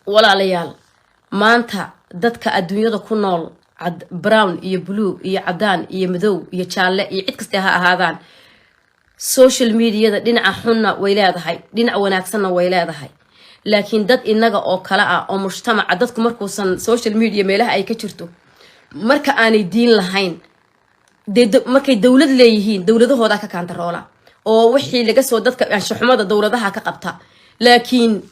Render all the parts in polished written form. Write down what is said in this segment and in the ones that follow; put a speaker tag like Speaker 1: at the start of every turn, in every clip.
Speaker 1: Walaalayaal, maanta dadka adduunyada ku nool, brown iyo blue iyo cadaan iyo madow iyo jaalle iyo cid kasta ha ahaadaan, social mediada dhinaca xunna way leedahay, dhinac wanaagsanna way leedahay. Laakiin dad inaga oo kale ah oo mujtamaca dadku markuusan social media meelaha ay ka jirto, marka aanay diin lahayn, dee markay dowlad leeyihiin, dowladahooda ka kaantaroola oo wixii laga soo dadka anshaxumada dowladaha ka qabta. Laakiin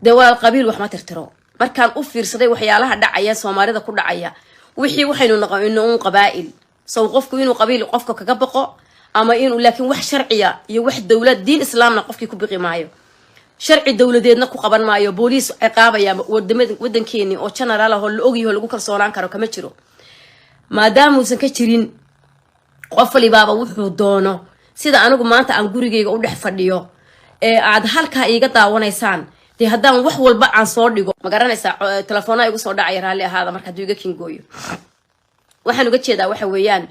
Speaker 1: dee walaal, qabiil wax ma tirtiro. Markaan u fiirsaday waxyaalaha dhacaya, Soomaalida ku dhacaya, wixii waxaynu noqono un qabaa'il. Sow qofku inuu qabiil qofka kaga baqo ama inuu, laakiin wax sharciya iyo wax dowlad diin Islaamna qofkii ku biqi maayo, sharci dowladeedna ku qaban maayo, booliis ciqaabaya wadankeeni oo general ah oo la ogyaho lagu kalsoonaan karo kama jiro. Maadaamuusan ka jirin, qof walibaaba wuxuu doono. Sida anigu maanta aan gurigayga u dhex fadhiyo ee aad halkaa iiga daawanaysaan, dee haddaan wax walba aan soo dhigo, ma garanaysaa, telefoonaa igu soo dhacaya, raalli ahaada. Marka hadduu iga kingooyo, waxaan uga jeedaa waxa weeyaan,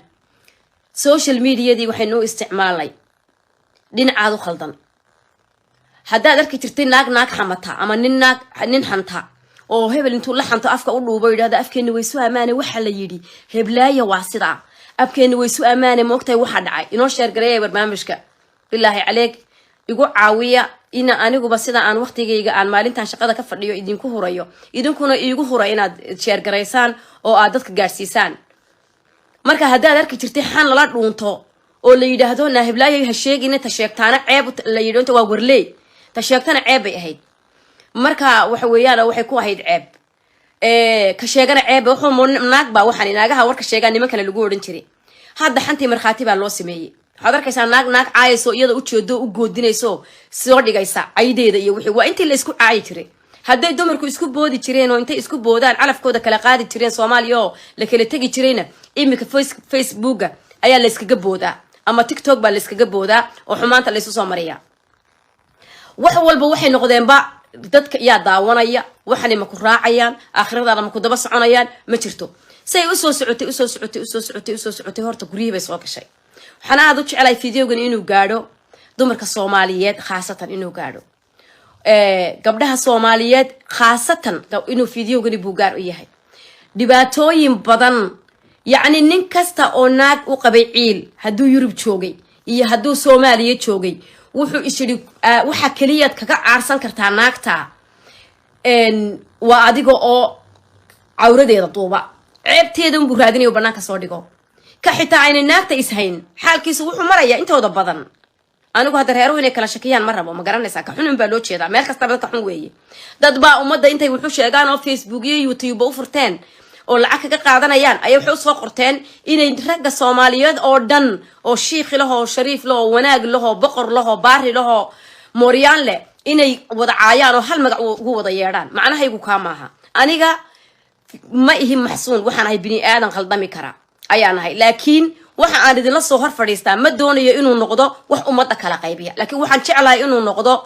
Speaker 1: social mediadii waxaynu u isticmaalnay dhinacaad u khaldan. Haddaad arki jirtay naag naag xamata ama nin naag nin xanta oo hebel intuu la xanto afka u dhuubo, yidhahda "Afkeeni waysu ammaane, waxa la yidhi heblaaya waa sidaa, afkeeni waysu ammaane, moogtahay waxa dhacay?" Inoo share gareeya barnaamijka, bilaahi caleeg, igu caawiya ina aniguba sida aan waqtigayga aan maalintan shaqada ka fadhiyo idinku hurayo, idinkuna iigu hura inaad share garaysaan oo aad dadka gaadhsiisaan. Marka haddaad arki jirtay xan lala dhuunto oo la yidhaahdo "Naahiblaayo ha sheegina, ta sheegtaana ceeb" la yidhi, inta waa warleey, ta sheegtana ceeb bay ahayd. Marka waxa weeyaan, waxay ku ahayd ceeb, ka sheegana ceeb. Wuxuu naag baa waxaan naagaha warka sheegaa nimankana lagu odhan jiray. Hadda xantii markhaati baa loo sameeyey. Waxaad arkaysaa naag naag caayayso, iyada ujeedo u goodinayso, soo dhigaysa caydeeda iyo wixii. Waa intii la isku caayi jiray. Hadday dumarku isku boodi jireen oo intay isku boodaan calafkooda kala qaadi jireen Soomaaliya oo la kala tegi jirayna, iminka Facebooka ayaa layskaga boodaa ama TikTok baa layskaga boodaa oo xumaanta laysu soo mariyaa. Wax walba waxay noqdeenba dadka yaa daawanaya, waxani ma ku raacayaan, aakhiradaada ma ku daba soconayaan? Ma jirto. Say usoo socotay, usoo socotay, usoo socotay, usoo socotay, horta guryihii bay soo gashay. Waxaan aada u jeclahay videogan inuu gaadho dumarka Soomaaliyeed, khaasatan inuu gaadho gabdhaha Soomaaliyeed, khaasatan inuu videogani buugaar u yahay. Dhibaatooyin badan, yacni nin kasta oo naag u qabay ciil, hadduu Yurub joogay iyo hadduu Soomaaliya joogay, wuxuu isyidhi waxaa keliyaad kaga caarsan kartaa naagta waa adiga oo cawradeeda duuba, ceebteeda unbuu raadinayo, banaanka soo dhigo. Ka xitaa aynay naagta ishayn, xaalkiisu wuxuu marayaa intooda badan. Anigu hadda reeruhu inay kala shakiyaan ma rabo, ma garanaysaa? Ka xunun baa loo jeedaa, meel kastaba dadka xun weeye. Dad baa ummadda intay wuxu sheegaan oo Facebook iyo YouTube u furteen oo lacag kaga qaadanayaan ayay waxay usoo qorteen inay ragga Soomaaliyeed oo dhan oo shiikhi lahoo, shariif lahoo, wanaag lahoo, boqor lahoo, baari lahoo, mooryaan leh, inay wada caayaan oo hal magac ugu wada yeedhaan. Macnahaygu kaa maaha. Aniga ma ihi maxsuun, waxaan ahay bini aadan khaldami kara ayaan ahay. Laakiin waxa aan idinla soo hor fadhiistaa ma doonayo inuu noqdo wax ummadda kala qaybiya, laakiin waxaan jeclahay inuu noqdo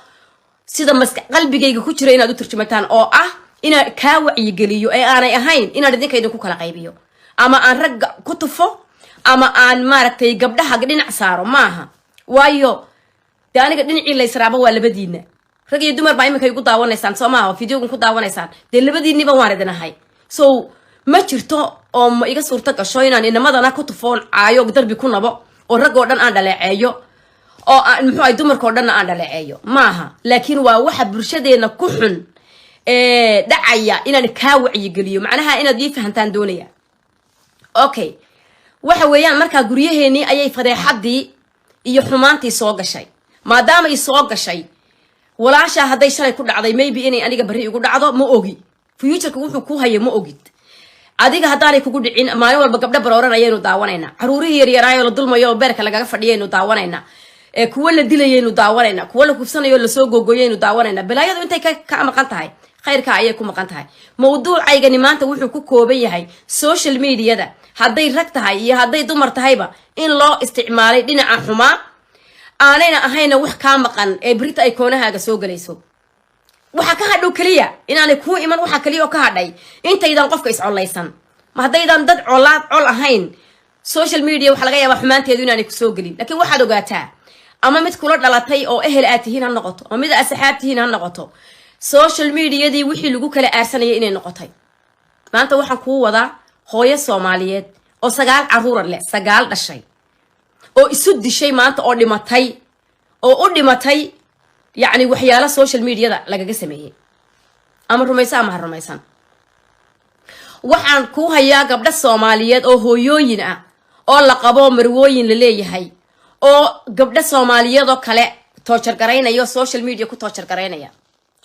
Speaker 1: sida maska qalbigayga ku jira inaad u turjumataan, oo ah inaan kaa wacyigeliyo ee aanay ahayn inaan idinka idinku kala qaybiyo ama aan ragga ku tufo ama aan maaragtay gabdhaha dhinac saaro, maaha. Waayo dee aniga dhinacii laysraaba waa labadiina. Rag iyo dumar baa iminka igu daawanaysaan, soo maaha? Videogan ku daawanaysaan, dee labadiiniba waan idin ahay. So ma jirto oo ma iga suurto gasho inaan inamadana ku tufoon, caayo, darbi ku nabo oo rag oo dhan aan dhaleeceeyo oo muxuu ahay, dumarka oo dhanna aan dhaleeceeyo, maaha. Laakiin waa waxa bulshadeena ku xun ee dhacaya inaan kaa wacyigeliyo, macnaha inaad ii fahantaan doonaya. Okay, waxa weeyaan, markaa guryaheenii ayay fadeexadii iyo xumaantii soo gashay. Maadaama ay soo gashay, walaashaa hadday shalay ku dhacday, maybe inay aniga barri igu dhacdo, ma ogi. Futureka wuxuu ku haya ma ogid. Adiga haddaanay kugu dhicin, maalin walba gabdho barooran ayaynu daawanaynaa, caruurihii yaryaraayo la dulmayo oo beerka lagaga fadhiyaynu daawanaynaa, kuwo la dilayaynu daawanaynaa, kuwo la kufsanayo lasoo gogoyaynu daawanaynaa. Balaayadu intay ka maqan tahay, khayrka ayay ku maqan tahay. Mawduucaygani maanta wuxuu ku kooban yahay social mediada, hadday rag tahay iyo hadday dumar tahayba, in loo isticmaalay dhinaca xumaa, aanayna ahayna wax kaa maqan ee berita ay koonahaaga soo gelayso. Waxaa ka hadhow keliya inaanay kuu iman. Waxaa keliya oo ka hadhay intaydan qofka iscollaysan. Ma haddaydan dad colaad col ahayn, social media waxaa laga yaabaa xumaanteedu inaanay kusoo gelin. Laakiin waxaad ogaataa, ama mid kula dhalatay oo ehel aad tihiin ha noqoto ama mid asxaab tihiin ha noqoto, Social mediadii wixii lagu kala aarsanayay inay noqotay. Maanta waxaan kuu wadaa hooyo Soomaaliyeed oo sagaal caruura leh, sagaal dhashay, oo isu dishay maanta, oo dhimatay, oo u dhimatay yacni waxyaalo social mediada lagaga sameeyey. Ama rumaysan ama ha rumaysan. Waxaan kuu hayaa gabdho Soomaaliyeed oo hooyooyin ah, oo la qabo, marwooyin la leeyahay, oo gabdho Soomaaliyeed oo kale torture garaynaya, oo social media ku torture garaynaya,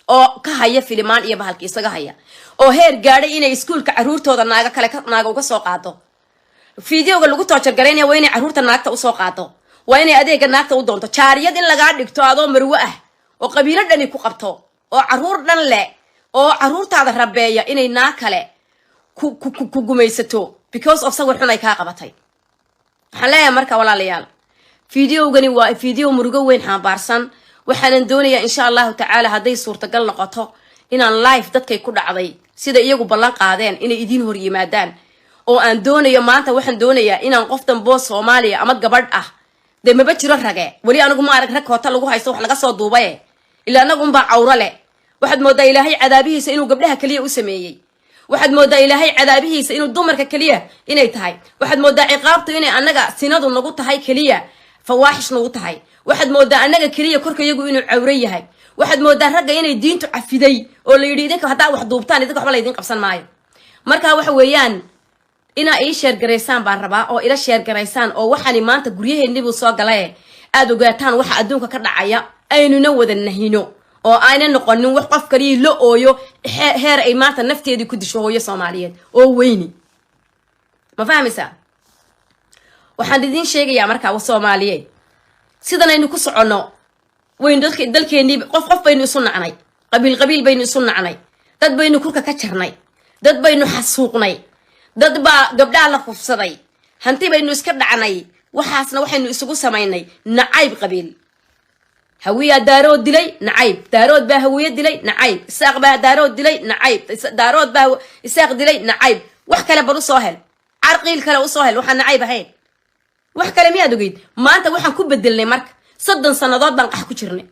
Speaker 1: oo ka haya filimaan iyo bahalki isaga haya, oo heer gaadhay inay iskuulka caruurtooda naaga kale naaga uga soo qaado. Videoga lagu torture garaynaya waa inay caruurta naagta usoo qaado, waa inay adeega naagta u doonto, jaariyad in lagaa dhigto adoo marwo ah oo qabiilo dhani ku qabto oo caruur dhan leh oo caruurtaada rabeeya, inay naag kale ku gumaysato because of sawir xun ay kaa qabatay. Waxaan leeyahay marka, walaalayaal, videogani waa video murugo weyn xambaarsan. Waxaanan doonayaa, insha Allahu tacaala, hadday suurtagal noqoto, inaan live dadkay ku dhacday, sida iyagu ballan qaadeen, inay idiin hor yimaadaan, oo aan doonayo maanta, waxaan doonayaa inaan qof damboo Soomaaliya ama gabadh ah, dee maba jiro rage weli, anigu ma arag rag koota lagu haysto wax laga soo duubaye, ilaa anagu unbaa cawro leh. Waxaad moodaa Ilaahay cadaabihiisa inuu gabdhaha keliya u sameeyey. Waxaad moodaa Ilaahay cadaabihiisa inuu dumarka keliya inay tahay. Waxaad moodaa ciqaabtu inay annaga sinadu nagu tahay keliya, fawaaxish nagu tahay. Waxaad moodaa annaga keliya korka iyagu inuu cawro yahay. Waxaad moodaa ragga inay diintu cafiday oo la yidhi, idinka haddaa wax duubtaan, idinka waxba laydin qabsan maayo. Marka waxa weeyaan, inaa ii share garaysaan baan rabaa, oo ila share garaysaan, oo waxaani maanta guryaheennibuu soo galaye aada ogaataan waxa adduunka ka dhacaya, aynuna wada nahino, oo ayna noqonin wax qof kalii la ooyo heer ay maanta nafteedii ku disho hooyo Soomaaliyeed oo weyni. Ma fahmaysaa? Waxaan idiin sheegayaa markaa, Soomaaliyeed, sidan aynu ku soconno, waynu dadka dalkeennii qof qof baynu isu nacnay, qabiil qabiil baynu isu nacnay, dad baynu kurka ka jarnay, dad baynu xasuuqnay, dad baa gabdhaha la kufsaday, hanti baynu iska dhacnay. Waxaasna waxaynu isugu samaynay nacayb qabiil. Hawiyaa Daarood dilay, nacayb. Daarood baa Hawiye dilay, nacayb. Isaaq baa Daarood dilay, nacayb. Daarood baa Isaaq dilay, nacayb. Wax kale bal usoo hel, carqiil kale usoo hel, waxaan nacayb ahayn wax kale miyaad ogeyd? Maanta waxaan ku bedelnay marka, 30 sannadood baan qax ku jirnay,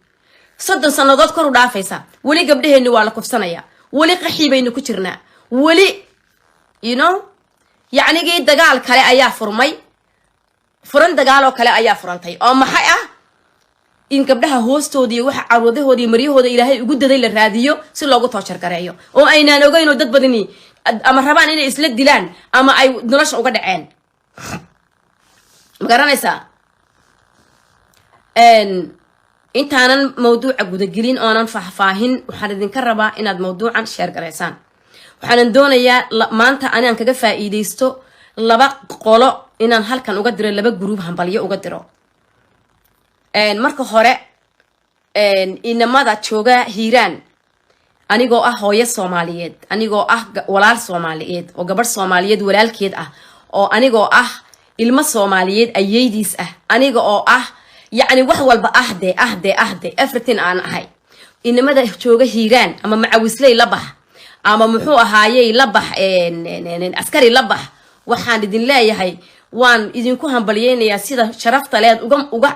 Speaker 1: 30 sannadood kor u dhaafaysa. Weli gabdhaheenni waa la kufsanaya, weli qaxii baynu ku jirnaa, weli yacnigii dagaal kale ayaa furmay, furan dagaaloo kale ayaa furantay, oo maxay ah? In gabdhaha hoostooda iyo waxa carwadahooda iyo maryahooda Ilaahay ugu daday la raadiyo si loogu torture gareeyo, oo aynaan ogeyn, oo dad badani ama rabaan inay isla dilaan ama ay nolosha uga dhaceen. Ma garanaysaa? Intaanan mawduuca gudagelin oonan faahfaahin, waxaan idinka rabaa inaad mawduucan share garaysaan. Waxaanan doonayaa maanta anaan kaga faa'iidaysto laba qolo inaan halkan uga diro, laba group hambalyo uga diro. Marka hore, inamada jooga Hiiraan, anigoo ah hooyo Soomaaliyeed, anigoo ah walaal Soomaaliyeed oo gabadh Soomaaliyeed walaalkeed ah, oo anigoo ah ilmo Soomaaliyeed ayeydiis ah, aniga oo ah yacni wax walba ah, de ah de ah de everything aan ahay, inamada jooga Hiiraan, ama macawisley la bax, ama muxuu ahaayey la bax, askari la bax, waxaan idin leeyahay, waan idinku hambalyeynayaa sida sharafta le aad uga uga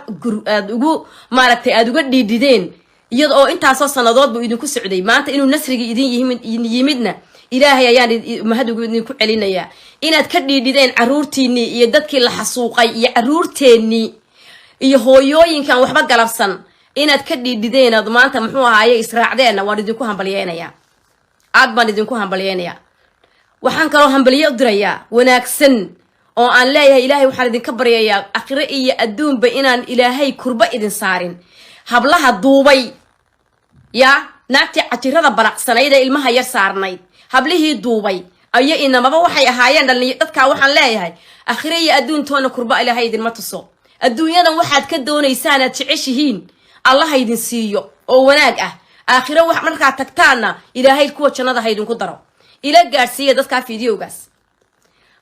Speaker 1: aad ugu maaragtay aada uga dhiidhideen, iyada oo intaasoo sanadood buu idinku socday. Maanta inuu nasrigii idin yimidna Ilaahay ayaan mahad ugu idinku celinayaa, inaad ka dhiidhideen caruurtiinii iyo dadkii la xasuuqay iyo caruurteennii iyo hooyooyinkan waxba galabsan inaad ka dhiidhideen, aad maanta muxuu ahaaye israacdeenna. Waan idinku hambalyeynayaa, aad baan idinku hambalyeynayaa. Waxaan kaloo hambalye u dirayaa wanaagsan oo aan leeyahay, Ilaahay waxaan idinka baryayaa akhire iyo adduunba inaan Ilaahay kurba idin saarin hablaha duubay, yaa naagtii cajirada balaqsanayd ee ilmaha yar saarnayd, hablihii duubay ayo inamaba waxay ahaayeen dhalin. Dadkaa waxaan leeyahay, akhire iyo adduuntoona kurba Ilaahay idinma tuso. Adduunyadan waxaad ka doonaysaan aad jeceshihiin Allaha idin siiyo oo wanaag ah. Aakhiro wax markaad tagtaanna Ilaahay kuwa jannada ha idinku daro. Ila gaadhsiiya dadkaa videogaas.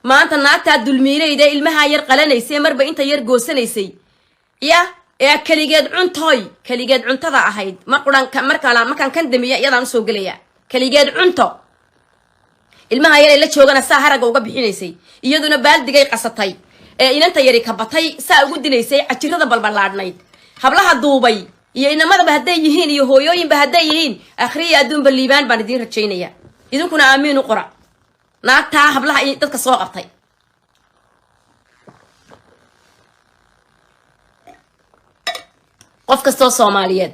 Speaker 1: Maanta naagtaa dulmiilayda ilmahaa yar qalanaysay, marba inta yar goosanaysay, ya ee keligeed cuntoy, keligeed cuntada ahayd, mar quran markala markaan kan damiya iyadaan usoo gelaya, keligeed cunto ilmaha yar ee la joogana saa haragga uga bixinaysay, iyaduna baaldigay qasatay ee inanta yari kabatay saa ugu dilaysay, cajirada balballaadhnayd, hablaha duubay. Iyo inamadaba hadday yihiin iyo hooyooyinba hadday yihiin, akhriya adduunba liibaan baan idiin rajaynaya. Idinkuna aamiin u qora naagtaa hablaha iyo dadka soo qabtay. Qof kastoo Soomaaliyeed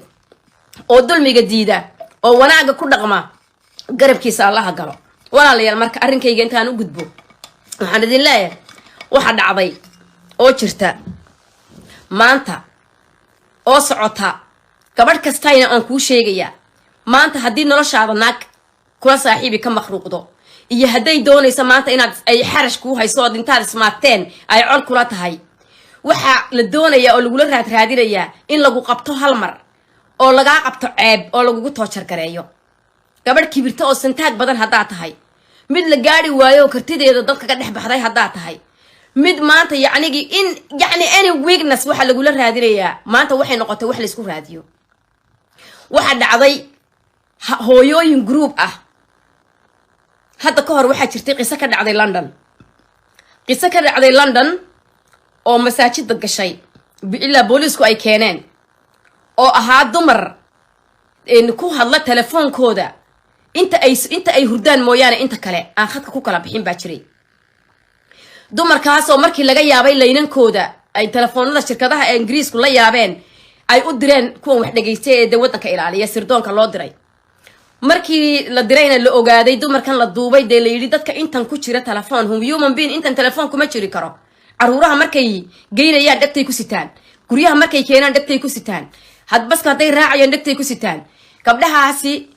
Speaker 1: oo dulmiga diida oo wanaagga ku dhaqma, garabkiisa Allaha galo. Walaalayaal, marka arrinkayga intaan u gudbo, waxaan idin leeyahay waxa dhacday oo jirta maanta oo socota, gabadh kastayna aan kuu sheegayaa maanta, haddii noloshaada naag kula saaxiibi ka makhruuqdo iyo hadday doonayso maanta inaad ay xarash kuu hayso ood intaad ismaagteen ay col kula tahay, waxaa la doonayaa oo lagula raadraadinayaa in lagu qabto hal mar oo lagaa qabto ceeb oo lagugu toojargareeyo. Gabadh kibirta oo santaag badan haddaa tahay, mid la gaari waayo oo kartideeda dadka ka dhex baxday haddaa tahay, mid maanta yacnigii in yacni any weakness, waxaa lagula raadinayaa maanta waxay noqotay wax laysku raadiyo. Waxaa dhacday hooyooyin group ah. Hadda ka hor waxaa jirtay qiso ka dhacday London, qiso ka dhacday London oo masaajida gashay ilaa booliisku ay keeneen, oo ahaa dumar ku hadla telefoonkooda inta ay hurdaan mooyaane inta kale aan khadka ku kala bixin baa jiray. Dumarkaasoo markii laga yaabay laynankooda ay telefoonada shirkadaha ee Ingiriisku la yaabeen, ay u direen kuwan wax dhegaystay ee dee waddanka ilaaliya, sirdoonka loo diray. Markii la dirayna la ogaaday dumarkan la duubay, dee la yidhi dadka intan ku jira telefoon, human being intan telefoon kuma jiri karo. Caruuraha markay geynayaan dhegtay ku sitaan, guryaha markay keenaan dhegtay ku sitaan, hadbaska hadday raacayaan dhegtay ku sitaan. Gabdhahaasi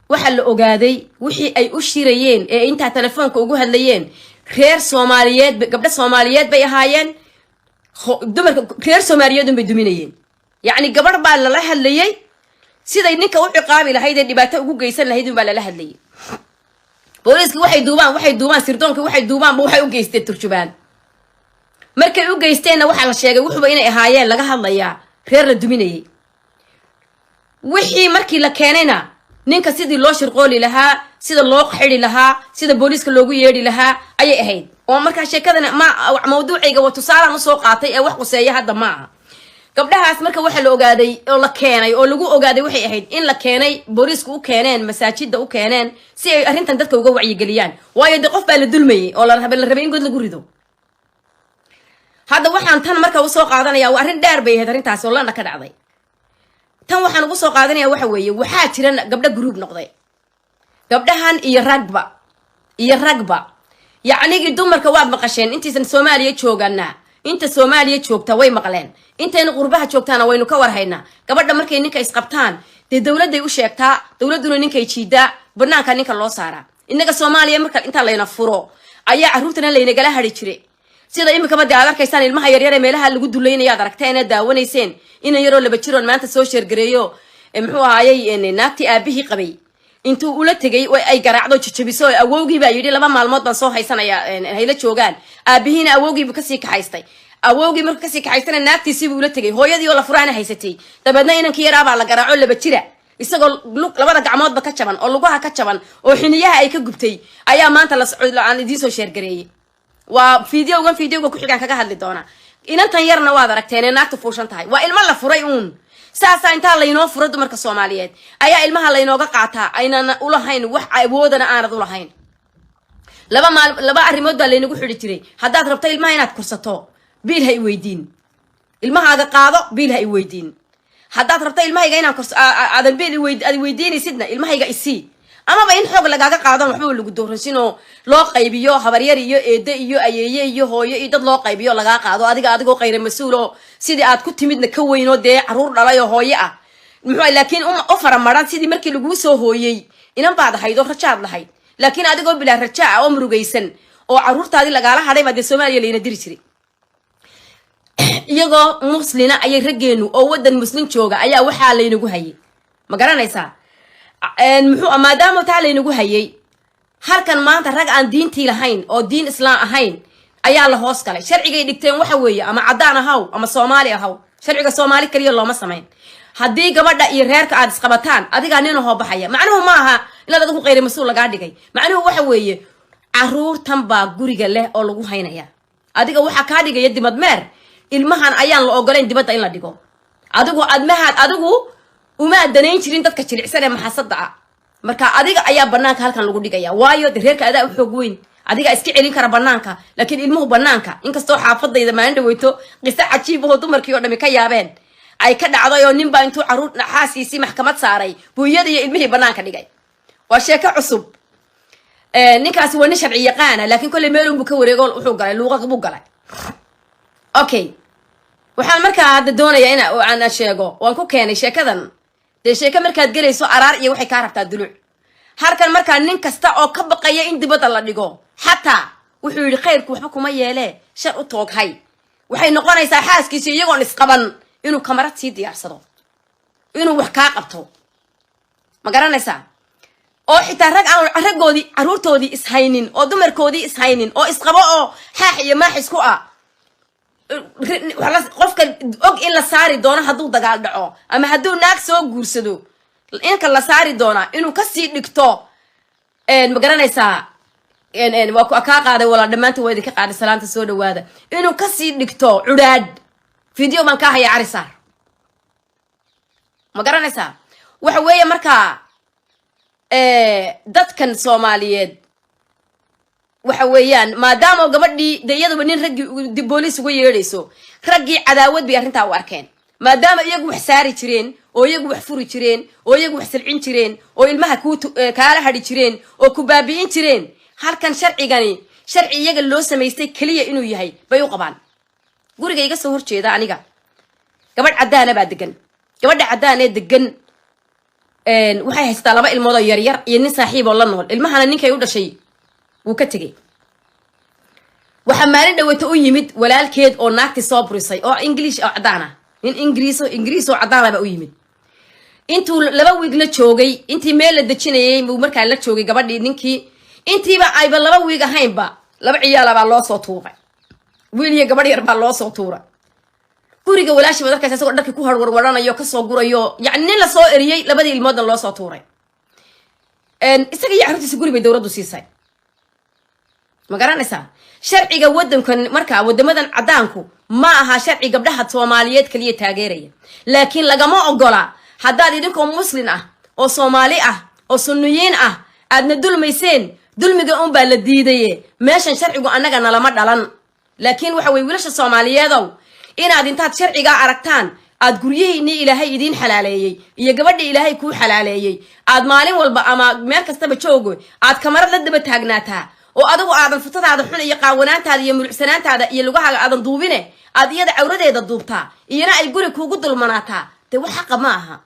Speaker 1: waxaa la ogaaday wixii ay u shirayeen ee intaa telefoonka ugu hadlayeen. Reer Soomaaliyeed, gabdho Soomaaliyeed bay ahaayeen. Dumarka reer Soomaaliyeed unbay duminayeen. Yacni gabadh baa lala hadlayey, siday ninka u ciqaabi lahayd ee dhibaato ugu geysan lahayd unbaa lala hadlayay. Booliiski waxay duubaan, sirdoonki waxay duubaanba waxay u geysteen turjubaan. Markay u geysteenna waxaa la sheegay wuxuba inay ahaayeen laga hadlayaa reer la duminayay. Wixii markii la keenayna, ninka sidii loo shirqooli lahaa, sida loo xidi lahaa, sida booliiska loogu yeedhi lahaa ayay ahayd. Oo markaa sheekadana ma mawduucayga waa tusaalaan usoo qaatay ee wax quseeya hadda ma aha. Gabdhahaas marka waxaa la ogaaday oo la keenay oo lagu ogaaday waxay ahayd in la keenay, booliisku u keeneen, masaajida u keeneen si ay arrintan dadka uga wacyigeliyaan, waayo dee qof baa la dulmayay oo la rabay in god lagu rido. Hadda waxaan tan marka usoo qaadanaya, waa arrin dheer bay ahayd arrintaasi oo London ka dhacday. Tan waxaan ugu soo qaadanaya waxa weeye, waxaa jira gabdho group noqday, gabdhahan iyo ragba iyo ragba. Yacnigii dumarka waad maqasheen intaysan Soomaaliya joogana, inta Soomaaliya joogta way maqleen, intaynu qurbaha joogtaana waynu ka warhaynaa. Gabadha markay ninka isqabtaan, dee dowladday u sheegtaa, dowladduna ninkay jiidaa, banaanka ninka loo saaraa. Innaga Soomaaliya marka intaa layna furo ayaa carruurtana laynagala hari jiray. Sida iminkaba dee aad arkaysaan ilmaha yaryar ee meelaha lagu dulaynayo aad aragteen ee daawanayseen, inan yaroo 2 jiroon maanta soo sheergareeyo, muxuu ahaayey, naagtii aabihii qabay intuu ula tegay oo ay garaacdo, jajabiso. Awowgii baa yidhi 2 maalmood baan soo haysanaya, hayla joogaan. Aabihiina awowgiibu kasii kaxaystay. Awowgii markuu kasii kaxaystana naagtiisiibuu ula tegay, hooyadii oo la furaana haysatay. Dabeedna inankii yaraabaa la garaaco, 2 jira, isagoo labada gacmoodba ka jaban oo lugaha ka jaban oo xiniyaha ay ka gubtay ayaa maanta aan idiin soo sheergareeyey. Waa videogan, videoga ku-xigaan kaga hadli doonaa. Inantan yarna waad aragteen ee naagta fuushan tahay, waa ilmo la furay uun. Saasaa intaa laynoo furo dumarka Soomaaliyeed ayaa ilmaha laynooga qaataa, aynana ulahayn wax awoodana aanad ulahayn. Laba maal, laba arrimood baa laynagu xidhi jiray. Haddaad rabto ilmaha inaad korsato, biil ha i weydiin, ilmahaaga qaado, biil ha i weydiin. Haddaad rabto ilmahayga inaan korso, aadan biil aad weydiinaysidna, ilmahayga isii. Amaba in xoog lagaaga qaadon waxbaba lagu dooransinoo loo qaybiyo habaryar iyo eede iyo ayeeye iyo hooyo iyo dad loo qaybiyo, lagaa qaado adiga adigoo qayra mas-uul oo sidii aad ku timidna ka weyn oo dee caruur dhalay oo hooye ah, muxuu laakiin u faramaran sidii markii laguu soo hooyey. Inan baad ahayd oo rajaad lahayd, laakiin adigoo bilaa rajaa ah oo murugaysan oo caruurtaadii lagaala hadhay baa dee Soomaaliya layna diri jiray. Iyagoo muslina ayay raggeenu oo waddan muslim jooga ayaa waxaa laynagu hayay, ma garanaysaa? Muxuu maadaama taa laynagu hayay, halkan maanta rag aan diintii lahayn oo diin islaam ahayn ayaa la hoos galay. Sharcigay dhigteen waxa weeye, ama caddaan ahaw ama Soomaali ahaw, sharciga Soomaali kaliya looma samayn. Haddii gabadha iyo reerka aad isqabataan, adigaa nin ahoo baxaya, macnuhu ma aha inaad adigu qayra mas-uul lagaa dhigay. Macnuhu waxa weeye, caruurtan baa guriga leh oo lagu haynaya. Adiga waxaa kaa dhigaya dibadmeer. Ilmahan ayaan la ogolayn dibadda in la dhigo. Adigu admahaad, adigu umaa danayn jirin dadka jilicsan ee maxasada ah. Marka adiga ayaa banaanka halkan lagu dhigaya, waayo de reerka adaa u xoog weyn, adigaa iska celin kara banaanka. Laakiin ilmuhu banaanka, inkastoo xaafadayda maalin dhaweyto qiso cajiib ahoo dumarkii oo dhami ka yaabeen ay ka dhacday, oo ninbaa intuu caruur xaaskiisii maxkamad saaray buuyada iyo ilmihii banaanka dhigay. Waa sheeko cusub. Ninkaasi waa nin sharci yaqaana, laakiin kolley meelunbuu ka wareego, wuxuu galay luuqa buu galay. Okay, waxaan markaa hadda doonayaa in aan sheego, waan ku keenay sheekadan. Dee sheeko markaad gelayso, araar iyo waxay kaa rabtaa duluc. Halkan markaa nin kasta oo ka baqaya in dibadda la dhigo, xataa wuxuu yidhi khayrku waxba kuma yeelee, shar u tooghay. Waxay noqonaysaa xaaskiisa iyagoon isqaban inuu kamarad sii diyaarsado, inuu wax kaa qabto, ma garanaysaa? Oo xitaa rag aan raggoodii carruurtoodii ishaynin oo dumarkoodii ishaynin oo isqabo oo xaax iyo maax isku ah, qofka og in la saari doono hadduu dagaal dhaco ama hadduu naag soo guursado, inka la saari doonaa inuu kasii dhigto, ma garanaysaa? Waa kaa qaaday walaa, dhammaantiin waa idinka qaaday salaanta, soo dhawaada. Inuu kasii dhigto cudhaadh, video baan kaa haya, carisaar, ma garanaysaa? Waxa weeye markaa dadkan Soomaaliyeed waxa weeyaan, maadaama gabadhii de iyaduba nin raggii booliis uga yeedhayso, raggii cadaawad bay arrintaa u arkeen, maadaama iyagu wax saari jireen oo iyagu wax furi jireen oo iyagu wax silcin jireen oo ilmaha ku kaala hadhi jireen oo ku baabi'in jireen. Halkan sharcigani sharci iyaga loo samaystay keliya inuu yahay bay u qabaan. Guriga iga soo horjeeda aniga gabadh caddaana baa degan. Gabadha caddaan ee degan waxay haysataa laba ilmood oo yaryar iyo nin saaxiib oo la nool. Ilmahana ninkay u dhashay wuu ka tegey. Waxaa maalin dhaweyta u yimid walaalkeed oo naagtii soo burisay oo English oo caddaan ah, nin Ingiriis oo caddaana baa u yimid. Intuu 2 wiig la joogay, intii meel la dejinayay buu markaa la joogay gabadhii ninkii. Intiiba ayba 2 wiig ahaynba, laba ciyaala baa loo soo tuuray, wiil iyo gabadh yar baa loo soo tuuray guriga walaashii. Baad arkaysa isagoo dharkii ku harwarwaranayo, kasoo gurayo, yacni nin lasoo eriyey, labadii ilmoodna loo soo tuuray. Isaga iyo carruurtiisa guri bay dowladdu siisay, ma garanaysaa? Sharciga waddankan marka, waddamadan caddaanku ma aha sharci gabdhaha Soomaaliyeed kaliya taageeraya, laakiin lagama ogola haddaad idinkoo Muslin ah oo Soomaali ah oo Sunniyiin ah aadna dulmayseen. Dulmiga unbaa la diidaye, meeshan sharcigu annaga nalama dhalan. Laakiin waxa weye, wiilasha Soomaaliyeedow, inaad intaad sharcigaa aragtaan aad guryihiinii Ilaahay idiin xalaaleeyey iyo gabadhii Ilaahay kuu xalaaleeyey aad maalin walba ama meel kastaba joogo aad kamarad la daba taagnaataa, oo adigu aadan futadaada xun iyo qaawanaantaada iyo mulucsanaantaada iyo lugahaaga aadan duubine, aad iyada cawradeeda duubtaa, iyana ay guri kuugu dulmanaataa, dee wax xaqa ma aha.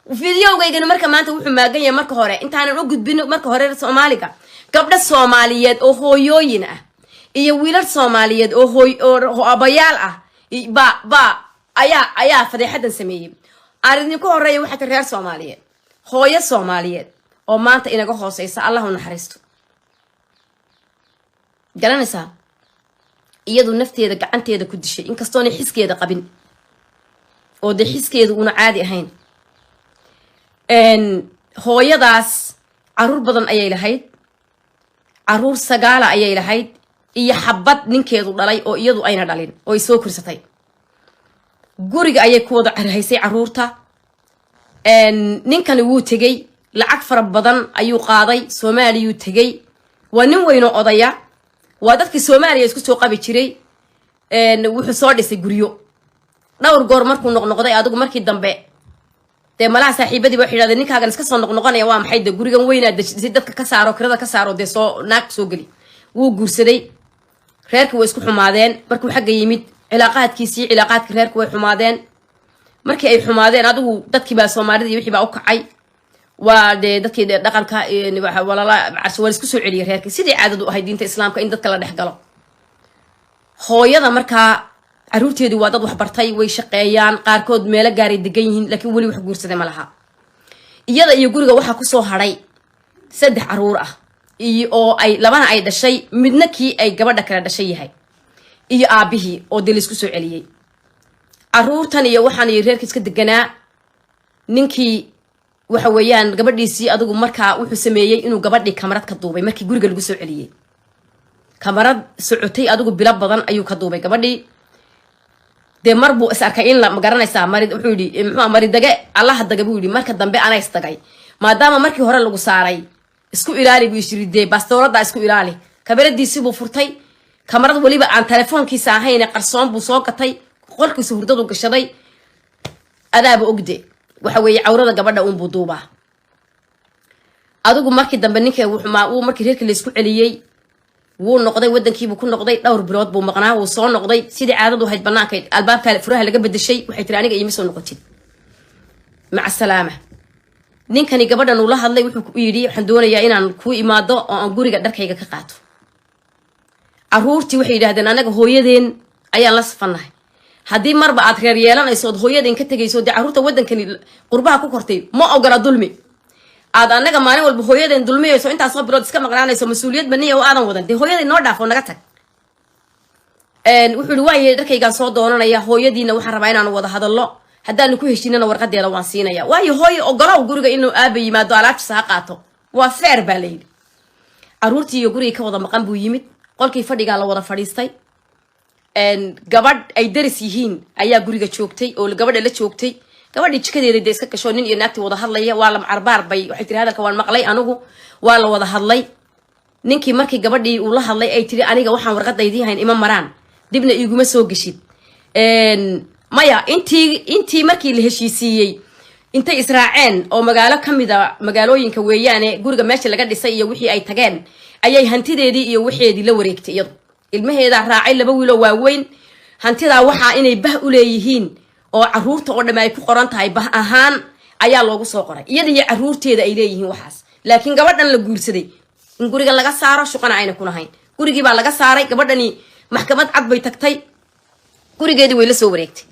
Speaker 1: Videogaygani marka maanta wuxuu maagan yahay, marka hore intaanan u gudbin, marka hore Soomaaliga, gabdho Soomaaliyeed oo hooyooyin ah iyo wiilal Soomaaliyeed oo hooy oo abayaal ah ba ayaa fadeexadan sameeyey. Aan idinku horeeya, waxaa ti reer Soomaaliyeed, hooyo Soomaaliyeed oo maanta inaga hooseysa, Allah u naxariisto, garanaysaa, iyadu nafteeda gacanteeda ku dishay, inkastoonay xiskeeda qabin oo dee xiskeedu una caadi ahayn. Hooyadaas caruur badan ayay lahayd, caruur sagaala ayay lahayd iyo xabad ninkeedu dhalay oo iyadu ayna dhalin oo ay soo korsatay. Guriga ayay ku wada haysay caruurta. Ninkani wuu tegey, lacag fara badan ayuu qaaday, Soomaaliyuu tegey. Waa nin weynoo odaya, waa dadkii Soomaaliya isku soo qabi jiray. Wuxuu soo dhisay guryo dhowr goor. Markuu noqnoqday, adigu markii dambe dee malaha saaxiibadii ba waxay yidhahdeen, ninkaagan iska soo noqnoqonaya waa maxay? De gurigan weynaa dejisay, dadka ka saaro, kirada ka saaro, dee soo naag soo geli. Wuu guursaday, reerkii way isku xumaadeen. Markuu xagga yimid, cilaaqaadkiisii, cilaaqaadkii reerku way xumaadeen. Markii ay xumaadeen, adigu dadkii baa Soomaalida iyo wixii baa u kacay, waa dee dadkii dhaqanka walala waa isku soo celiyay reerkii, sidii caadadu ahayd diinta Islaamka in dadka la dhex galo. Hooyada markaa caruurteedu waa dad waxbartay, way shaqeeyaan, qaarkood meelo gaaray degan yihiin, laakiin weli wax guursaday ma laha. Iyada iyo guriga waxaa kusoo hadhay saddex caruur ah, iyo oo ay labana ay dhashay, midna kii ay gabadha kale dhashay yahay, iyo aabihii oo dee laisku soo celiyey caruurtan iyo waxaan iyo reerka iska deganaa. Ninkii waxa weeyaan gabadhiisii, adigu markaa wuxuu sameeyey inuu gabadhii kamarad ka duubay. Markii guriga lagu soo celiyey, kamarad socotay adigu bilo badan ayuu ka duubay gabadhii. Dee mar buu is arkay in la ma garanaysaa. Mari wuxuu yidhi, muxuu mari dage Allaha daga buu yidhi. Marka dambe ana isdagay, maadaama markii hore lagu saaray, isku ilaali buu is yidhi. Dee bastoolada isku ilaali. Kamaradiisii buu furtay, kamarad weliba aan telefoonkiisa ahayn, qarsoon buu soo gatay. Qolkiisa hurdadu gashaday. Adaaba ogde, waxa weeye cawrada gabadha uunbuu duubaa. Adigu markii dambe ninka wuu markii reerkii laysku celiyey, wuu noqday, wadankiibuu ku noqday. Dhowr bilood buu maqnaa, wuu soo noqday. Sidii caadadu ahayd, banaanka albaabka furaha laga bedeshay. Waxay tiri, "Aniga iima soo noqotid, maca salaama." Ninkani gabadhan uu la hadlay, wuxuu ku yidhi, "Waxaan doonayaa inaan kuu imaado oo aan guriga dharkayga ka qaato." Caruurtii waxay yidhahdeen, "Anaga hooyadeen ayaan la safannahay. Haddii marba aad reer yeelanayso ood hooyadeen ka tegayso, dee carruurta waddankani qurbaha ku kortay ma ogola dulmi. Aad annaga maalin walba hooyadeen dulmiyayso, intaasoo bilood iska maqnaanayso, mas-uuliyad baniya oo aadan wadan, dee hooyadeen noo dhaaf oo naga tag." Wuxuu yihi, "Waaye, dharkaygaan soo doonanaya. Hooyadiina waxaan rabaa inaanu wada hadallo. Haddaanu ku heshinana, warqadeeda waan siinaya. Waayo hooyo, ogolow guriga inuu aaba yimaado, alaabtiisa ha qaato, waa fair," baa layidhi. Caruurtii iyo gurigii ka wada maqan buu yimid. Qolkii fadhigaa la wada fadhiistay. Gabadh ay daris yihiin ayaa guriga joogtay oo gabadha la joogtay. Gabadhii jikadeeda dee iska gasho, nin iyo naagtii wada hadlaya. Waa la carbaar bay, waxay tiri, "Hadalka waan maqlay anigu." Waa la wada hadlay. Ninkii markii gabadhii uu la hadlay, ay tiri, "Aniga waxaan warqadaydii hayn ima maraan, dibna iiguma soo geshid." Maya, intii markii la heshiisiiyey, intay israaceen oo magaalo ka mida magaalooyinka weeyaane, guriga meesha laga dhisay iyo wixii ay tageen, ayay hantideedii iyo waxeedii la wareegtay. Iyadu ilmaheedaa raacay, laba wiiloo waaweyn. Hantidaa waxaa inay bah u leeyihiin oo caruurta oo dhamme ay ku qoran tahay, bah ahaan ayaa loogu soo qoray, iyada iyo caruurteeda ay leeyihiin waxaas. Laakiin gabadhan la guursaday in guriga laga saaro, shuqana ayna ku lahayn. Gurigii baa laga saaray. Gabadhani maxkamad cad bay tagtay. Gurigeedii way la soo wareegtay,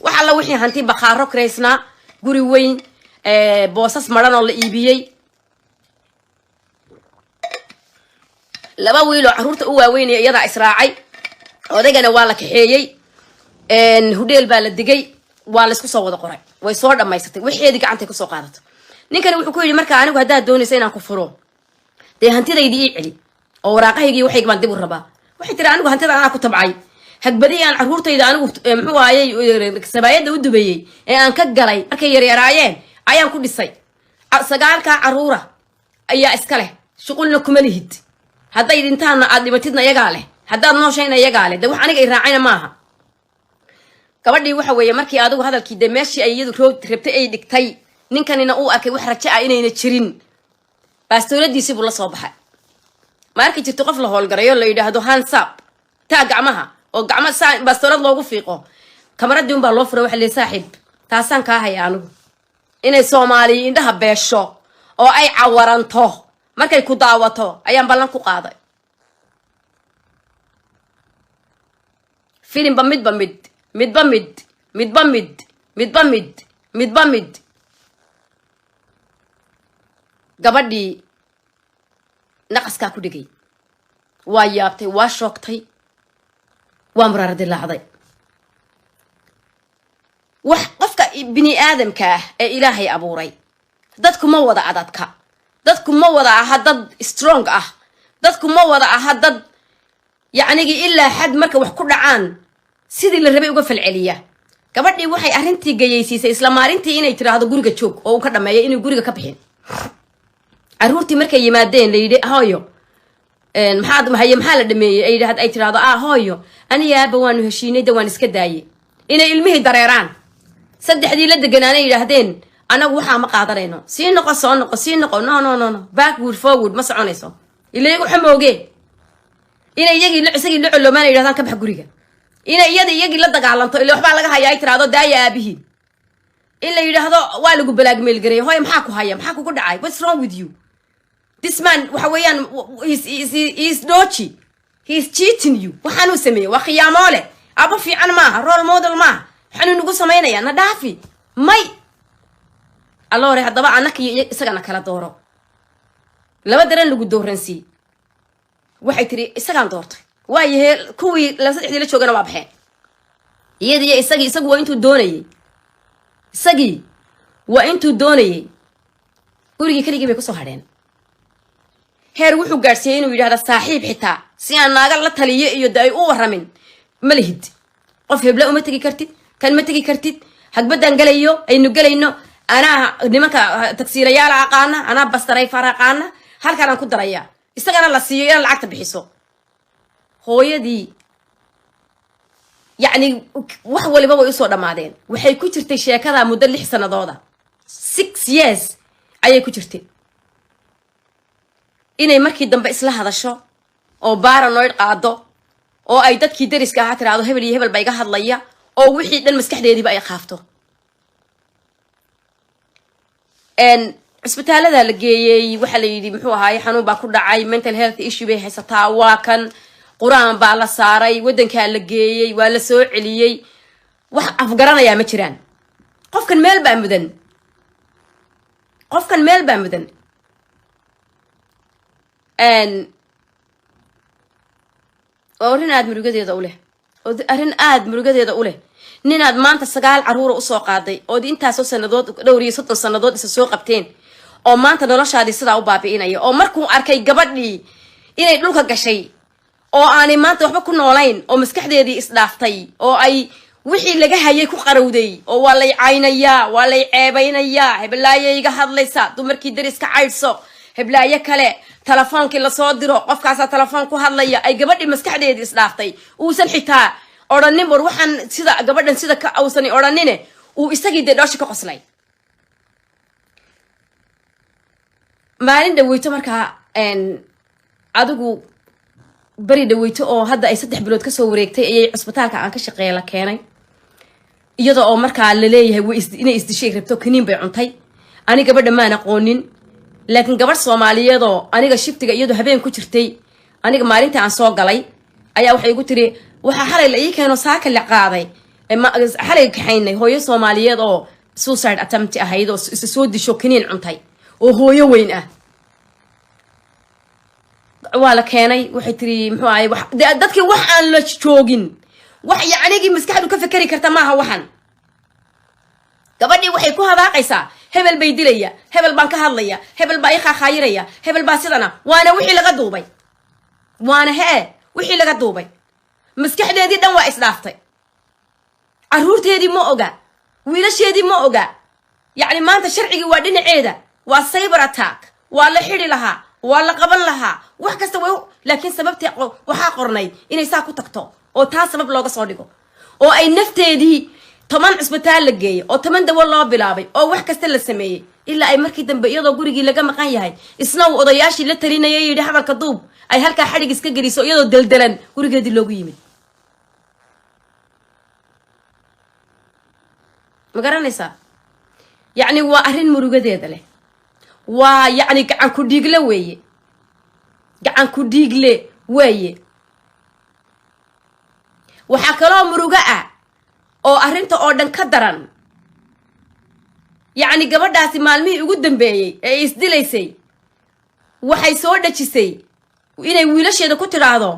Speaker 1: wax alla wixii hanti, bakhaaro kiraysnaa, guri weyn, boosas maran oo la iibiyey. Laba wiil oo carruurta u waaweynaya iyadaa israacay. Odaygana waa la kaxeeyey, hudheel baa la digay, waa laysku soo wada qoray. Way soo dhammaysatay, waxeedii gacantay kusoo qaadato. Ninkani wuxuu ku yidhi, "Marka anigu haddaad doonaysa inaan ku furo, dee hantidaydii ii celi oo waraaqahaygii waxayga baan dib u rabaa." Waxay tiri, "Anigu hantida anaa ku tabcay. Hagbadihii aan carruurtayda anigu, muxuu ahayey, sabaayadda u dubayey ee aan ka galay markay yaryaraayeen ayaan ku dhisay. Sagaalkaa carruura ayaa iska leh, shuqulna kuma lihid. Hadday dhintaanna, aad dhimatidna iyagaa leh, haddaad nooshayna iyagaa leh. De wax aniga i raacayna maaha." Gabadhii waxa weeye, markii adigu hadalkii dee meeshii ay iyadu roog rabtay ay dhigtay, ninkanina uu arkay wax rajo ah inayna jirin, baastooladiisii buu la soo baxay. Ma arki jirto qof la howlgarayo, la yidhaahdo "Hands up," taa gacmaha oo gacmo saa baastoolad loogu fiiqo? Kamaradii unbaa loo furay. Waxa leey, "Saaxiib, taasaan kaa haya anigu, inay Soomaaliya indhaha beesho oo ay cawaranto markay ku daawato ayaan ballan ku qaaday." Filimba midba mid, midba mid, midba mid, midba mid, midba mid. Gabadhii naqaskaa ku dhigay, waa yaabtay, waa shoogtay, waa muraara dilaacday. Wax qofka bini aadamka ah ee Ilaahay abuuray, dadku ma wada adadka, dadku ma wada aha dad strong ah, dadku ma wada aha dad yacnigii ilaa xad marka wax ku dhacaan sidii la rabay uga falceliya. Gabadhii waxay arrintii gayaysiisay isla maalintii inay tiraahdo, "Guriga joog," oo uu ka dhameeyo inuu guriga ka bixin. Carruurtii markay yimaadeen, la yidhi, "Hooyo, maxaad haye, maxaa la dhameeyey?" Ay ay tiraahdo, "Ah hooyo, aniga aaba waanu heshiinay, de waan iska daayey." Inay ilmihii dareeraan, saddexdii la deganaanay yidhaahdeen, "Anagu waxaa ma qaadanayno. Sii noqo, soo noqo, sii noqo, no, no, no, no, backward, forward ma soconayso." Ila iyagu waxa moogeen inay iyagii isagii la coloomaan, ay yidhahdaan, "Ka bax guriga." Inay iyada iyagii la dagaalanto, ila waxbaa laga hayaa, ay tiraahdo, "Daaya aabihiin." In la yidhaahdo, "Waa lagu blackmail gareeyay. Hooy, maxaa ku haya? Maxaa kugu dhacay? What's wrong with you? This man, waxa weeyaan, he is dodgy, he is cheating you. Waxaanuu sameeyey waa khiyaamoole, abo fiican maaha, role model maaha. Waxaanuu nagu samaynayaa, na dhaafi may." Alloore, haddaba annaka iyo isagana kala dooro, laba daran lagu dooransii. Waxay tiri, "Isagaan doortay." Waayahe, kuwii la saddexdii la joogana waa baxeen, iyadiiyo isagii. Isagu waa intuu doonayey, isagii waa intuu doonayey. Gurigii keligii bay kusoo hadheen. Heer wuxuu gaadhsiiyey inuu yidhahda, "Saaxiib xitaa si aan naaga la taliyo iyo de ay u waramin ma lihid." Qof hebla uma tegi kartid, kan ma tegi kartid. Hagbadaan galayo, aynu gelayno, anaa nimanka tagsiilayaala aqaana, anaa bus driver aqaana, halkaan aan ku daraya, isagana la siiyo inaan lacagta bixiso. Hooyadii yacni wax waliba way usoo dhammaadeen. Waxay ku jirtay sheekada muddo 6 sanadooda, 6 years ayay ku jirtay. Inay markii dambe isla hadasho oo paranoid qaado oo ay dadkii dariska ahaa tiraahdo hebel iyo hebel ba iga hadlaya, oo wixii dhan maskaxdeediiba ay qaafto. Cisbitaalada la geeyey, waxaa la yidhi, muxuu ahaaye, xanuun baa ku dhacay, mental health issue bay haysataa. Waa kan qur-aan baa la saaray, waddankaa la geeyey, waa la soo celiyey. Wax afgaranayaa ma jiraan. Qofkan meel baa mudan, qofkan meel baa mudan. Waa arrin aada murugadeeda u leh, oo arrin aada murugadeeda u leh. Ninaad maanta sagaal caruura usoo qaaday, ood intaasoo sanadood, dhowr iyo 30 sanadood isa soo qabteen, oo maanta noloshaadii sidaa u baabi'inaya, oo markuu arkay gabadhii inay dhulka gashay oo aanay maanta waxba ku noolayn, oo maskaxdeedii isdhaaftay, oo ay wixii laga hayay ku qarowday, oo waa lay caynayaa, waa lay ceebaynayaa, heblaayo iga hadlaysa, dumarkii dariska caydhso, heblaayo kale telefoonkii lasoo diro, qofkaasaa telefoon ku hadlaya, ay gabadhii maskaxdeedii isdhaaftay, uusan xitaa odhanin war waxaan sida gabadhan sida ka uusan odhanine, uu isagii dee dhoosha ka qoslay. Maalin dhaweyto markaa, adigu beri dhaweyto oo hadda ay 3 bilood kasoo wareegtay, ayay cusbitaalka aan ka shaqeeya la keenay, iyada oo markaa laleeyahay way inay isdishay rabto, kaniin bay cuntay. Ani gabadha maan aqoonin, laakiin gabadh Soomaaliyeedoo aniga shiftiga iyadoo habeen ku jirtay, aniga maalintii aan soo galay, ayaa waxay igu tiri, waxaa xalay la ii keeno, saaka la qaaday, xalay kaxaynay hooyo Soomaaliyeed oo suicide attempt ahayd, oo isa soo disho, kaniin cuntay, oo hooyo weyn ah waa la keenay. Waxay tiri, muxuu ahay, dadkii wax aan la joogin, wax yacnigii maskaxdu ka fekeri karta maaha. Waxan gabadhii waxay ku hadaaqaysaa, hebel bay dilaya, hebel baan ka hadlaya, hebel baa ii khaahaayiraya, hebel baa sidana. Waana wixii laga duubay, waana hee wixii laga duubay. Maskaxdeedii dhan waa isdhaaftay. Caruurteedii ma oga, wiilasheedii ma oga. Yacni maanta sharcigii waa dhinaceeda, waa cyber attack, waa la xidi lahaa, waa la qaban lahaa, wax kasta way. Laakiin sababtii waxaa qornayd inay saa ku tagto oo taa sabab looga soo dhigo, oo ay nafteedii 10 cisbitaal la geeyey, oo 10 dawo loo bilaabay, oo wax kasta la sameeyey, ilaa ay markii dambe iyadoo gurigii laga maqan yahay, isna uu odayaashii la talinayay, yidhi hadalka duub, ay halkaa xadhig iska geliso, iyadoo deldelan gurigeedii loogu yimid. Ma garanaysaa? Yacni waa arrin murugadeeda leh. Waa yacni gacan ku dhiigle weeye, gacan ku dhiigle weeye. Waxaa kaloo murugo ah oo arrinta oo dhan ka daran, yacni gabadhaasi maalmihii ugu dambeeyey ee isdilaysay waxay soo dhejisay inay wiilasheeda ku tidhaahdo,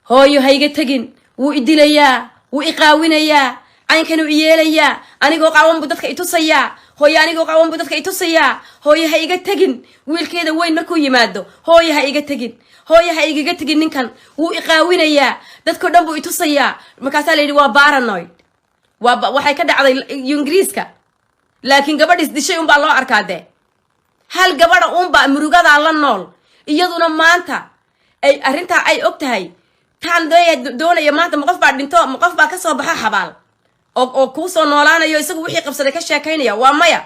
Speaker 1: hooyo hayga tegin, wuu idilayaa, wuu iqaawinayaa, caynkanuu iyeelayaa, anigoo qaawan buu dadka itusayaa, hooyo anigoo qaawan buu dadka itusayaa, hooyo ha iga tegin. Wiilkeeda weyn markuu yimaado, hooyo ha iga tegin, hooyo ha igaga tegin, ninkan wuu iqaawinayaa, dadkao dhan buu itusayaa. Markaasaa la yidhi waa paranoid. Waa waxay ka dhacday Ingiriiska, laakiin gabadh isdishay unbaa loo arkaa. Dee hal gabadha uunbaa murugadaa la nool, iyaduna maanta ay arrintaa ay og tahay. Taan doonaya maanta, ma qof baa dhinto, ma qof baa kasoo baxa xabaal oo kuu soo noolaanayo, isagu wixii qabsaday ka sheekaynaya? Waa maya.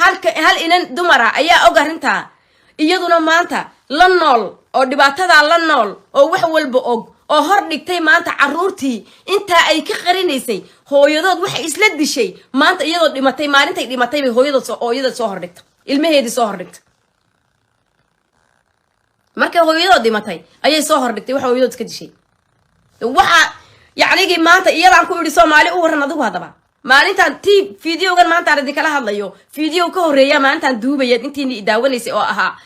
Speaker 1: Halka hal inan dumara ayaa og arrintaa, iyaduna maanta la nool, oo dhibaatadaa la nool, oo wax walba og, oo hor dhigtay maanta caruurtii intaa ay ka qarinaysay hooyadood waxay isla dishay. Maanta iyadoo dhimatay, maalintay dhimatay bay hooyadood soo hordhigta, ilmaheedii soo hordhigta. Markay hooyadood dhimatay ayay soo hordhigtay waxa hooyadood iska dishay. Waxa yacnigii maanta iyadaan ku idhi, Soomaali u warran adigu. Haddaba maalintaan t videogan maantaan idinkala hadlayo, video ka horreeya maalintaan duubaya intiini daawanaysay, oo ahaa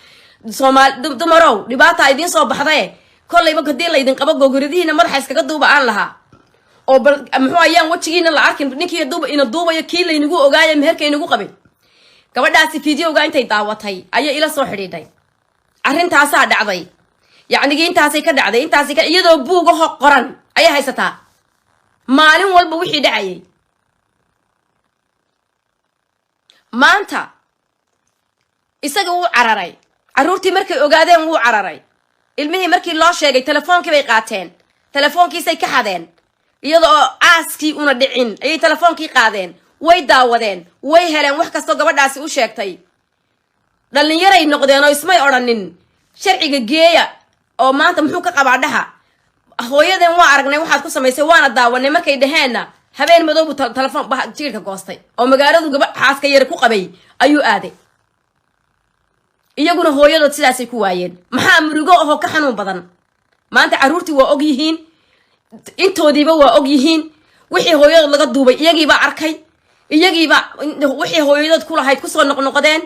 Speaker 1: Soomaali dumarow dhibaata idiin soo baxdae, kollayba haddii laydin qabo gogoradihiina madaxa iskaga duuba aan lahaa, oo bal muxuu ayaan wejigiina la arkin ninkii duuba ina duubayo, kii laynagu ogaayo meherka inagu qabay. Gabadhaasi videoga intay daawatay ayay ila soo xidhiidhay. Arrintaasaa dhacday, yacnigii intaasay ka dhacday, intaasay ka, iyadoo buugaho qoran ayay haysataa. Maalin walba wixii dhacayay maanta isaga wuu cararay. Carruurtii markay ogaadeen wuu cararay. Ilmihii markii loo sheegay, telefoonkii bay qaateen, telefoonkiisay ka xadeen. Iyada oo aaskii una dhicin ayay telefoonkii qaadeen, way daawadeen, way heleen wax kastoo gabadhaasi u sheegtay. Dhallinyaray noqdeen oo ismay odhanin sharciga geeya oo maanta muxuu ka qabaa dhaha hooyadeen. Waa aragnay waxaad ku samaysay, waana daawanay. Markay dhaheenna, habeen madow buu telefoon jiirka goostay oo magaaladu gaba xaaska yar ku qabay ayuu aaday. Iyaguna hooyadood sidaasay ku waayeen. Maxaa murugo ahoo ka xanuun badan? Maanta carruurtii waa og yihiin, intoodiiba waa og yihiin wixii hooyadood laga duubay. Iyagiibaa arkay, iyagiiba wixii hooyadood ku lahayd kusoo noqnoqdeen.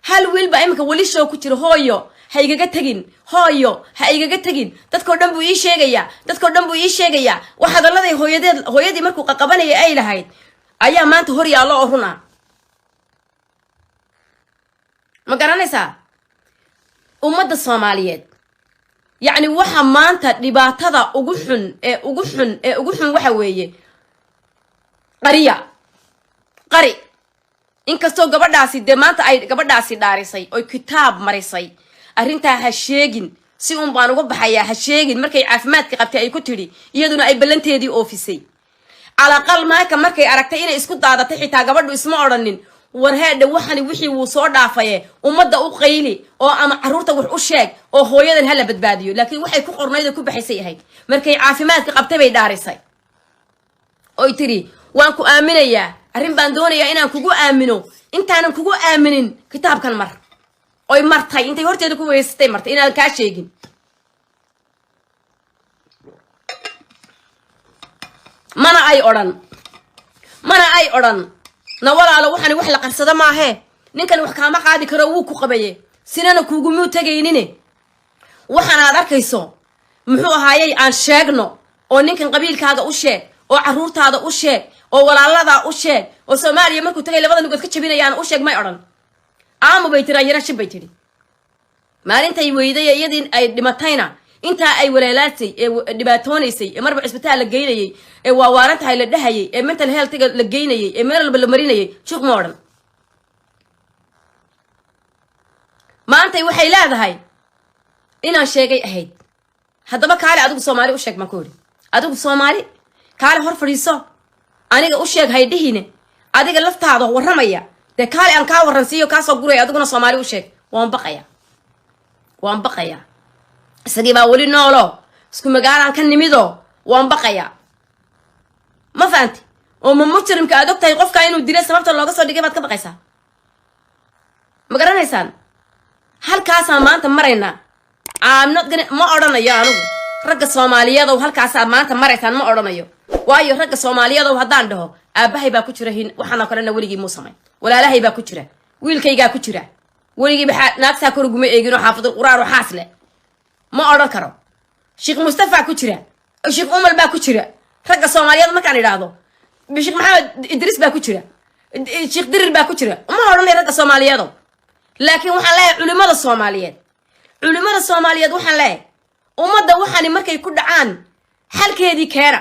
Speaker 1: Hal wiil baa iminka weli show ku jira: "Hooyo ha igaga tegin, hooyo ha igaga tegin." Dadkoo dhan buu ii sheegayaa, dadkoo dhan buu ii sheegayaa. Wax hadalladay hooyadeed, hooyadii markuu qaqabanayay ay lahayd ayaa maanta hor yaallo oo run ah. Ma garanaysaa? Ummadda Soomaaliyeed, yacni, waxa maanta dhibaatada ugu xun ee ugu xun ee ugu xun waxa weeye qariya qari. Inkastoo gabadhaasi dee maanta ay gabadhaasi dhaarisay oy kitaab marisay, arrintaa ha sheegin, si uun baan uga baxayaa, ha sheegin, markay caafimaadka qabtay ay ku tidhi, iyaduna ay ballanteedii oofisay. Calaqal maaka markay aragtay inay isku daadatay, xitaa gabadhu isma odhanin, war heedhe, waxani wixii wuu soo dhaafaye, ummadda u qayli oo ama carruurta wax u sheeg oo hooyadan hala badbaadiyo. Laakiin waxay ku qornayd oo ku baxaysay ahayd. Markay caafimaadka qabtay bay dhaarisay oy tidhi, "Waan ku aaminayaa, arrin baan doonayaa inaan kugu aamino, intaanan kugu aaminin kitaabkan mar." Oy martay, intay horteeda ku weysatay martay inaadan kaa sheegin. Mana ay odhan, mana ay odhan na walaalo, waxani wax la qarsado maahee, ninkan wax kaama qaadi karo, wuu ku qabaye, sinana kuugumuu tegaynine, waxaan aad arkayso muxuu ahaayey aan sheegno oo ninkan qabiilkaaga u sheeg oo carruurtaada u sheeg oo walaaladaa u sheeg oo Soomaaliya markuu tagay labada nugood ka jabinayaan u sheeg, may odhan. Aamu bay tiri, ayana shib bay tidhi. Maalintay weyday, iyadii ay dhimatayna, intaa ay waleelaasay ee dhibaatoonaysay ee marba cisbitaal la geynayay ee waawaaran tahay la dhahayay ee mental healthga la geynayay ee meel walba la marinayay, juuq ma odhan. Maantay waxay leedahay inaan sheegay ahayd. Haddaba kaale adigu Soomaali u sheeg baan ku idhi. Adigu Soomaali kaale hor fadhiiso, aniga u sheeg haydhihine. Adiga laftaada warramaya dee, kaale aan kaa warransiiyo, kaasoo guraya, adiguna Soomaali u sheeg. Waan baqaya, waan baqayaa. Isagii baa weli noolo, isku magaalaan ka nimido, waan baqayaa. Ma fahanti? Oo ma mujrimka aad og tahay qofkaa inuu dilay sababta looga soo dhigay baad ka baqaysaa? Ma garanaysaan? Halkaasaan maanta maraynaa. I'm not gonna, ma odhanayo anigu ragga Soomaaliyeedow halkaasaad maanta maraysaan, ma odhanayo. Waayo, ragga Soomaaliyeedow haddaan dhaho, aabahay baa ku jira hin, waxaanoo kalena weligii muu samayn, walaalahay baa ku jira, wiilkaygaa ku jira, weligiiba naagtaa kor uguma eegin oo xaafidul Qur'aan oo xaas leh, ma odhan karo. Sheekh Mustafa ku jira, Sheekh Umal baa ku jira. Ragga Soomaaliyeed markaan idhaahdo, Sheekh Maxamed Idriis baa ku jira, Sheekh Dirir baa ku jira. Ma odhanayo ragga Soomaaliyeedow, laakiin waxaan leeyahay culimada Soomaaliyeed. Culimada Soomaaliyeed waxaan leeyahay, ummadda waxani markay ku dhacaan xalkeedii keena.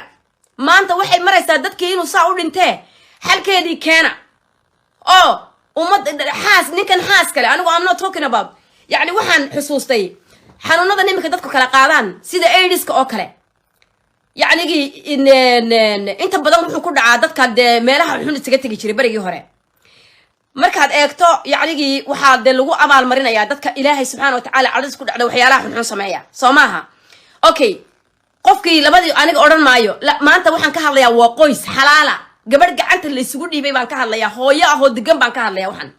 Speaker 1: Maanta waxay maraysaa dadkii inuu saa u dhintee, xalkeedii keena oo ummad xaas, ninkan xaas kale. Anigu I'm not talking about, yacni, waxaan xusuustay xanuunadan iminka dadku kala qaadaan sida AIDSka oo kale. Yacnigii inta badan wuxuu ku dhacaa dadka dee meelaha xun isaga tegi jiray berigii hore. Markaad eegto, yacnigii, waxaa dee lagu abaalmarinayaa dadka Ilaahay subxaana watacaala cadhis ku dhacda, waxyaalaha xunxun sameeya, soo maaha? Okay, qofkii labadii aniga odhan maayo. Maanta waxaan ka hadlayaa waa qoys xalaala, gabadh gacanta la isugu dhiibay baan ka hadlayaa, hooyo ahoo degan baan ka hadlaya. Waxaan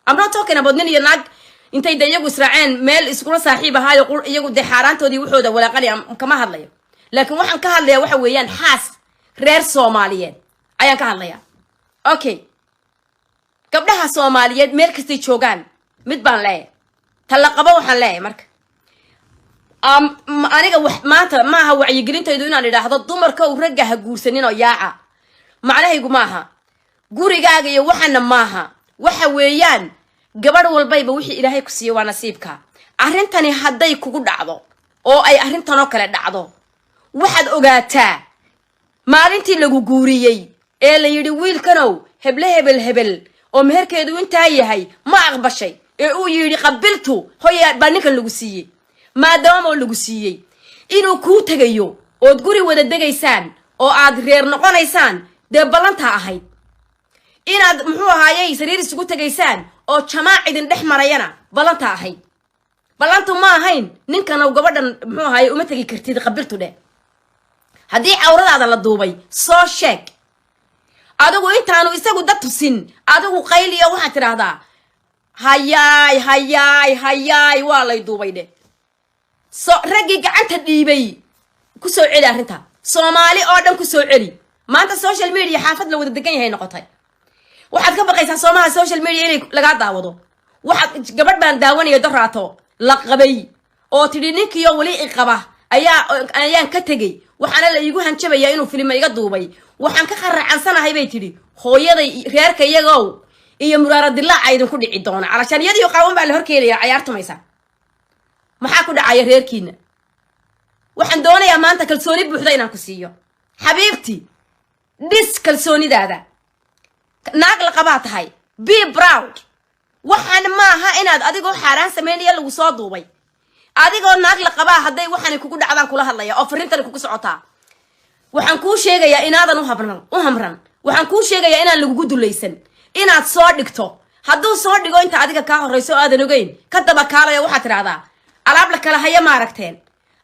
Speaker 1: I'm not talking about nin iyo naag intay de iyagu israaceen meel iskula saaxiib ahaayo, iyagu dee xaaraantoodii waxooda walaaqanaya, kama hadlayo. Laakiin waxaan ka hadlayaa waxa weeyaan xaas reer Soomaaliyeed ayaan ka hadlayaa. Okay, gabdhaha Soomaaliyeed meel kastay joogaan, mid baan leeyahay, tallaqabo waxaan leeyahay. Marka aniga maanta maaha wacyigelintaydu inaan idhaahdo dumarka u ragga ha guursanin oo yaaca. Macnahaygu maaha gurigaaga iyo waxana maaha. Waxa weeyaan, gabadh walbayba wixii Ilaahay ku siiye waa nasiibka. Arrintani hadday kugu dhacdo oo ay arrintanoo kale dhacdo, waxaad ogaataa Maalintii lagu guuriyey ee la yidhi, "Wiilkanow, heble hebel hebel oo meherkeedu intaa yahay ma aqbashay?" ee uu yidhi, "Qabiltu," hoya baa ninkan lagu siiyey. Maadaamoo lagu siiyey, inuu kuu tegayo ood guri wada degaysaan oo aad reer noqonaysaan, dee ballantaa ahayd. Inaad, muxuu ahaayey, sariir isugu tegaysaan oo jamaac idin dhex marayana ballantaa ahayd. Ballantu ma ahayn ninkanow gabadhan, muxuu ahaaye, uma tegi kartid, qabiltu dheh. Haddii cawradaada la duubay, soo sheeg adigu. Intaanu isagu dad tusin, adigu qayliyo, waxaad tidhaahdaa, "Hayaay, hayaay, hayaay, waa lay duubay," dheh. So raggii gacanta dhiibay ku soo celi arrinta. Soomaali oo dhan ku soo celi. Maanta social media xaafad la wada degan yahay noqotay. Waxaad ka baqaysaa soomaha social media inay lagaa daawado. Waxaad gabadh baan daawanaya doraato la qabay oo tidhi, "Ninkiiyo weli i qaba ayaa ayaan ka tegey, waxaana la iigu hanjabayaa inuu filima iga duubay. Waxaan ka qaracansanahay," bay tidhi, "hooyaday, reerka iyagow iyo muraara dilaaca idinku dhici doona." Calashaan iyadiyo qaawan baa la horkeenaya cayaartumaysa. Maxaa ku dhacaya reerkiina? Waxaan doonayaa maanta kalsooni buuxda inaan ku siiyo, xabiibti. Dhis kalsoonidaada. Naag la qabaa tahay, be proud. Waxaan maaha inaad adigoo xaaraan sameynaya lagu soo duubay. Adigoo naag la qabaa hadday waxaanay kugu dhacdaan, kula hadlaya oo fariintani kugu socotaa, waxaan kuu sheegayaa inaadan uhabran u hamran. Waxaan kuu sheegayaa inaan lagugu dulaysan inaad soo dhigto. Hadduu soo dhigo inta adiga kaa horrayso oo aadan ogeyn, ka daba kaalaya. Waxaad tidhahdaa, "Alaab la kala haya ma aragteen?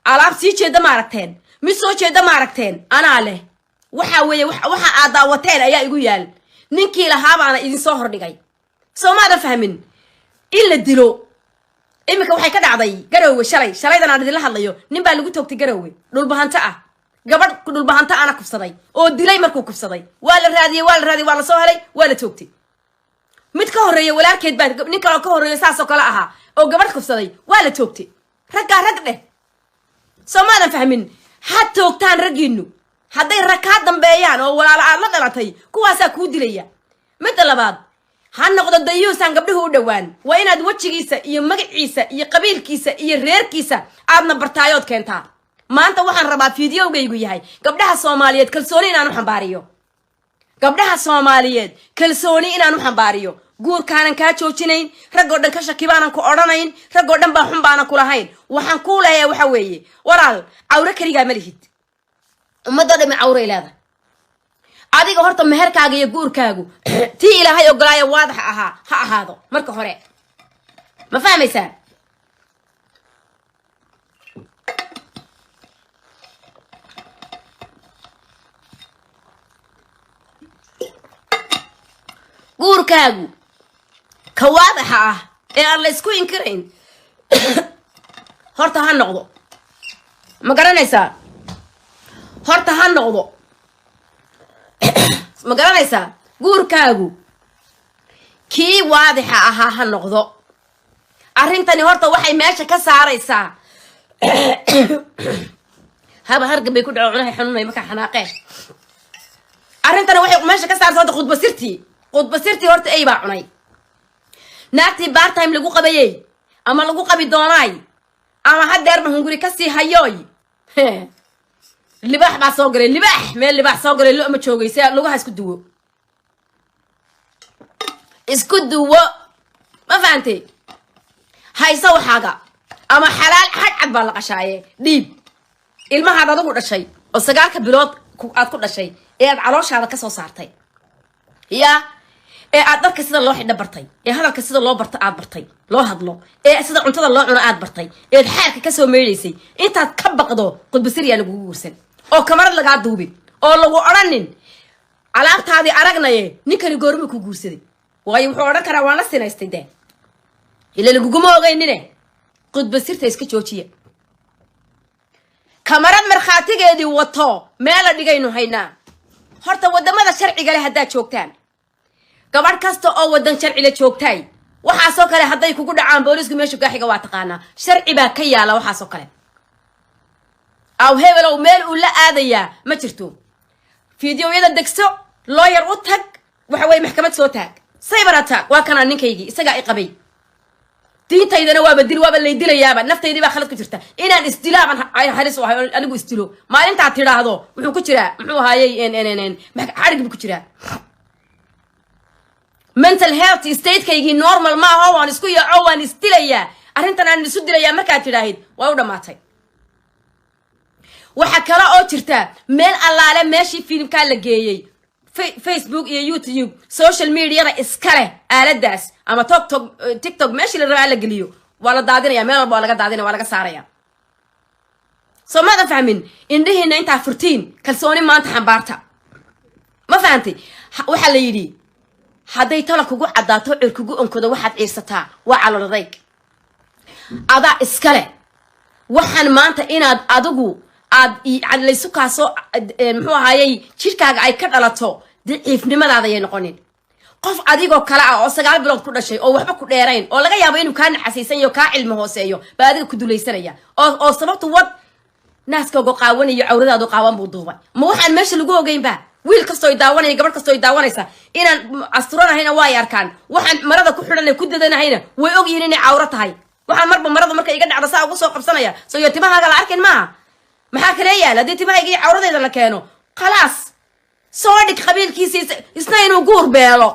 Speaker 1: Alaab sii jeeda ma aragteen? Mid soo jeeda ma aragteen? Anaa leh. Waxa weeye waxa aad daawateen ayaa igu yaal. Ninkii lahaabaana idinsoo hordhigay." Soo maadan fahmin? In la dilo iminka waxay ka dhacday Garowe shalay. Shalaydan aan idinla hadlayo, nin baa lagu toogtay Garowe, Dhulbahanto ah. Gabadh Dhulbahanto ana kufsaday oo dilay. Markuu kufsaday waa la raadiyey, waa la raadiyey, waa la soo helay, waa la toogtay. Mid ka horreeya walaalkeed baa nin kaloo ka horreeya saasoo kale ahaa oo gabadh kufsaday, waa la toogtay. Raggaa rag dheh. Soo maadan fahmin? Ha toogtaan raggiinu hadday rag kaa dambeeyaan oo walaalo aad la dhalatay, kuwaasaa kuu dilaya. Midda labaad, ha noqdo dayuusaan gabdhuhu u dhowaan. Waa inaad wejigiisa iyo magaciisa iyo qabiilkiisa iyo reerkiisa aadna bartaayood keentaa. Maanta waxaan rabaa fiidiyowgaygu yahay gabdhaha Soomaaliyeed kalsooni inaan u xambaariyo. Gabdhaha Soomaaliyeed kalsooni inaan u xambaariyo. Guurkaanan kaa joojinayn, raggoo dhan ka shaki baanan ku odhanayn, raggoo dhan baa xun baanan kulahayn. Waxaan kuu leeyahay waxa weeye, walaal, cawro keligaa ma lihid, ummadoo dhami cawray leedahay. Adiga horta meherkaaga iyo guurkaagu tii Ilaahay ogolaaya waadaxa ahaa ha ahaado marka hore. Ma fahmaysaa? Guurkaagu ka waadaxa ah ee aan la isku inkirayn horta ha noqdo. Ma garanaysaa? Horta ha noqdo. Ma garanaysaa? Guurkaagu kii waadixa ahaa ha noqdo. Arrintani horta waxay meesha ka saaraysaa, haba hargab bay ku dhaco, cunahay xanuunay markaa xanaaqeen. Arrintani waxay meesha ka saaraysaa horta khudbasirtii. Khudbasirtii horta ey baa cunay. Naagtii part time lagu qabayey ama lagu qabi doonaay ama hadeerba hunguri kasii hayooy, libaax baa soo galay. Libaax meel libaax soo galay lo ma joogaysa. Lugaha isku duwo, isku duwo. Ma fahantay? Hayso waxaaga ama xalaal xadh cad baa la qashaaye. Dhiib ilmahaad adigu dhashay oo 9-ka bilood aad ku dhashay ee aad calooshaada kasoo saartay, ya ee aad dharka sida loo xidho bartay, ee hadalka sida loo barto aad bartay, loo hadlo, ee sida cuntada loo cuno aad bartay, eed xaarka kasoo meydhaysay, intaad ka baqdo qudbasiryaa lagugu guursan oo kamarad lagaa duubin oo lagu odhanin, "Alaabtaadii aragnaye, ninkani goorma ku guursaday?" Waayo wuxuu odhan karaa, "Waan la sinaystay." Dee ila laguguma ogeynine, qudbasirta iska joojiya. Kamarad markhaatigeedii wato meela dhigaynu haynaa. Horta wadamada sharciga leh haddaad joogtaan, gabadh kasta oo wadan sharcila joogtaay, waxaasoo kale hadday kugu dhacaan, booliisku meeshu gaaxiga waa taqaanaa. Sharci baa ka yaala waxaasoo kale. Aw hebelow meel uu la aadayaa ma jirto. Fideoyada degso, lawyer u tag, waxa weye maxkamad soo taag. Cyber attack waa kanaa. Ninkaygii isagaa i qabay. Diintaydana waaba dil, waaba lay dilayaaba. Naftaydii baa khalad ku jirta. Inaan isdilaaban halis u ahay oo anigu isdilo. Maalintaad tidhaahdo wuxuu ku jiraa, muxuu ahaayey, xadhig buu ku jiraa. Mental health statekaygii normal maaho, waan isku yaco, waan isdilayaa, arrintan aan isu dilayaa markaad tidhaahid, waa u dhammaatay. Waxaa kale oo jirta, meel allaale meeshii filimkaa la geeyey, Facebook iyo YouTube, social mediada iska leh aaladaas, ama TokTok, TikTok, meeshii la rabaa la geliyo, waa la daadinaya. Meel walba waa laga daadinaya, waa laga saaraya. Soo maadan fahmin? Indhihiina intaa furtiin, kalsooni maanta xambaarta. Ma fahantay? Waxaa la yidhi, hadday tala kugu caddaato, cir kugu onkodo, waxaad ciirsataa waa caloladayg. Adaa iskale waxaan maanta inaad adigu aad laysu kaasoo, muxuu ahaayey, jidhkaaga ay ka dhalato daciifnimadaada yay noqonin. Qof adigoo kale ah oo 9 bilood ku dhashay oo waxba ku dheerayn, oo laga yaabo inuu kaa naxasiisan yaho, kaa cilmi hooseeyo, baa adiga ku dulaysanaya oo sababtu wad naaskooga qaawanayo, cawradaadu qaawan buu duubay. Ma waxaan meesha lagu ogeynba? Wiil kastoo daawanaya, gabadh kastoo daawanaysa, inaan asturanahayna way arkaan. Waxaan marada ku xidhanay ku dadanahayna way ogyihiin inay cawro tahay. Waxaan marba marada marka iga dhacda saa ugu soo qabsanaya, so iyo timahaaga la arkin maaha. Maxaa kale yaala haddii timahayga iyo cawradayda la keeno? Khalaas, soo dhig qabiilkiisa isna inuu guur beelo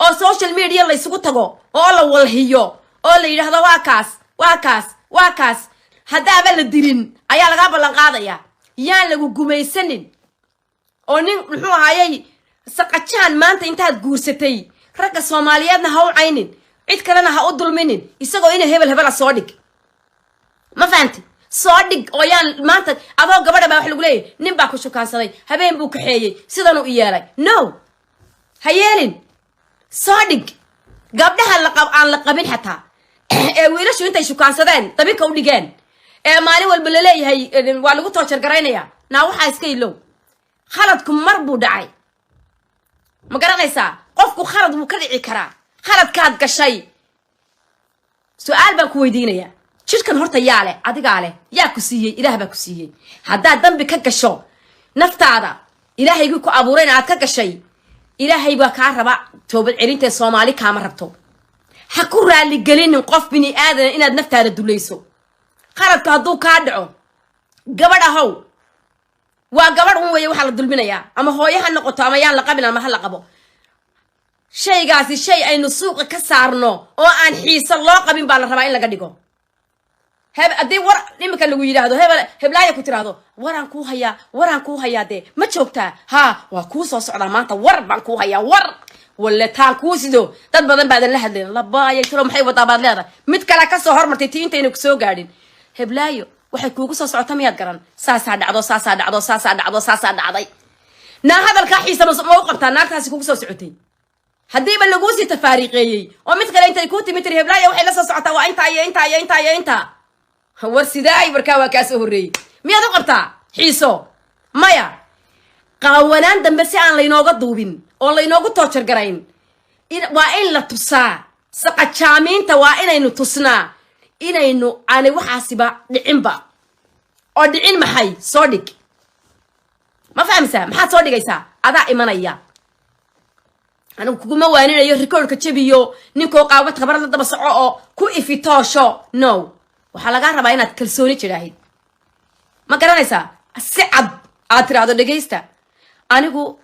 Speaker 1: oo social media laysugu tago oo la walhiyo oo la yidhaahdo, "Waa kaas, waa kaas, waa kaas." Haddaaba la dilin ayaa lagaa ballan qaadaya. Yaan lagu gumaysanin oo nin, muxuu ahaayey, saqajaan maanta intaad guursatay. Ragga Soomaaliyeedna ha u caynin, cid kalena ha u dulminin. Isagoo ina hebel hebela soo dhig. Ma fahanti? Soo dhig oo yaan maanta adoo gabadha baa wax lagu leeyahy, nin baa ku shukaansaday, habeen buu kaxeeyey, sidanuu i yeelay. No, ha yeelin. Soo dhig gabdhaha laqab aan la qabin xataa, ee wiilashu intay shukaansadeen dabinka u dhigeen, ee maalin walba laleeyahay waa lagu torture garaynaya. Naa, waxaa iska ilow. Khaladku mar buu dhacay, ma garanaysaa? Qofku khalad wuu ka dhici karaa. Khaladkaad gashay, su-aal baan ku weydiinayaa: jidhkan horta yaa leh? Adigaa leh. Yaa ku siiyey? Ilaah baa ku siiyey. Haddaad dambi ka gasho naftaada, Ilaahaygii ku abuurayna aad ka gashay, Ilaahay baa kaa raba toobad celintee. Soomaali kaama rabto. Ha ku raaligelinin qof bini aadana inaad naftaada dulayso. Khaladku hadduu kaa dhaco, gabadh ahow, waa gabadh un weeye waxaa la dulminayaa, ama hooyo ha noqoto, ama yaan la qabin ama ha la qabo. Shaygaasi shay aynu suuqa ka saarno oo aan xiiso loo qabin baa la rabaa in laga dhigo. Heb haddii war iminka lagu yidhaahdo, hebel heblaaya ku tiraahdo, "Waraan kuu hayaa, waraan kuu hayaa dee, ma joogtaa?" "Haa, waa kuu soo socdaa maanta, war baan kuu hayaa." War walle taan kuu sido dad badan baadan la hadlayn. Labaayay talo, maxay wadaa baad leedahay? Mid kale kasoo hormartay tii intayna kusoo gaadhin. Heblaayo waxay kuugu soo socota miyaad garan? Saasaa dhacdo, saasaa dhacdo, saasaa dhacdo, saasaa dhacday. Naa, hadalkaa xiisa ma u qabtaa naagtaasi kugu soo socotay? Haddiiba laguu sii tafaariiqeeyey oo mid kale intay kuu timi tiri, "Heblaayo waxay la soo socotaa waa intaa iyo intaa iyo intaa iyo intaa." War sidaay, warkaa waa kaa soo horreeyey, miyaad u qabtaa xiiso? Maya. Qaawanaan dambe si aan laynooga duubin oo laynoogu torture garayn, waa in la tusaa saqajaamiinta. Waa inaynu tusnaa inaynu aanay waxaasiba dhicinba oo dhicin. Maxay soo dhig? Ma fahamsaa? Maxaad soo dhigaysaa? Adaa imanaya. Anigu kuguma waaninayo recordka jabiyo, ninkoo qaawad kabarad la daba soco oo ku ifitoosho. No, waxaa lagaa rabaa inaad kalsooni jidhaahid. Ma garanaysaa? Si cad aad tiraahdo, "Dhegaysta, anigu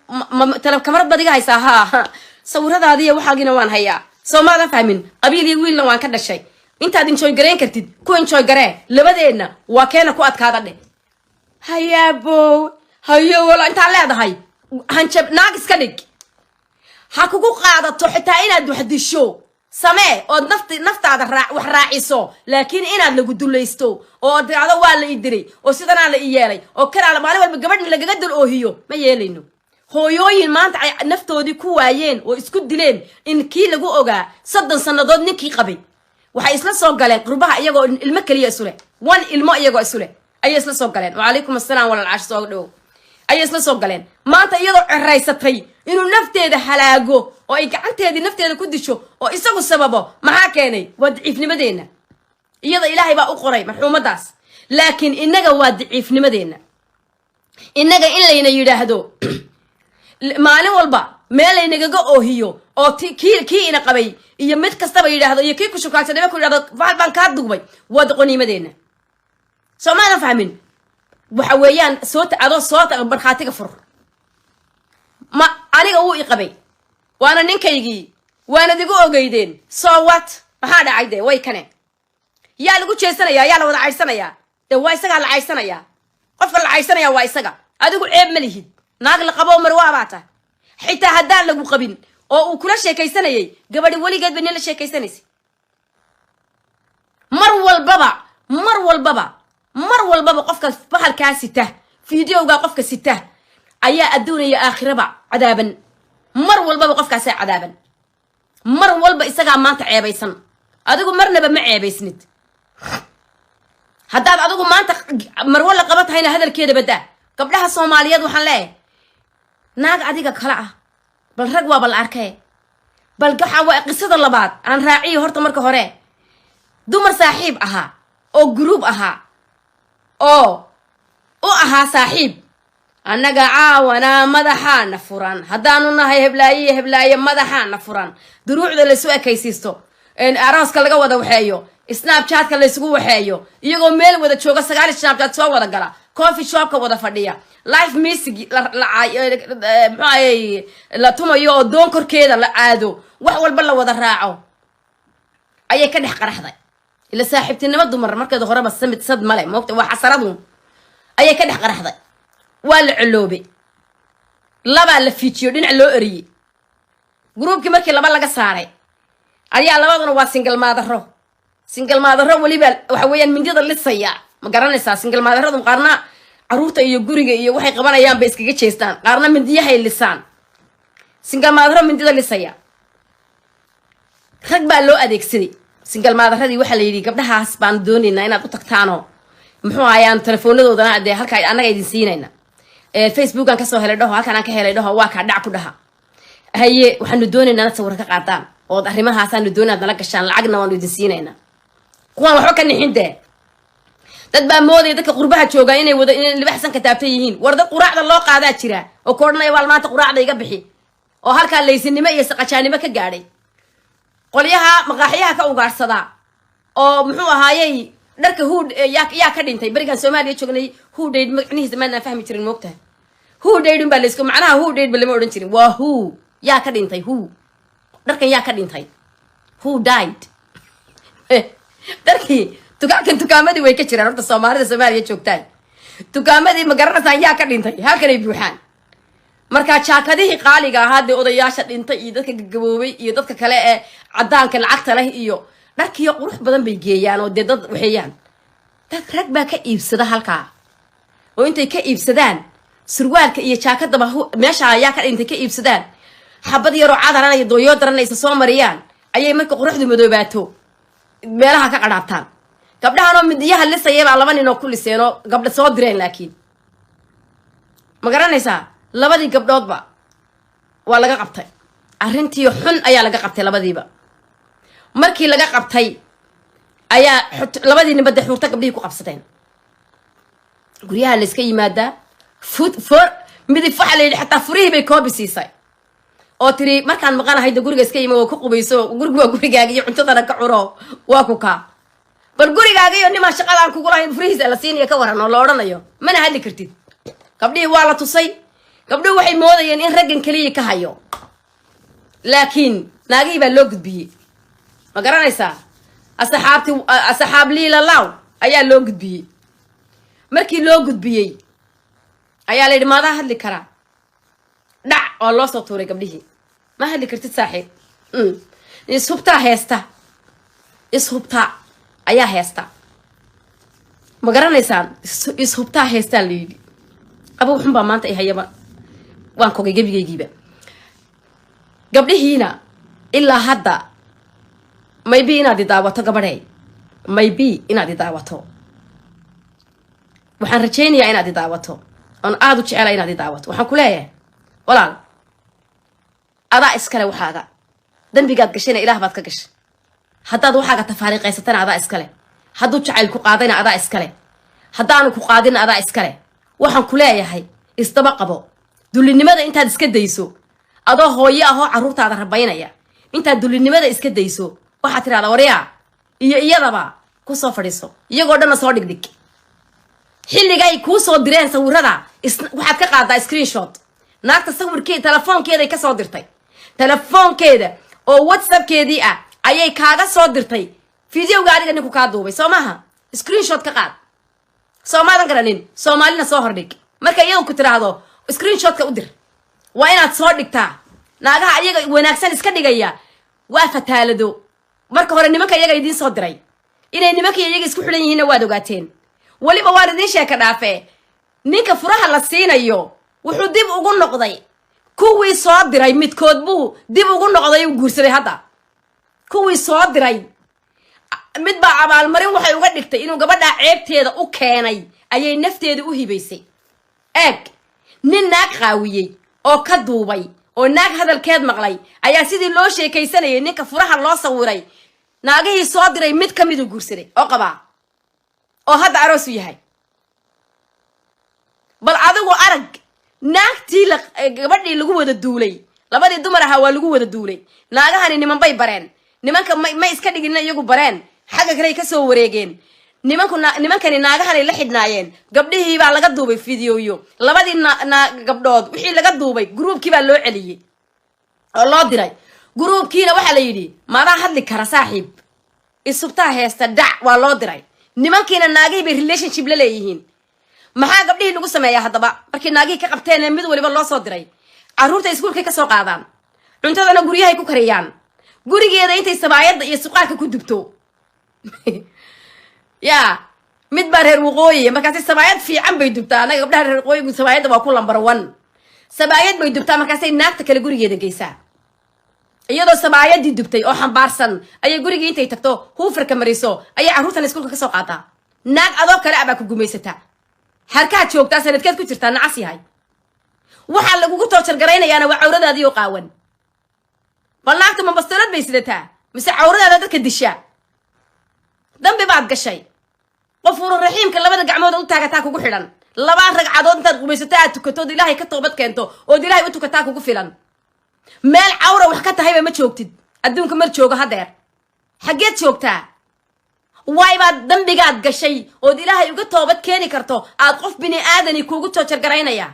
Speaker 1: kamarad baad iga haysaa, ha, sawiradaadiiyo waxaagiina waan hayaa." Soo maadan fahmin? Qabiil iyo wiilna waan ka dhashay. Intaad enjoy garayn kartid ku enjoy garee. Labadeenna waa keena ku adkaada dheh. Hayaabo, hayo wala intaad leedahay, hanjab naag iska dhig. Ha kugu qaadato xitaa inaad wax disho, samee ood nafti naftaada wax raaciso, laakiin inaad lagu dulaysto oo tiraahdo, "Waa la i diray oo sidanaa la i yeelay," oo kanaa maalin walba gabadha lagaga dul oohiyo, ma yeelayno. Hooyooyin maanta ay naftoodii ku waayeen oo isku dileen in kii lagu ogaa 30 sannadood ninkii qabay, waxay isla soo galeen qurbaha iyagoo ilmo keliya isuleh, one ilmo iyagoo isuleh ayay isla soo galeen. Wacalaykum assalaam, walaal caash, soo dhowow. Ayay isla soo galeen. Maanta iyadoo ceraysatay inuu nafteeda halaago oo ay gacanteedii nafteeda ku disho oo isagu sababo, maxaa keenay? Waa daciifnimadeenna. Iyada Ilaahay baa u qoray marxuumadaas, laakiin innaga waa daciifnimadeenna. Innaga in layna yidhaahdo maalin walba meel laynagaga oohiyo oo Oo kii ina qabay iyo mid kastaba yidhaahdo iyo kii ku shukaansanayba ku yidhahdo, "Bahal baan kaa duubay." Waa doqoniimadeenna. Soo maadan fahmin? Waxa weeyaan, soo adoo soo markhaatiga fur. Ma aniga wuu i qabay, waana ninkaygii, waanad igu ogeydeen. So what? Maxaa dhacay? Dee way kane yaa lagu jeesanayaa? Yaa la wada caydsanayaa? Dee waa isagaa la caydsanayaa. Qofka la caydsanaya waa isaga. Adigu ceeb ma lihid. Naag la qabo marwaa baa tahay. Xitaa haddaan lagu qabin oo uu kula sheekaysanayay, gabadhi weligeed ba nin la sheekaysanaysay. Mar walbaba, mar walbaba, mar walbaba qofka bahalkaa sita, videogaa qofka sita ayaa adduun iyo aakhiraba cadaaban. Mar walbaba qofkaasaa cadaaban. Mar walba isagaa maanta ceebaysan. Adigu marnaba ma ceebaysnid. Haddaad adigu maanta marwo la qaba tahayna, hadalkeeda badaa. Gabdhaha Soomaaliyeed waxaan leeyahay, naag adiga kale ah, bal rag waaba la arkay. Bal waxa waa qisada labaad aan raaciyo. Horta marka hore, dumar saaxiib ahaa oo group ahaa oo u ahaa saaxiib, "Annaga caawanaa madaxaana furan, haddaanu nahay heblaaye iyo heblaaye, madaxaana furan." Duruucda laysu ekaysiisto, arooska laga wada waxeeyo, Snapchatka laysugu waxeeyo, iyagoo meel wada jooga, 9 Snapchat soo wada gala, coffee shopka wada fadhiya, live music muxuu ahayey la tumayo oo doon korkeeda la aado, wax walba la wada raaco, ayay ka dhex qaraxday. Ila saaxiibtinimo dumar markeeda horeba samid sad male moogta, waa xasaradun. Ayay ka dhex qaraxday. Waa la coloobay, labaa la fiijiyo, dhinac loo eriyey. Groupkii markii laba laga saaray ayaa labaduna waa single mothero. Single mothero weliba waxa weeyaan mindida lisaya. Ma garanaysaa? Single motheradu qaarna caruurta iyo guriga iyo waxay qabanayaan bay iskaga jeestaan, qaarna mindiyahay lisaan. Single mothero mindida lisaya, rag baa loo adeegsaday. Single motheradii waxaa la yidhi, "Gabdhahaas baan doonaynaa inaad u tagtaanoo, muxuu ahayaan, telefoonadoodana dee halkaa annaga idin siinayna. Facebookan kasoo helay dhaho, halkaan aan ka helay dhaho, waa kaa dhac ku dhaha. Haye, waxaanu doonaynaa inaad sawir ka qaadaan ood arrimahaasaanu doonay inaad nala gashaan, lacagna waanu idin siinaynaa." Kuwaan waxba ka nixin dee. Dad baa moodaya dadka qurbaha jooga inay wada inay libaxsan ka taabtan yihiin. War dad quraacda loo qaadaa jira oo ka odhanaya, "Waal maanta quraacda iga bixi," oo halkaa laysinimo iyo saqajaanimo ka gaadhay. Qolyaha maqaaxyaha ka ugaadhsadaa oo muxuu ahaayey dharka huud yaa ka dhintay. Berigaan Soomaaliya joognay, who died macnihiisa maanaan fahmi jirin, moogtahay? Who died un baa laysku macnaha, who died ba lama odhan jirin. Waa who, yaa ka dhintay, who, dharkan yaa ka dhintay, who died dharkii. Dukaankan, dukaamadii way ka jiraan horta Soomaalida Soomaaliya joogtaan. Dukaamadii, ma garanaysaan, yaa ka dhintay halkanay buuxaan. Marka jaakadihii qaaliga ahaa dee, odayaasha dhintay iyo dadka gagaboobay iyo dadka kale ee cadaanka lacagta leh iyo dharkiyo qurux badan bay geeyaan oo dee dad waxeeyaan. Dad rag baa ka iibsada halkaa oo intay ka iibsadaan surwaalka iyo jaakadaba, meesha ayaa ka dhintay ka iibsadaan, xabad yaroo cadaran iyo dooyoo daran isa soo mariyaan, ayay marka quruxdu madoobaato meelaha ka qadhaabtaan. Gabdhahanoo midiyaha lisaya baa laba nin oo ku liseen oo gabdha soo direen. Laakiin ma garanaysaa, labadii gabdhoodba waa laga qabtay. Arrintii xun ayaa laga qabtay labadiiba. Markii laga qabtay ayaa labadii ninba dee xuurta gabdhihii ku qabsadeen. Guryaha la iska yimaadaa fud for midib. Waxaa la yidhi xataa furihii bay koobi siisay oo tiri, "Markaan maqanahay de guriga iska yimi oo ku qubayso. Gurigu waa gurigaaga iyo cuntadana ka curo, waa ku kaa." Bal gurigaaga iyo nimaa shaqadaan kugu lahayn furihiisa la siinaya ka waran oo la odhanayo, "Mana hadli kartid." Gabdhihii waa la tusay. Gabdhuhu waxay moodayeen in raggan keliya ka hayo, laakiin naagihii baa loo gudbiyey. Ma garanaysaa? Asxaabti, asxaab liilalaw ayaa loo gudbiyey. Markii loo gudbiyey ayaa la yidhi, "Maadaa hadli karaa?" Dhac oo loo soo tuuray gabdhihii. "Ma hadli kartid, saaxiib." Ishubtaa heesta, ishubtaa ayaa heesta. Ma garanaysaan? Ishubtaa heestaa la yidhi. Qabow xun baa maanta i hayaba, waan kogay gebigaygiiba. Gabdhihiina ilaa hadda, maybe inaad i daawato, gabadhey, maybe inaad i daawato. Waxaan rajaynayaa inaad i daawato oon aada u jecela inaad i daawato. Waxaan ku leeyahay, walaal, adaa iskale waxaaga. Dembigaad gashayna Ilaah baad ka gashay. Haddaad waxaaga tafaariiqaysatana adaa iskale. Hadduu jacayl ku qaadayna adaa iskale. Haddaanu ku qaadina adaa iskale. Waxaan ku leeyahay, isdaba qabo. Dullinimada intaad iska dayso. Adoo hooyo ahoo carruurtaada rabaynaya, intaad dulinimada iska dayso, waxaad tidhahdaa, "Waryaa," iyo iyadaba ku soo fadhiiso, iyagoo dhanna soo dhigdhig. Xilligay kuu soo direen sawirada waxaad ka qaadaa screenshot. Naagta sawirkeed telefoonkeeday ka soo dirtay, telefoonkeeda oo WhatsAppkeedii ah ayay kaaga soo dirtay videoga adiga ninku kaa duubay, soo maaha? Screenshot ka qaad, soo maadan garanin? Soomaalina soo hordhig. Marka iyadu ku tiraahdo screenshotka u dir, waa inaad soo dhigtaa. Naagaha ayaga wanaagsan iska dhigaya waa fataalado. Marka hore nimanka iyaga idiin soo diray, inay nimanka iyaga isku xidhan yihiinna waad ogaateen. Weliba waan idiin sheeka dhaafe, ninka furaha la siinayo wuxuu dib ugu noqday kuwii soo diray midkood buu dib ugu noqday, uu guursaday. Hadda kuwii soo diray mid baa abaalmarin waxay uga dhigtay inuu gabadhaa ceebteeda u keenay, ayay nafteeda u hibaysay. Eeg, nin naag qaawiyey oo ka duubay oo naag hadalkeed maqlay ayaa sidii loo sheekaysanayay ninka furaha loo sawiray naagihii soo diray mid ka miduu guursaday oo qabaa oo hadda aroosu yahay. Bal adigu arag, naagtii la gabadhii lagu wada duulay, labadii dumar ahaa waa lagu wada duulay. Naagahani niman bay bareen, nimanka ma iska dhigina, iyagu bareen, xagga kaley kasoo wareegeen. Nimanku nimankani naagahanay la xidhnaayeen. Gabdhihii baa laga duubay videoyo. Labadii na gabdhood wixii laga duubay groupkii baa loo celiyey oo loo diray. Groupkiina waxaa la yidhi, "Maadaa hadli kara, saaxiib?" Isubtaa heesta dhac waa loo diray. Nimankiina naagihii bay relationship la leeyihiin. Maxaa gabdhihii lagu sameeyaa haddaba? Markii naagihii ka qabteen ee mid waliba loo soo diray, carruurta iskuulkay ka soo qaadaan, cuntadana guryahay ku kariyaan. Gurigeeda intay sabaayadda iyo suqaarka ku dubto, yaa mid baa reer waqooyiya, markaasi sabaayad fiican bay dubtaa. Annaga gabdhaha reer waqooyigu sabaayadda waa ku number one. Sabaayad bay dubtaa, markaasay naagta kale gurigeeda geysaa. Iyadoo sabaayadii dubtay oo xambaarsan ayay gurigii intay tagto, huufarka mariso, ayay carruurtan iskuulka ka soo qaataa. Naag adoo kale abaa ku gumaysataa. Harkaad joogtaa, sanadkeed ku jirtaa, nacas yahay. Waxaa lagugu toojargaraynayaana waa cawradaadii oo qaawan. Bal naagta ma bastoolad bay sidataa mise cawradaada dadka dishaa? Dambi baad gashay. Qafuuru raxiimka labada gacmood u taagataa kugu xidhan. Laba ragcadood intaad qubaysato, aad tukato, ood Ilaahay ka toobad keento, ood Ilaahay u tukataa kugu filan. Meel cawra wax ka tahayba ma joogtid. Adduunka mar joogo haddeer, xaggeed joogtaa? Waay baad dambigaad gashay ood Ilaahay uga toobad keeni karto aad qof bini aadani kuugu toojargaraynaya?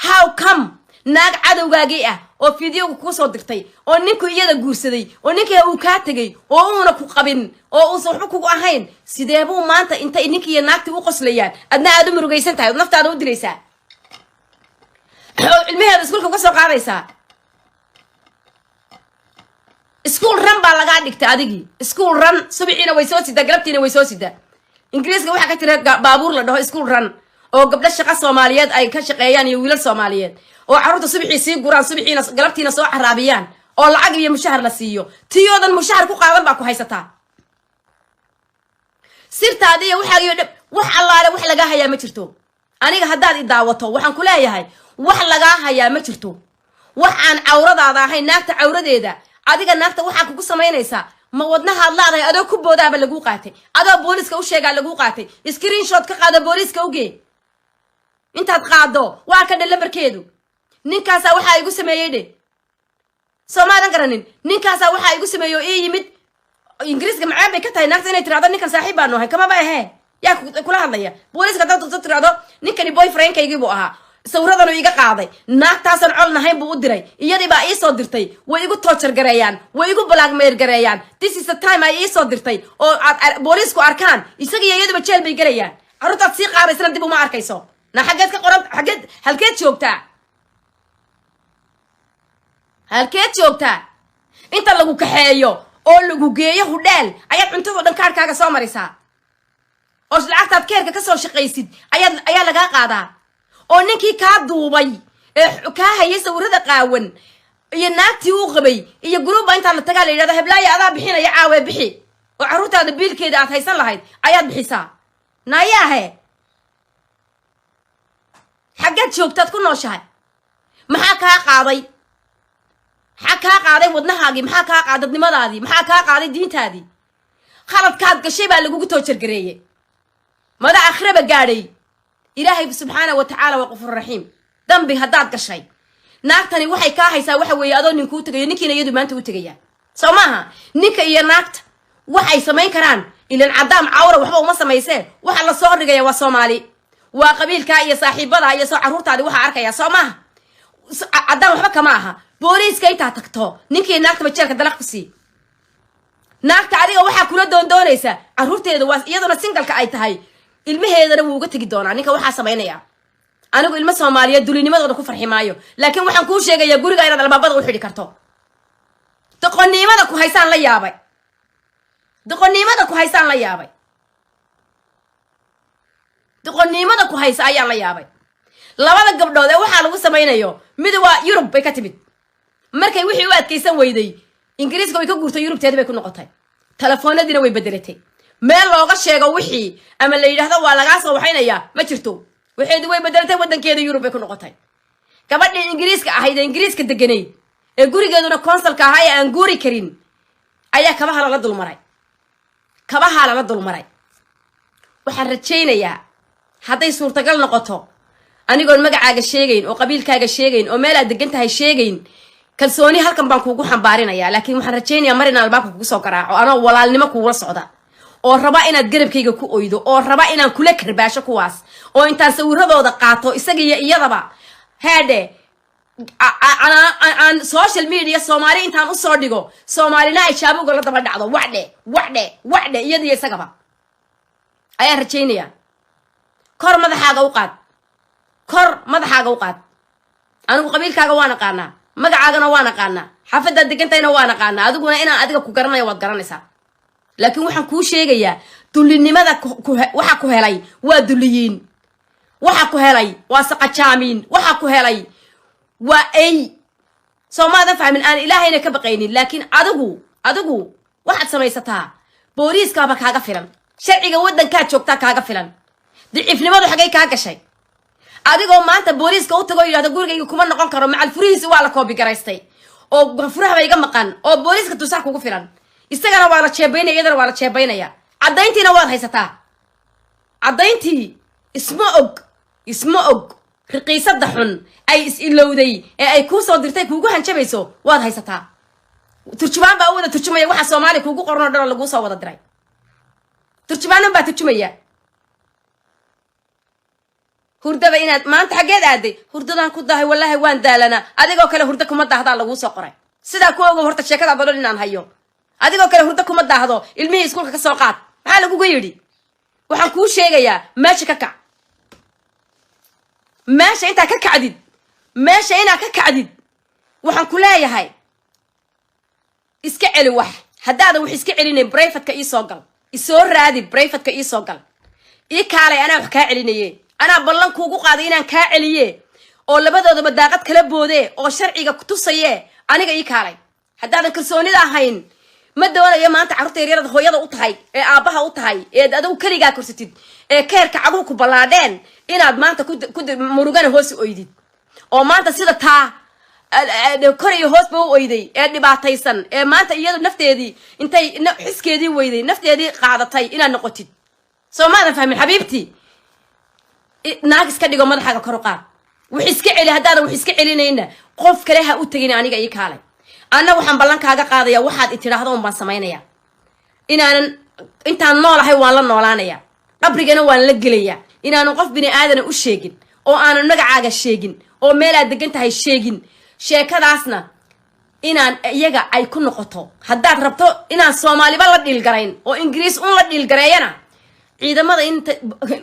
Speaker 1: How come naag cadowgaagii ah oo videoga kuu soo dirtay, oo ninku iyada guursaday, oo ninkii uu kaa tegay, oo uuna ku qabin, oo uusan waxba kugu ahayn, sidee buu maanta intay ninkii iyo naagtii u qoslayaan adna aad u murugaysan tahay, ood naftaada u dilaysaa, oo cilmaheeda iskuulka uga soo qaadaysaa? School run baa lagaa dhigtay adigii. School run subaxiina way soo sidaa, galabtiina way soo sidaa. Ingiriiska waxaa ka jira baabuur la dhaho school run, oo gabdho shaqa Soomaaliyeed ay ka shaqeeyaan iyo wiilal Soomaaliyeed, oo carruurta subaxii sii guraan, subaxiina galabtiina soo caraabiyaan, oo lacag iyo mushahar la siiyo. Tiyoodan mushahar ku qaadan baa ku haysataa. Sirtaadi iyo waxaagiyo dhib, wax allaale wax lagaa hayaa ma jirto. Aniga haddaad i daawato, waxaan ku leeyahay, wax lagaa hayaa ma jirto, wax aan cawradaada ahayn. Naagta cawradeeda adiga, naagta waxaa kugu samaynaysaa, ma wadnahaad laadahay? Adoo ku boodaaba laguu qaatay, adoo booliiska u sheegaa laguu qaatay. Screenshot ka qaado, booliiska ugee intaad qaado, waa ka dhe lambarkeedu. "Ninkaasaa waxaa igu sameeyey," dhe. Soo maadan garanin? "Ninkaasaa waxaa igu sameeyey oo ii yimid." Ingiriiska macaan bay ka tahay naagta inay tirahdo, "Ninkan saaxiib baanu ahay." Kamaba ahee, yaa kula hadlaya? Booliiska haddaad tagto, tirahdo, "Ninkani boyfriendkaygii buu ahaa, sawiradanuu iga qaaday, naagtaasan col nahayn buu u diray, iyadii baa ii soo dirtay, way igu torture gareeyaan, way igu blackmail gareeyaan, this is the time ay ii soo dirtay," oo aad booliisku arkaan, isaga iyo iyaduba jeel bay gelayaan. Carruurtaad sii qaadaysana dib uma arkayso. Na xaggeed ka qoran? Xaggeed, halkeed joogtaa? Halkeed joogtaa? Inta lagu kaxeeyo oo lagu geeyo hudheel ayaad cuntadoo dhan kaarhkaaga soo marisaa, oo lacagtaad keerka kasoo shaqaysid ayaa lagaa qaadaa, oo ninkii kaa duubay ee kaa hayay sawirada qaawan iyo naagtii uu qabay iyo guruubba intaa la tagaa la yidhahdo, "Heblaayo, adaa bixinaya caawe, bixi," oo carruurtaada biilkeeda aad haysan lahayd ayaad bixisaa. Nayaahe, xaggeed joogtaad ku nooshahay? Maxaa kaa qaaday? Maxaa kaa qaaday wadnahaagii? Maxaa kaa qaaday dadnimadaadii? Maxaa kaa qaaday diintaadii? Khaladkaad gashay baa lagugu toojargareeyey. Mada akhraba gaadhay? Ilaahay subxaana wa tacaala waa qafuur raxiim. Dambi haddaad gashay, Naagtani waxay kaa haysaa waxa weeye adoo ninkuu tegayo, ninkiina iyadu maanta u tegaya. Soo maaha? Ninka iyo naagta waxay samayn karaan ilan caddaam cawra waxba uma samaysee. Waxa la soo dhigaya waa Soomaali, waa qabiilkaa iyo saaxiibada iyo soo carruurtaadi waxaa arkaya. Soo maaha? Caddaan waxba kama aha. Booliiska intaa tagto, ninkii naagtaba jeelka dalaq ku sii. Naagta adiga waxaa kula doondoonaysa carruurteeda, waa iyaduna single-ka ay tahay, ilmaheedana wuu uga tegi doonaa ninka waxaa samaynaya. Anigu ilmo Soomaaliyeed dulinimadooda ku farxi maayo, laakiin waxaan kuu sheegayaa guriga inaad albaabada u xidhi karto. Doqonnimada ku haysaan la yaabay, doqonnimada ku haysaan la yaabay, doqonnimada ku haysa ayaan la yaabay. Labada gabdhood ee waxaa lagu samaynayo, mid waa Yurub bay ka timid. Markay wixii u adkaysan weyday, Ingiriiska way ka guurtay, Yurubteedi bay ku noqotay, telefoonadiina way bedelatay. Meel looga sheego wixii ama la yidhaahdo waa lagaa soo waxaynayaa ma jirto. Waxeedi way bedelatay, waddankeeda Yurub bay ku noqotay. Gabadhii Ingiriiska ahayd ee Ingiriiska deganayd ee gurigeeduna council-ka ahaa ee aan guuri karin ayaa kabaha lala dulmaray, kabaha lala dulmaray. Waxaan rajaynayaa hadday suurtagal noqoto, anigoon magacaaga sheegayn oo qabiilkaaga sheegayn oo meel aad degan tahay sheegayn, kalsooni halkan baan kuugu xambaarinayaa. Laakiin waxaan rajaynayaa mar inaan albaabka kugu soo garaaco anoo walaalnimo kuugula socda oo raba inaad garabkayga ku oydo oo raba inaan kula karbaasho kuwaas, oo intaan sawiradooda qaato, isaga iyo iyadaba, heedhe, aan social media Soomaali intaan usoo dhigo, Soomaalina ay jaabuga la daba dhacdo, waxdhe, waxdhe, waxdhe, iyadiyo isagaba ayaan rajaynayaa. Kor madaxaaga u qaad, kor madaxaaga u qaad. Anigu qabiilkaaga waan aqaanaa, magacaagana waan aqaanaa, xaafadaad degantahayna waan aqaanaa, adiguna inaan adiga ku garanayo waad garanaysaa. Laakiin waxaan kuu sheegayaa dullinimada waxa ku helay waa dulliyiin, waxa ku helay waa saqajaamiin, waxa ku helay waa ay soo maadan fahmin, aan Ilaahayna ka baqaynin. Laakiin adigu waxaad samaysataa, booliiskaaba kaaga filan, sharciga waddankaad joogtaa kaaga filan. Daciifnimadu xaggay kaa gashay? Adigoo maanta booliiska u tago, yidhahdo gurigayga kuma noqon karo, macal furihiisi waa la koobi garaystay oo furahaba iga maqan, oo booliiska tusaa kugu filan. Isagana waa la jeebaynaya, iyadana waa la jeebaynaya. Caddayntiina waad haysataa, caddayntii. Isma og, isma og. Riqiisada xun ay is ilowday ee ay kuu soo dirtay, kuugu hanjabayso, waad haysataa. Turjumaan baa u wada turjumaya waxa Soomaaliya kuugu qoran oo dhan oo laguu soo wada diray. Turjumaanan baa turjumaya. Hurdada inaad maanta xaggeed aaday? Hurdadaan ku dahay, wallaahi waan daalanaa. Adigoo kale hurdo kuma daahdaa laguu soo qoray. Sidaa ku ogow horta sheekada balon inaan hayo. Adigoo kale hurdo kuma daahdo. Ilmihii iskuulka ka soo qaad, maxaa laguga yidhi? Waxaan kuu sheegayaa, meesha ka kac, meesha intaa ka kacdid, meesha inaad ka kacdid. Waxaan ku leeyahay iska celi. Wax haddaadan wax iska celinayn, private-ka iisoo gal, isoo raadi, private-ka iisoo gal, ii kaalay. Anaa wax kaa celinaye, anaa ballan kuugu qaaday inaan kaa celiye oo labadoodaba daaqad kala boode oo sharciga kutusaye. Aniga ii kaalay haddaadan kalsoonida ahayn. Ma doonayo maanta carruurta yaryarada hooyada u tahay ee aabbaha u tahay eed adigu keligaa korsatid ee keerka caguhu ku ballaadheen inaad maanta ku murugana hoos oydid, oo maanta sida taa kor iyo hoosba u oyday ee dhibaataysan ee maanta iyadu nafteedii intay xiskeedii weyday nafteedii qaadatay inaad noqotid. Soo maadan fahmin, xabiibtii? Naag iska dhigo, madaxaaga kor u qaad, wax iska celi. Haddaadan wax iska celinayna, qof kale ha u tegin, aniga ii kaalay. Anna waxaan ballan kaaga qaadaya, waxaad i tidhaahdo un baan samaynaya. Inaanan intaan noolahay waan la noolaanaya, qabrigana waan la gelaya, inaanan qof bini aadana u sheegin oo aanan magacaaga sheegin oo meelaad degan tahay sheegin. Sheekadaasna inaan iyaga ay ku noqoto. Haddaad rabto inaan Soomaaliba la dhiilgarayn oo Ingiriis un la dhiilgareeyana, ciidamada inta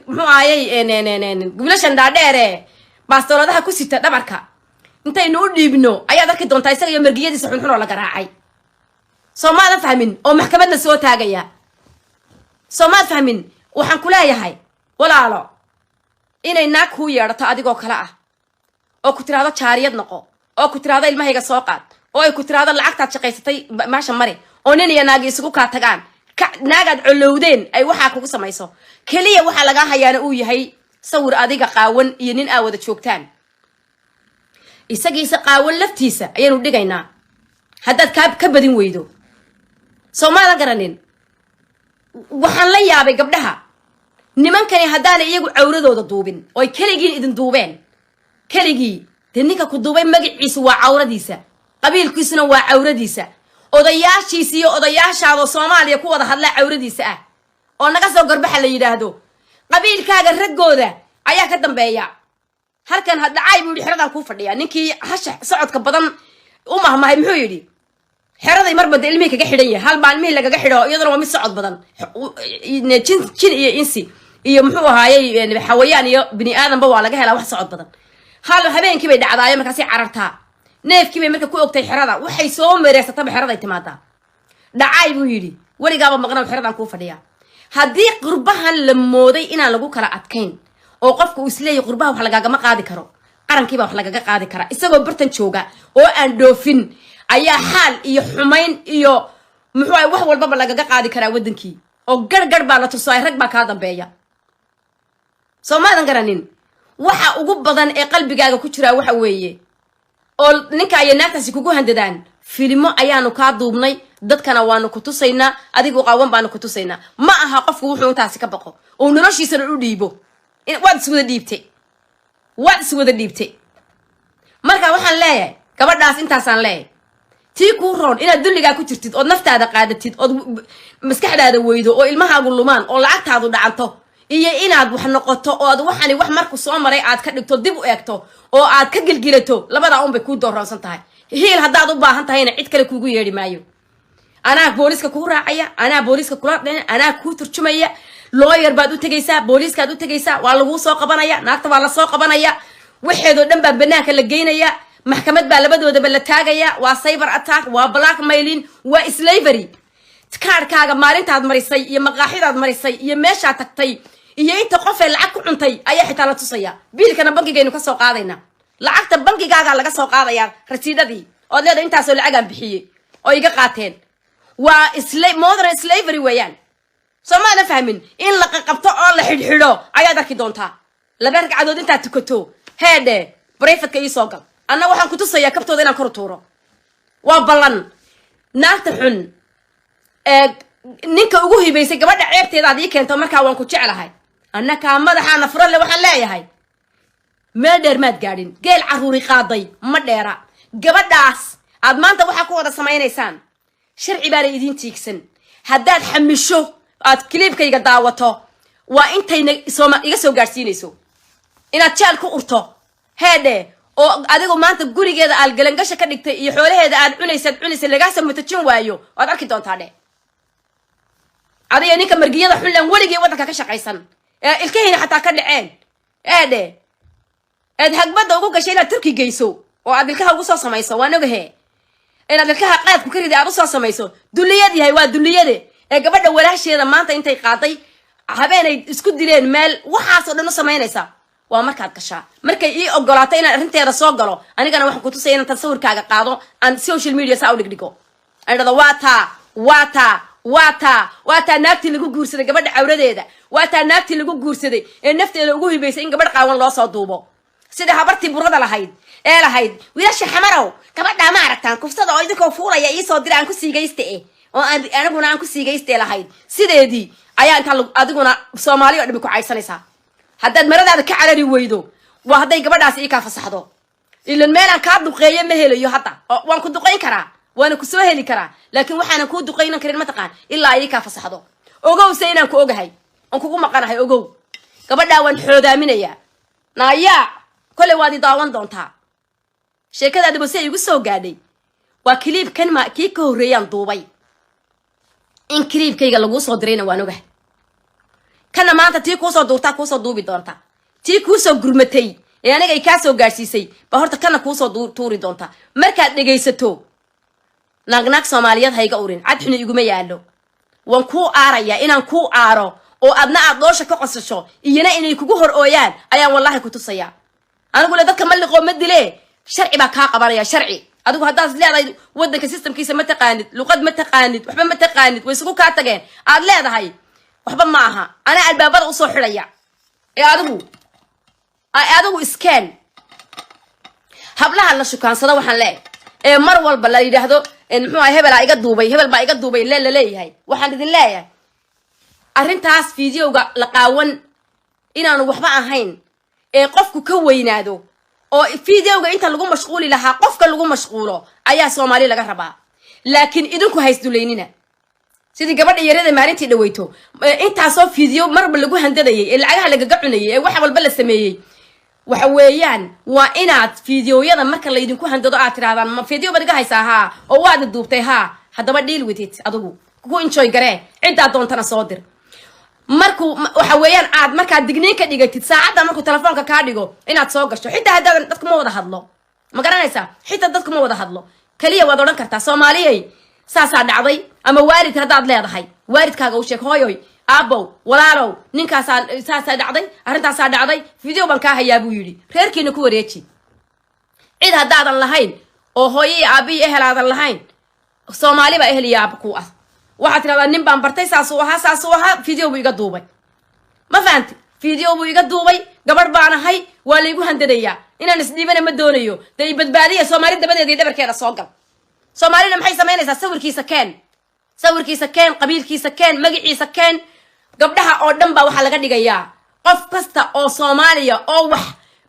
Speaker 1: muxuu ahayey, wiilashan dhaadheere baastooladaha ku sita dhabarka intaynu u dhiibno ayaad arki doontaa isaga iyo margiyadiisa xunxun oo la garaacay. Soo maadan fahmin? Oo maxkamadna soo taagaya. Soo maad fahmin? Waxaan ku leeyahay, walaalo, inay naag kuu yeedhato adigoo kale ah oo ku tiraahdo jaariyad noqo, oo ku tiraahdo ilmahayga soo qaad, oo ay ku tiraahdo lacagtaad shaqaysatay maasha mari, oo nin iyo naagi isugu kaa tagaan, naagaad colowdeen ay waxaa kugu samayso, keliya waxaa lagaa hayaana uu yahay sawir adiga qaawan iyo nin aa wada joogtaan, isagiisa qaawan laftiisa ayaanu dhigaynaa haddaad kaa ka badin weydo. Soo maadan garanin? Waxaan la yaabay gabdhaha nimankani haddaanay iyagu cawradooda duubin oo ay keligiin idin duubeen keligii. Dee ninka ku duubay magaciisu waa cawradiisa, qabiilkiisuna waa cawradiisa, odayaashiisa iyo odayaashaadoo Soomaaliya ku wada hadlaa cawradiisa ah oo naga soo garbaxa la yidhaahdo. Qabiilkaaga raggooda ayaa ka dambeeya halkan. Hadhacay buu yidhi, xeradaan kuu fadhiyaa. Ninkii hasha socodka badan u mahmahay muxuu yidhi? Xeraday marba de ilmihii kaga xidhan yahay, hal maalmihii lagaga xidho, iyaduna waa mid socod badan. Jin, jin iyo insi iyo muxuu ahaayey, xawayaan iyo bini aadanba waa laga helaa wax socod badan. Hal habeenkii bay dhacdaayo, markaasay carartaa. Neefkii bay marka ku ogtay xerada, waxay soo mereersataba xeraday timaadaa. Dhacay buu yidhi, weligaaba maqnaw, xeradaan kuu fadhiyaa. Haddii qurbahan la mooday inaan lagu kala adkayn oo qofka uu isleeyahy qurbaha wax lagaagama qaadi karo, qarankiibaa wax lagaga qaadi karaa. Isagoo bartan jooga oo aan dhoofin ayaa xaal iyo xumayn iyo muxuu ahay wax walbaba lagaga qaadi karaa waddankii, oo garh baa la tusaay, rag baa kaa dambeeya. Soo maadan garanin? Waxa ugu badan ee qalbigaaga ku jiraa waxa weeye oo ninka iyo naagtaasi kugu handadaan, filimo ayaanu kaa duubnay, dadkana waanu ku tusaynaa, adigu qaawan baanu ku tusaynaa. Ma aha qofku wuxuu intaasi ka baqo oo noloshiisana u dhiibo. Waad iswada dhiibtay, waad iswada dhiibtay. Marka waxaan leeyahay gabadhaas, intaasaan leeyahay, tii kuu roon inaad dulligaa ku jirtid ood naftaada qaadatid ood maskaxdaada weydo oo ilmahaagu lumaan oo lacagtaadu dhacanto, iyo inaad wax noqoto oo aad waxani wax marku soo maray aad ka dhigto, dib u eegto oo aad ka gilgilato, labadaa un bay kuu dooroonsan tahay. Hiil haddaad u baahan tahayna cid kale kuugu yeedhi maayo. Anaa booliiska kuu raacaya, anaa booliiska kula dhicin, anaa kuu turjumaya. Lawyer baad u tegaysaa, booliiskaad u tegaysaa, waa laguu soo qabanaya. Naagta waa lasoo qabanaya, waxeedoo dhan baa banaanka la geynaya, maxkamad baa labadoodaba la taagaya. Waa cyber attack, waa blackmailing, waa slavery. Kaarkaaga maalintaad marisay iyo maqaaxidaad marisay iyo meeshaad tagtay iyo inta qofee lacag ku cuntay ayaa xitaa la tusaya. Biilkana bankigaynu kasoo qaadayna, lacagta bankigaagaa laga soo qaadaya, rasiidhadii ood leedahay intaasoo lacagaan bixiyey oo iga qaateen. Waa modern slavery weeyaan. Soo maadan fahmin? In la qaqabto oo la xidhxidho ayaad arki doontaa. 2 ragcadood intaad tukato, heedhe, private-ka ii soo gal. Anna waxaan ku tusayaa kabtooda inaan kor tuuro. Waa ballan. Naagta xun ee ninka ugu hibaysay gabadha ceebteeda aad ii keento, markaa waan ku jeclahay. Annakaa madaxaana furale waxaan leeyahay, meel dheer maad gaadhin, geel caruuri qaaday ma dheera. Gabadhaas aad maanta waxaa ku wada samaynaysaan, sharci baana idiin tiigsan. Haddaad xamisho aad clip-kayga daawato, waa intayna sooma iga soo gaadhsiinayso inaad jeel ku urto, heedhe, oo adigu maanta gurigeeda aad galangasha ka dhigtay iyo xoolaheeda aad cunaysaad cunaysa lagaasa matajin waayo, waad arki doontaa dheh. Adiga ninka margiyada xunlan weligii waddanka ka shaqaysan ee ilkahiina xataa ka dhaceen, eedhe, eed hagbadda ugu gashay inaad Turki geyso oo aad ilkaha ugu soo samayso, waan ogahe inaad ilkaha qaadku ka ridi aad usoo samayso. Dulliyad yahay, waa dulliyade ee gabadha walaasheeda maanta intay qaaday habeenay isku dileen meel waxaasoo dhan u samaynaysa. Waa markaad gashaa, markay ii ogolaato inaan arrinteeda soo galo, anigana waxaan kutusaya inaan tasawirkaaga qaado, aan social media saa u dhigdhigo, aan dhahdo waa taa, waa taa, waa taa, waa taa naagtii lagu guursaday gabadha cawradeeda, waa taa naagtii lagu guursaday ee nafteeda ugu hibaysay in gabadh qaawan loo soo duubo, sida habartii burada lahayd ee lahayd wiilasha Xamarow, gabadhaa ma aragtaan kufsada oo idinkoo fuulaya iisoo dira aan ku siigayste eh oo aan aniguna aan ku siigayste lahayd. Sideedii ayaa intaa adiguna Soomaali oo dhami ku caydsanaysaa haddaad maradaada ka carari weydo. Waa hadday gabadhaasi ii kaa fasaxdo, ilan meelaan kaa duqeeyo ma helayo hadda. Oo waan ku duqayn karaa, waana ku soo heli karaa, laakiin waxaanan kuu duqaynan karin mataqaan ilaa ii kaa fasaxdo. Ogowse inaan ku ogahay oon kugu maqanahay. Ogow, gabadhaa waan xoodaaminayaa. Naayaa, kolay waad i daawan doontaa. Sheekadaadiba si ay igu soo gaadhay waa clip-kan, ma kii ka horreeyaan duubay. In clip-kayga laguu soo dirayna waan ogahay. Kana maanta tii kuusoo duurtaa kuusoo duubi doonta, tii kuusoo gurmatay ee aniga ay kaa soo gaadhsiisay ba horta kana kuusoo tuuri doonta. Markaad dhegaysato, naagnaag Soomaaliyeed hayga urin, cad xuni iguma yaallo. Waan kuu aarayaa, inaan kuu aaro oo adna aad dhoosha ka qosasho iyana inay kugu hor ooyaan ayaan wallaahi ku tusayaa. Anigu le dadka ma liqoo, ma dile, sharci baa kaa qabanaya, sharci. Adigu haddaad leedahay waddanka system-kiisa ma taqaanid, luqad ma taqaanid, waxba ma taqaanid, way isugu kaa tageen aad leedahay, waxba ma aha. Anaa albaabada usoo xidhaya ee adigu iskeen. Hablaha la shukaansada waxaan leeyahay ee mar walba la yidhaahdo muxuu ahay, hebelaa iga duubay, hebel baa iga duubay le la leeyahay, waxaan idin leeyahay arrintaas video-ga la qaawan inaanu waxba ahayn ee qofku ka weynaado. Oo videoga inta lagu mashquuli lahaa, qofka lagu mashquulo ayaa Soomaali laga rabaa. Laakiin idinku haysdulaynina sidii gabadha yarada maalintii dhaweyto intaasoo video marba lagu handadayay ee lacagaha lagaga cunayay ee wax walba la sameeyey. Waxa weeyaan, waa inaad videoyada marka laydinku handado aad tirahdaan, "Ma video baad iga haysaa? Haa." "Oo waad duubtay?" "Haa." Haddaba deal with it. Adigu ku enjoy garee, ciddaa doontana soo dir. Markuu waxa weeyaan aad markaad digniin ka dhigatid, saacadda markuu telefoonka kaa dhigo inaad soo gasho. Xitaa haddaadan dadku ma wada hadlo, ma garanaysaa? Xitaa dadku ma wada hadlo. Keliya waad odhan kartaa, "Soomaaliyey, saasaa dhacday." Ama waalid haddaad leedahay, waalidkaaga u sheeg: "Hooyoy, aabow, walaalow, ninkaasaa saasaa dhacday, arrintaasaa dhacday, video baan kaa hayaa," buu yidhi. Reerkiina ku wareeji. Cid haddaadan lahayn oo hooyo iyo aabbiyi ehel aadan lahayn, Soomaali baa ehel iyo aaba ku ah. Waxaad tidhahdaa, "Nin baan bartay, saasuu ahaa, saasuu ahaa, video buu iga duubay." Ma fahanti? "Video buu iga duubay, gabadh baan ahay, waa laygu handadayaa, inaan isdhiibana ma doonayo, dee badbaadiya." Soomaali dabadeeda iyo dhabarkeeda soo gal. Soomaalina maxay samaynaysaa? Sawirkiisa keen, sawirkiisa keen, qabiilkiisa keen, magaciisa keen. Gabdhaha oo dhan baa waxaa laga dhigayaa, qof kasta oo Soomaaliya oo wax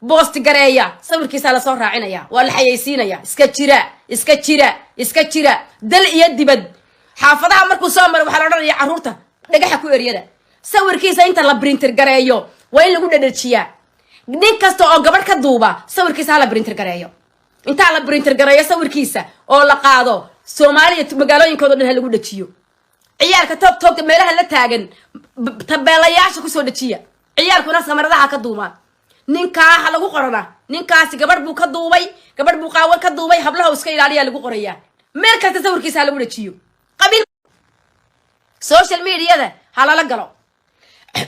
Speaker 1: post gareeya sawirkiisaa lasoo raacinaya, waa la xayaysiinaya. Iska jira, iska jira, iska jira. Dal iyo dibad, xaafadaha markuu soo maro waxaa la odhanaya, "Carruurta dhagaxa ku eryada." Sawirkiisa inta la printer gareeyo waa in lagu dhadhajiyaa. Nin kasta oo gabadh ka duuba sawirkiisa hala printer gareeyo. Intaa la printer gareeyo sawirkiisa oo la qaado, Soomaaliya magaalooyinkooda dhan ha lagu dhajiyo. Ciyaalka toog toogta meelaha la taagan, tabeelayaasha kusoo dhajiya. Ciyaalkuna samaradaha ka duumaan. Ninkaa ha lagu qorana, "Ninkaasi gabadh buu ka duubay, gabadh buu qaawan ka duubay, hablaha iska ilaaliyaa," lagu qorayaa. Meel kasta sawirkiisa ha lagu dhajiyo. Qabiil social mediada ha lala galo,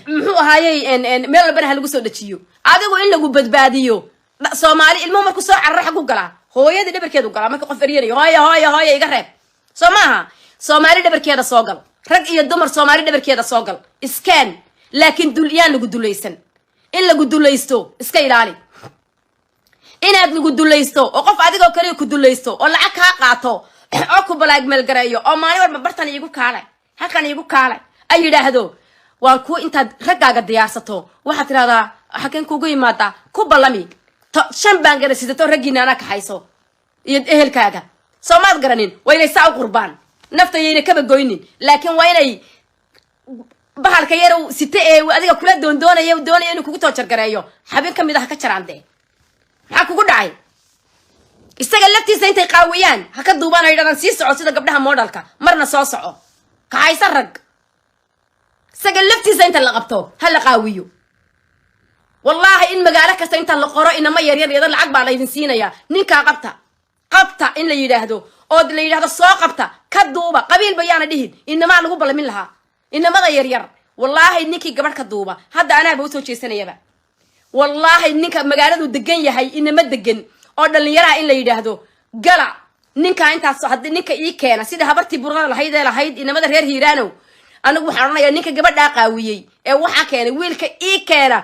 Speaker 1: muxuu ahaayey, meel walbana ha lagu soo dhajiyo. Adigu in lagu badbaadiyo Soomaali, ilmuhu markuu soo cararo xaggu galaa? Hooyadii dhabarkeedu galaa. Marka qof eryanayo, "Hooya, hooya, hooya, iga reeb," soo maaha? Soomaali dhabarkeeda soo gal. Rag iyo dumar, Soomaali dhabarkeeda soo gal. Iskaan laakiin dul yaan lagu dulaysan. In lagu dulaysto iska ilaali. Inaad lagu dulaysto oo qof adigoo kaliya ku dulaysto oo lacag kaa qaato oo ku blackmail gareeyo oo maalin walba "Bartan iigu kaalay, halkan iigu kaalay" ay yidhaahdo, waan ku intaad raggaaga diyaarsato waxaad tidhahdaa, "Xakeen kugu imaadaa?" Ku ballami. Shan baan gara sidato, raggiina anaa kaxayso iyo ehelkaaga. Soo maad garanin? Waa inay saa u qurbaan nafta, yayna kaba goynin, laakiin waa inay bahalka yar site ee adiga kula doondoonaya, doonaya inuu kugu toojargareeyo, xabin ka mid ah ha ka jaraan. Dee maxaa kugu dhacay? Isaga laftiisa intay qaawiyaan ha ka duubaan oo yidhahdaan, "Sii soco," sida gabdhaha modelka, "Marna soo soco, kaxaysa rag." Isaga laftiisa inta la qabto ha la qaawiyo. Wallaahi in magaalo kasta inta la qoro inama yaryar yada, "Lacag baa laydin siinayaa, ninkaa qabta, qabta," in la yidhaahdo oo la yidhahdo, "Soo qabta, ka duuba." Qabiilba yaana dhihin, inamaa lagu ballamin lahaa, inamada yaryar. Wallaahi ninkii gabadh ka duuba hadda anaaba usoo jeesanayaba. Wallaahi ninka magaaladu degan yahay, inama degan oo dhallinyaraha in la yidhaahdo, "Gala ninkaa intaas, haddii ninka ii keena," sida habartii burada lahayd ee lahayd inamada reer Hiiraanow. Anigu waxaan odhanayaa, ninka gabadhaa qaawiyey ee waxaa keenay, wiilka ii keena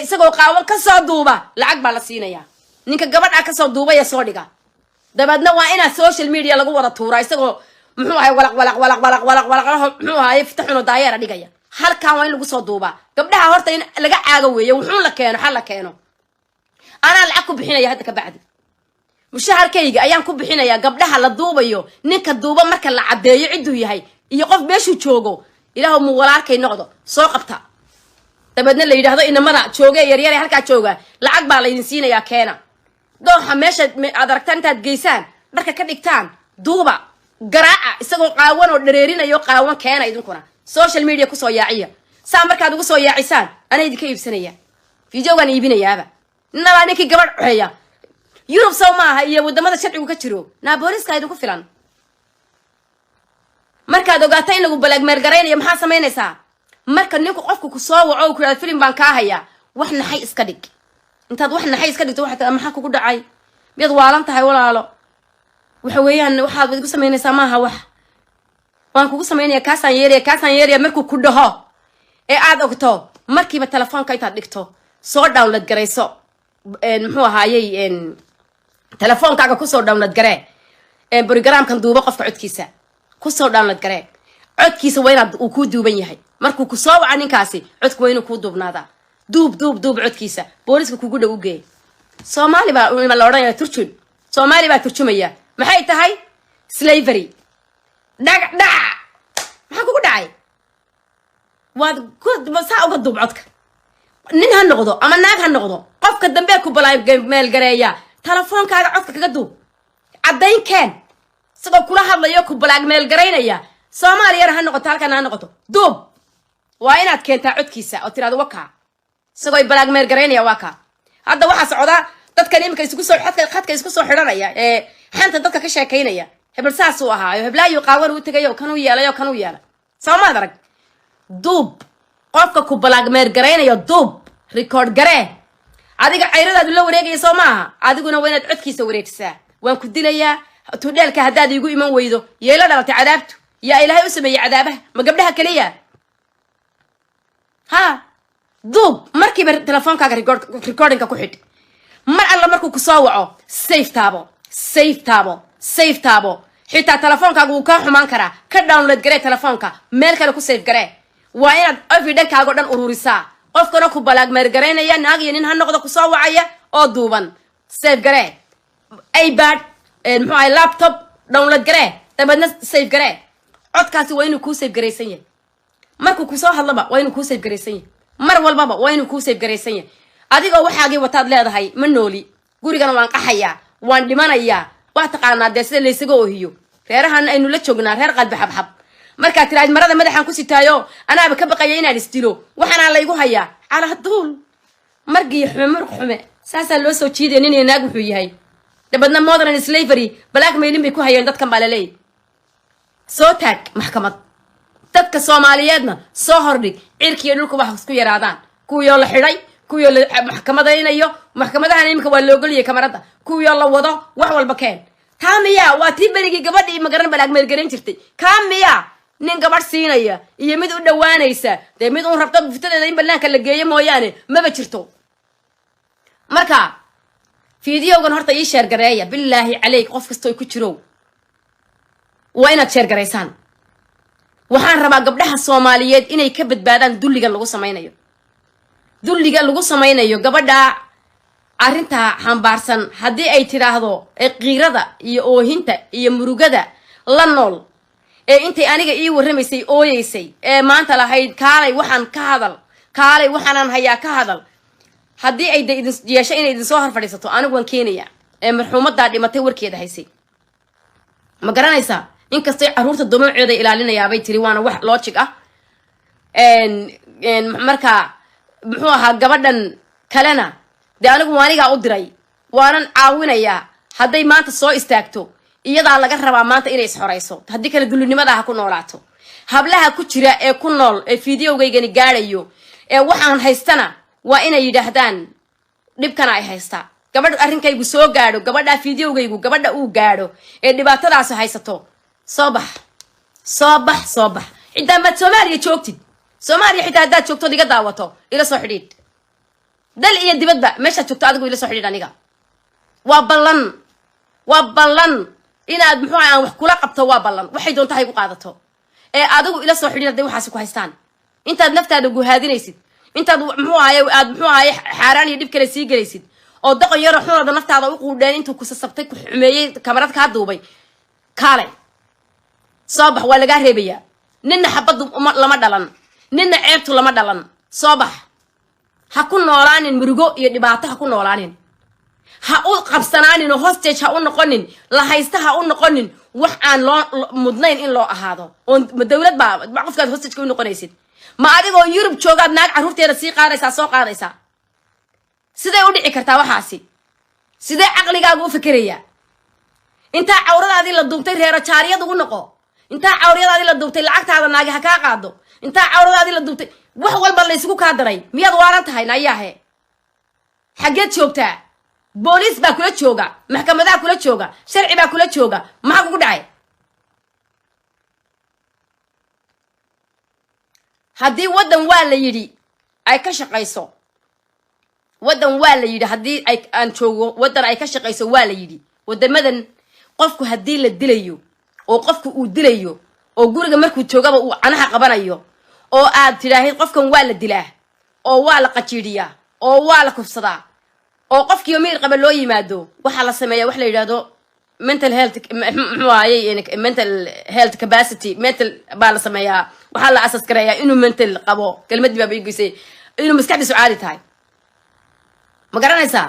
Speaker 1: isagoo qaawan kasoo duuba, lacag baa la siinayaa. Ninka gabadhaa kasoo duubaya soo dhiga, dabeedna waa inaa social media lagu wada tuuraa isagoo, muxuu ahay, walaq walaq walaq walaq walaq walaq, muxuu ahay, fitaxuno daayeera dhigaya. Halkan waa in lagu soo duubaa. Gabdhaha horta in laga caago weeye. Wuxuun la keeno, xal la keeno. Anaa lacag ku bixinaya hadda ka bacdi, mushaharkayga ayaan ku bixinayaa gabdhaha la duubayo. Ninka duuba marka la caddeeyo cidduu yahay iyo qof meeshuu joogo, Ilaahu mu walaalkay noqdo, soo qabta. Dabeedna la yidhaahdo, "Inamada jooge yaryare halkaa jooga, lacag baa laydin siinayaa, keena." Dooxa meesha aad aragtaan intaad geysaan, dharka ka dhigtaan, duuba, garaaca isagoo qaawan oo dhareerinayo qaawan, keena. Idinkuna social media kusoo yaaciya. Saa markaad ugu soo yaacisaan, anaa idinka iibsanaya, videogaan iibinayaaba. Nabaa ninkii gabadh coxeeya Yurub sow maaha iyo wadamada sharcigu ka jiro, naa booliska idinku filan. Markaad ogaato in lagu blackmail garaynayo, maxaa samaynaysaa? Marka ninku qofku ku soo waco, ku yihahdo, "Filim baan kaa hayaa," wax naxay iska dhig. Intaad wax naxay iska dhigto, waxaa tiraa, "Maxaa kugu dhacay? Miyaad waalan tahay, walaalo? Waxa weeyaan waxaad igu samaynaysaa maaha, wax waan kugu samaynaya, kaasaan yeelaya, kaasaan yeelaya." Markuu ku dhaho ee aad ogto, markiiba telefoonka intaad dhigto soo download garayso, muxuu ahaayey, telefoonkaaga kusoo download garee programkan duubo qofka codkiisa. Kusoo download garee codkiisa. Waa inaad uu kuu duuban yahay. Markuu ku soo waca ninkaasi, codku waa inuu kuu duubnaadaa. Duub, duub, duub codkiisa, booliska kugu dhow u geey. Soomaali baa la odhanaya, turjun. Soomaali baa turjumaya. Maxay tahay slavery? Dhag dhac, maxaa kugu dhacay? Waad saa uga duub codka. Nin ha noqdo ama naag ha noqdo, qofka dambe ku blackmail gareeya, telefoonkaaga codka kaga duub, caddayn keen. Isagoo kula hadlayo, ku blackmail garaynaya, Soomaaliyana ha noqoto, halkana ha noqoto, duub. Waa inaad keentaa codkiisa oo tirahdo, "Wakaa isagoo blackmail garaynaya, waa kaa." Hadda waxaa socdaa dadkan iminka isku soo khadka isku soo xidhanaya ee xanta dadka ka sheekaynaya, hebel saasuu ahaayo, heblaayu qaawan uu tegayo, kanuu yeelayo, kanuu yeelay. Soomaad arag? Duub qofka ku blackmail garaynayo, duub, record garee. Adiga cayradaadu la wareegaya, soo maaha? Adiguna waa inaad codkiisa wareejisaa. "Waan ku dilayaa tudheelka haddaad iigu iman weydo." Yeelo dhalatay cadaabtu. Yaa Ilaahay u sameeyey cadaabaha? Ma gabdhaha keliya? Ha duub markiiba, telefoonkaaga recordingka ku xidh. Mar alla markuu kusoo waco, save taabo, save taabo, save taabo. Xitaa telefoonkaaga wuu kaa xumaan karaa, ka download garee telefoonka, meel kale ku save garee. Waa inaad evidencekaaga o dhan ururisaa. Qofkana ku blackmail garaynaya, naag iyo nin ha noqdo, kusoo wacaya oo duuban, save garee. iPad, muxuu ahay, laptop, download garee, dabeedna save garee. Codkaasi waa inuu kuu save garaysan yahay. Markuu kusoo hadlaba waa inuu kuu save garaysan yahay. Mar walbaba waa inuu kuu save garaysan yahay. Adigoo waxaagii wataad leedahay, "Ma nooli, gurigana waan qaxayaa, waan dhimanayaa." Waa taqaanaa dee sida laysaga oohiyo reerahan aynu la joognaa, reer qalbi xabxab. Markaad tiraad, "Marada madaxaan ku sitaayo, anaaba ka baqaya inaan isdilo, waxaanaa laygu hayaa calaa duul." Margii xume, murq xume, saasaa loo soo jiidaya nin iyo naag wuxuu yahay. Dabeedna modern slavery, blackmailing bay ku hayeen dadkan baa laleeyahy. Soo taag maxkamad, dadka Soomaaliyeedna soo hordhig. Cirkiiyo dhulka wax isku yaraadaan, kuwiioo la xidhay, kuwiioo la maxkamadaynayo. Maxkamadahan iminka waa loogoliyay kamarada, kuwiioo la wado, wax walba keen. Taa miyaa? Waa tii berigii gabadhii magaran blackmail garan jirtay. Kaa miyaa nin gabadh siinaya iyo mid u dhawaanaysa? Dee mid uun rabto buftadeeda in banaanka la geeyo mooyaane maba jirto. Marka videogan horta ii share gareeya, bilaahi caleyk. Qof kastoo ku jiro waa inaad share garaysaan. Waxaan rabaa gabdhaha Soomaaliyeed inay ka badbaadaan dulligan lagu samaynayo, dulliga lagu samaynayo gabadha. Arrintaa xambaarsan haddii ay tidhaahdo, ee qiirada iyo oohinta iyo murugada la nool, ee intay aniga ii warramaysay ooyeysay, ee maanta lahayd, "Kaalay, waxaan ka hadal, kaalay, waxaanaan hayaa ka hadal," haddii ay de idin yeesho inay idinsoo hor fadhiisato, anigu waan keenaya. Ee marxuumaddaa dhimatay warkeeda haysay, ma garanaysaa? Inkastay carruurta dumuuceeda ilaalinayaabay tiri, waana wax logic ah. Marka muxuu ahaa, gabadhan kalena dee anigu waanigaa u diray, waanan caawinayaa. Hadday maanta soo istaagto, iyadaa laga rabaa maanta inay isxorayso. Haddii kale dullinimadaa ha ku noolaato. Hablaha ku jira ee ku nool ee videogaygani gaadhayo ee waxaan haystana waa inay yidhaahdaan, dhibkana ay haystaa gabadh, arrinkaygu soo gaadho gabadhaa, videogaygu gabadha uu gaadho ee dhibaatadaasi haysato, soo bax, soo bax, soo bax. Xitaa maad Soomaaliya joogtid, Soomaaliya xitaa haddaad joogtood iga daawato, ila soo xidhiidh. Dal iyo dibadba meeshaad joogto adigu ila soo xidhiidh. Aniga waa ballan, waa ballan inaad muxuu aan wax kula qabto. Waa ballan, waxay doonta hay ku qaadato ee adigu ila soo xidhiidh hadday waxaasi ku haystaan. Intaad naftaada guhaadinaysid, intaad muxuu ahaye aad muxuu ahaye xaaraan iyo dhib kale sii gelaysid, oo doqon yaro xunooda naftaada u quudheen intuu kusasabtay, ku xumeeyey, kamarad kaa duubay, kaalay, soo bax. Waa lagaa reebayaa. Ninna xabaddu lama dhalan, ninna ceebtu lama dhalan. Soo bax, ha ku noolaanin murugo iyo dhibaato, ha ku noolaanin, ha u qabsanaanin oo hostage ha u noqonin, la haysta ha u noqonin, wax aan loo mudnayn in loo ahaado. Oo ma dawlad baa ma qofkaad hostageka u noqonaysid? Ma adigoo Yurub joogaad naag carruurteeda sii qaadaysaa, soo qaadaysaa? Sidee u dhici kartaa waxaasi? Sidee caqligaagu u fikerayaa? Intaa cawradaadii la duubtay reero jaariyad ugu noqo, intaa cawriyadaadii la duubtay lacagtaada naagi ha kaa qaado, intaa cawradaadii la duubtay wax walba la isugu kaa daray, miyaad waalan tahay? Nayaahe, xaggeed joogtaa? Booliis baa kula jooga, maxkamadaha kula jooga, sharci baa kula jooga. Maxaa kugu dhacay? Haddii waddan waa la yidhi ay ka shaqayso, waddan waa la yidhi, haddii ay aan joogo waddan ay ka shaqayso, waa la yidhi wadamadan qofku haddii la dilayo oo qofku uu dilayo oo guriga markuu joogaba uu canaha qabanayo, oo aad tidhaahid qofkan waa la dilaa oo waa la qajiidhiyaa oo waa la kufsadaa. Oo qofkiiba miyir qaba loo yimaado, waxaa la sameeya wax la yidhahdo mental health, muxuu ahayey, mental health capacity, mental baa la sameeyaa. Waxaa la assess gareeyaa inuu mental qabo. Kelmadii baa igeysay, inuu maskaxdiisu caadi tahay. Ma garanaysaa?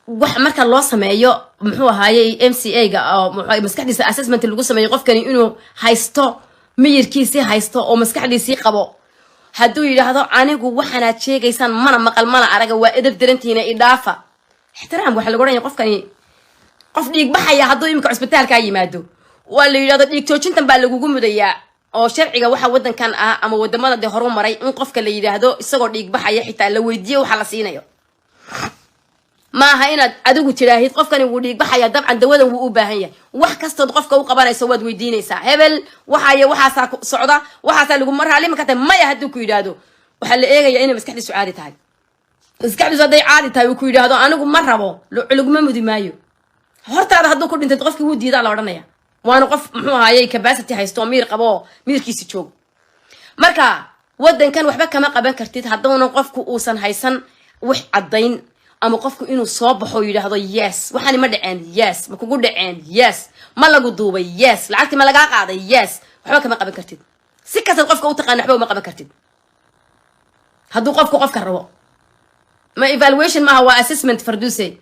Speaker 1: Wax marka loo sameeyo, muxuu ahaayey, MCA ga oo maskaxdiisa assessment lagu sameeyo, qofkani inuu haysto miyirkiisii haysto oo maskaxdiisii qabo, hadduu yidhaahdo "Anigu waxaanaad sheegaysaan mana maqal mana araga, waa edab darantiina, idhaafa," ixtiraam waxaa lagu odhanaya qofkani qof dhiig baxaya. Hadduu iminka cusbitaalkaa yimaado, waa la yidhahdo dhiig joojintan baa lagugu mudayaa. Oo sharciga waxa wadankan ah ama wadamada dee horu maray in qofka la yidhaahdo isagoo dhiig baxaya xitaa la weydiiyo waxa la siinayo. Maaha inaad adigu tidhaahid qofkani wuu dhiig baxaya, dabcan dawadan wuu u baahan yahay. Wax kastood qofka u qabanayso waad weydiinaysaa: "Hebel, waxaayo waxaasaa socda, waxaasaa laguma raali ma ka tahay?" "Maya," hadduu ku yidhaahdo, waxaa la eegaya inay maskaxdiisu caadi tahay. Maskaxdiisu hadday caadi tahay, uu ku yidhaahdo "Anigu ma rabo," laguma mudi maayo. Hortaada hadduu ku dhintay, qofkii wuu diidaa la odhanaya, waana qof, muxuu ahaayey, capacity haysto oo miir qabo oo miirkiisi joogo. Marka wadankan waxba kama qaban kartid hadduuna qofku uusan haysan wax caddayn, ama qofku inuu soo baxo yidhaahdo: "Yes, waxaani ma dhaceen? Yes. Ma kugu dhaceen? Yes. Ma lagu duubay? Yes. Lacagtii ma lagaa qaaday? Yes." Waxba kama qaban kartid. Si kastaad qofka u taqaana, waxba uma qaban kartid hadduu qofku qofka rabo. Ma evaluation maaha, waa assessment, farduse,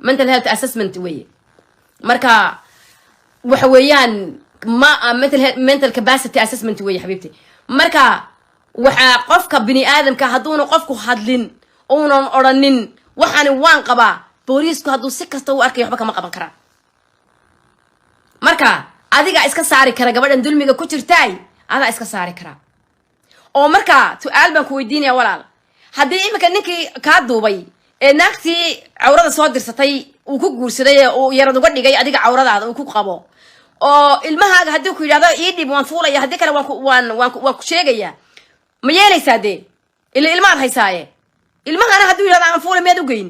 Speaker 1: mental health assessment weye. Marka waxa weeyaan ma mental health, mental capacity assessment weye, xabiibti. Marka waxaa qofka bini aadamka hadduuna qofku hadlin, uunan odhanin "Waxaani waan qabaa," booliisku hadduu si kasta u arkayo waxba kama qaban karaan. Marka adigaa iska saari kara gabadhan dulmiga ku jirtaay, adaa iska saari karaa. Oo marka su-aal baan ku weydiinaya, walaal: haddii iminka ninkii kaa duubay ee naagtii cawrada soo dirsatay uu ku guursaday ee uu yarad uga dhigay adiga cawradaada uu ku qabo, oo ilmahaaga haddii ku yidhahdo "Ii dhib, waan fuulaya, haddii kale waan ku waan waan waan ku sheegaya," ma yeelaysaa? Dee ila ilmaad haysaaye, ilmahana hadduu yidhahdo "Aan fuulay," miyaad u geyn?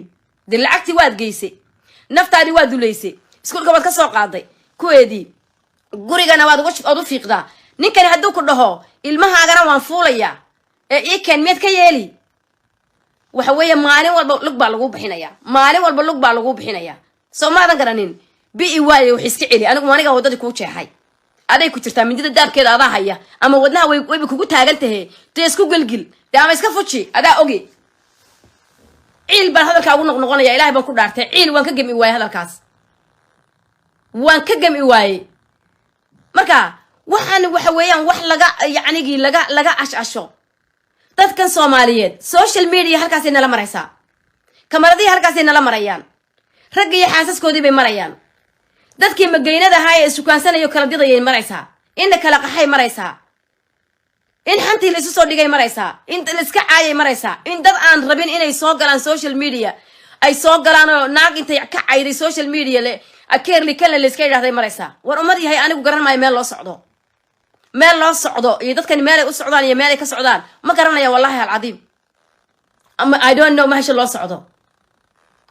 Speaker 1: Dee lacagtii waad geysay, naftaadii waad duleysay, iskuulka waad ka soo qaaday kuweedii, gurigana waad waad u fiiqdaa. Ninkani hadduu ku dhaho "Ilmahaagana waan fuulayaa ee ii keen," miyaad ka yeeli? Waxa weeye maalin walba lug baa lagu bixinaya, maalin walba lug baa lagu bixinaya. Soo maadan garanin? Bi waaye, wax iska celi. Anigu aniga waddadii kuu jeexay, aday ku jirtaa. Mindida daabkeeda adaa haya ama wadnaha wayba kugu taagan tahe. Dee isku gelgil dee ama iska fuji, adaa ogi. Ciil baan hadalkaa ugu noqnoqonaya. Ilahay baan ku dhaartay, ciil waan ka gemi waayey, hadalkaas waan ka gemi waayey. Marka waxaan waxa weeyaan wax laga yacnigii laga ashasho dadkan Soomaaliyeed. Social media halkaasay nala maraysaa, kamaradihii halkaasay nala marayaan, ragga iyo xaasaskoodii bay marayaan, dadkii mageynada ahaa ee isukansanayo kala didayay maraysaa, in la kala qaxay maraysaa, in xantii la isu soo dhigay maraysaa, in la iska caayay maraysaa, in dad aan rabin inay soo galaan social media ay soo galaan oo naag intay ka cayday social media le akeerli kale la iska yidhahday maraysaa. War ummad yahay, anigu garan maayo meel loo socdo, meel loo socdo iyo dadkani meelay u socdaan iyo meelay ka socdaan ma garanaya. Wallahi alcadiim, ama I don't know, mahasha loo socdo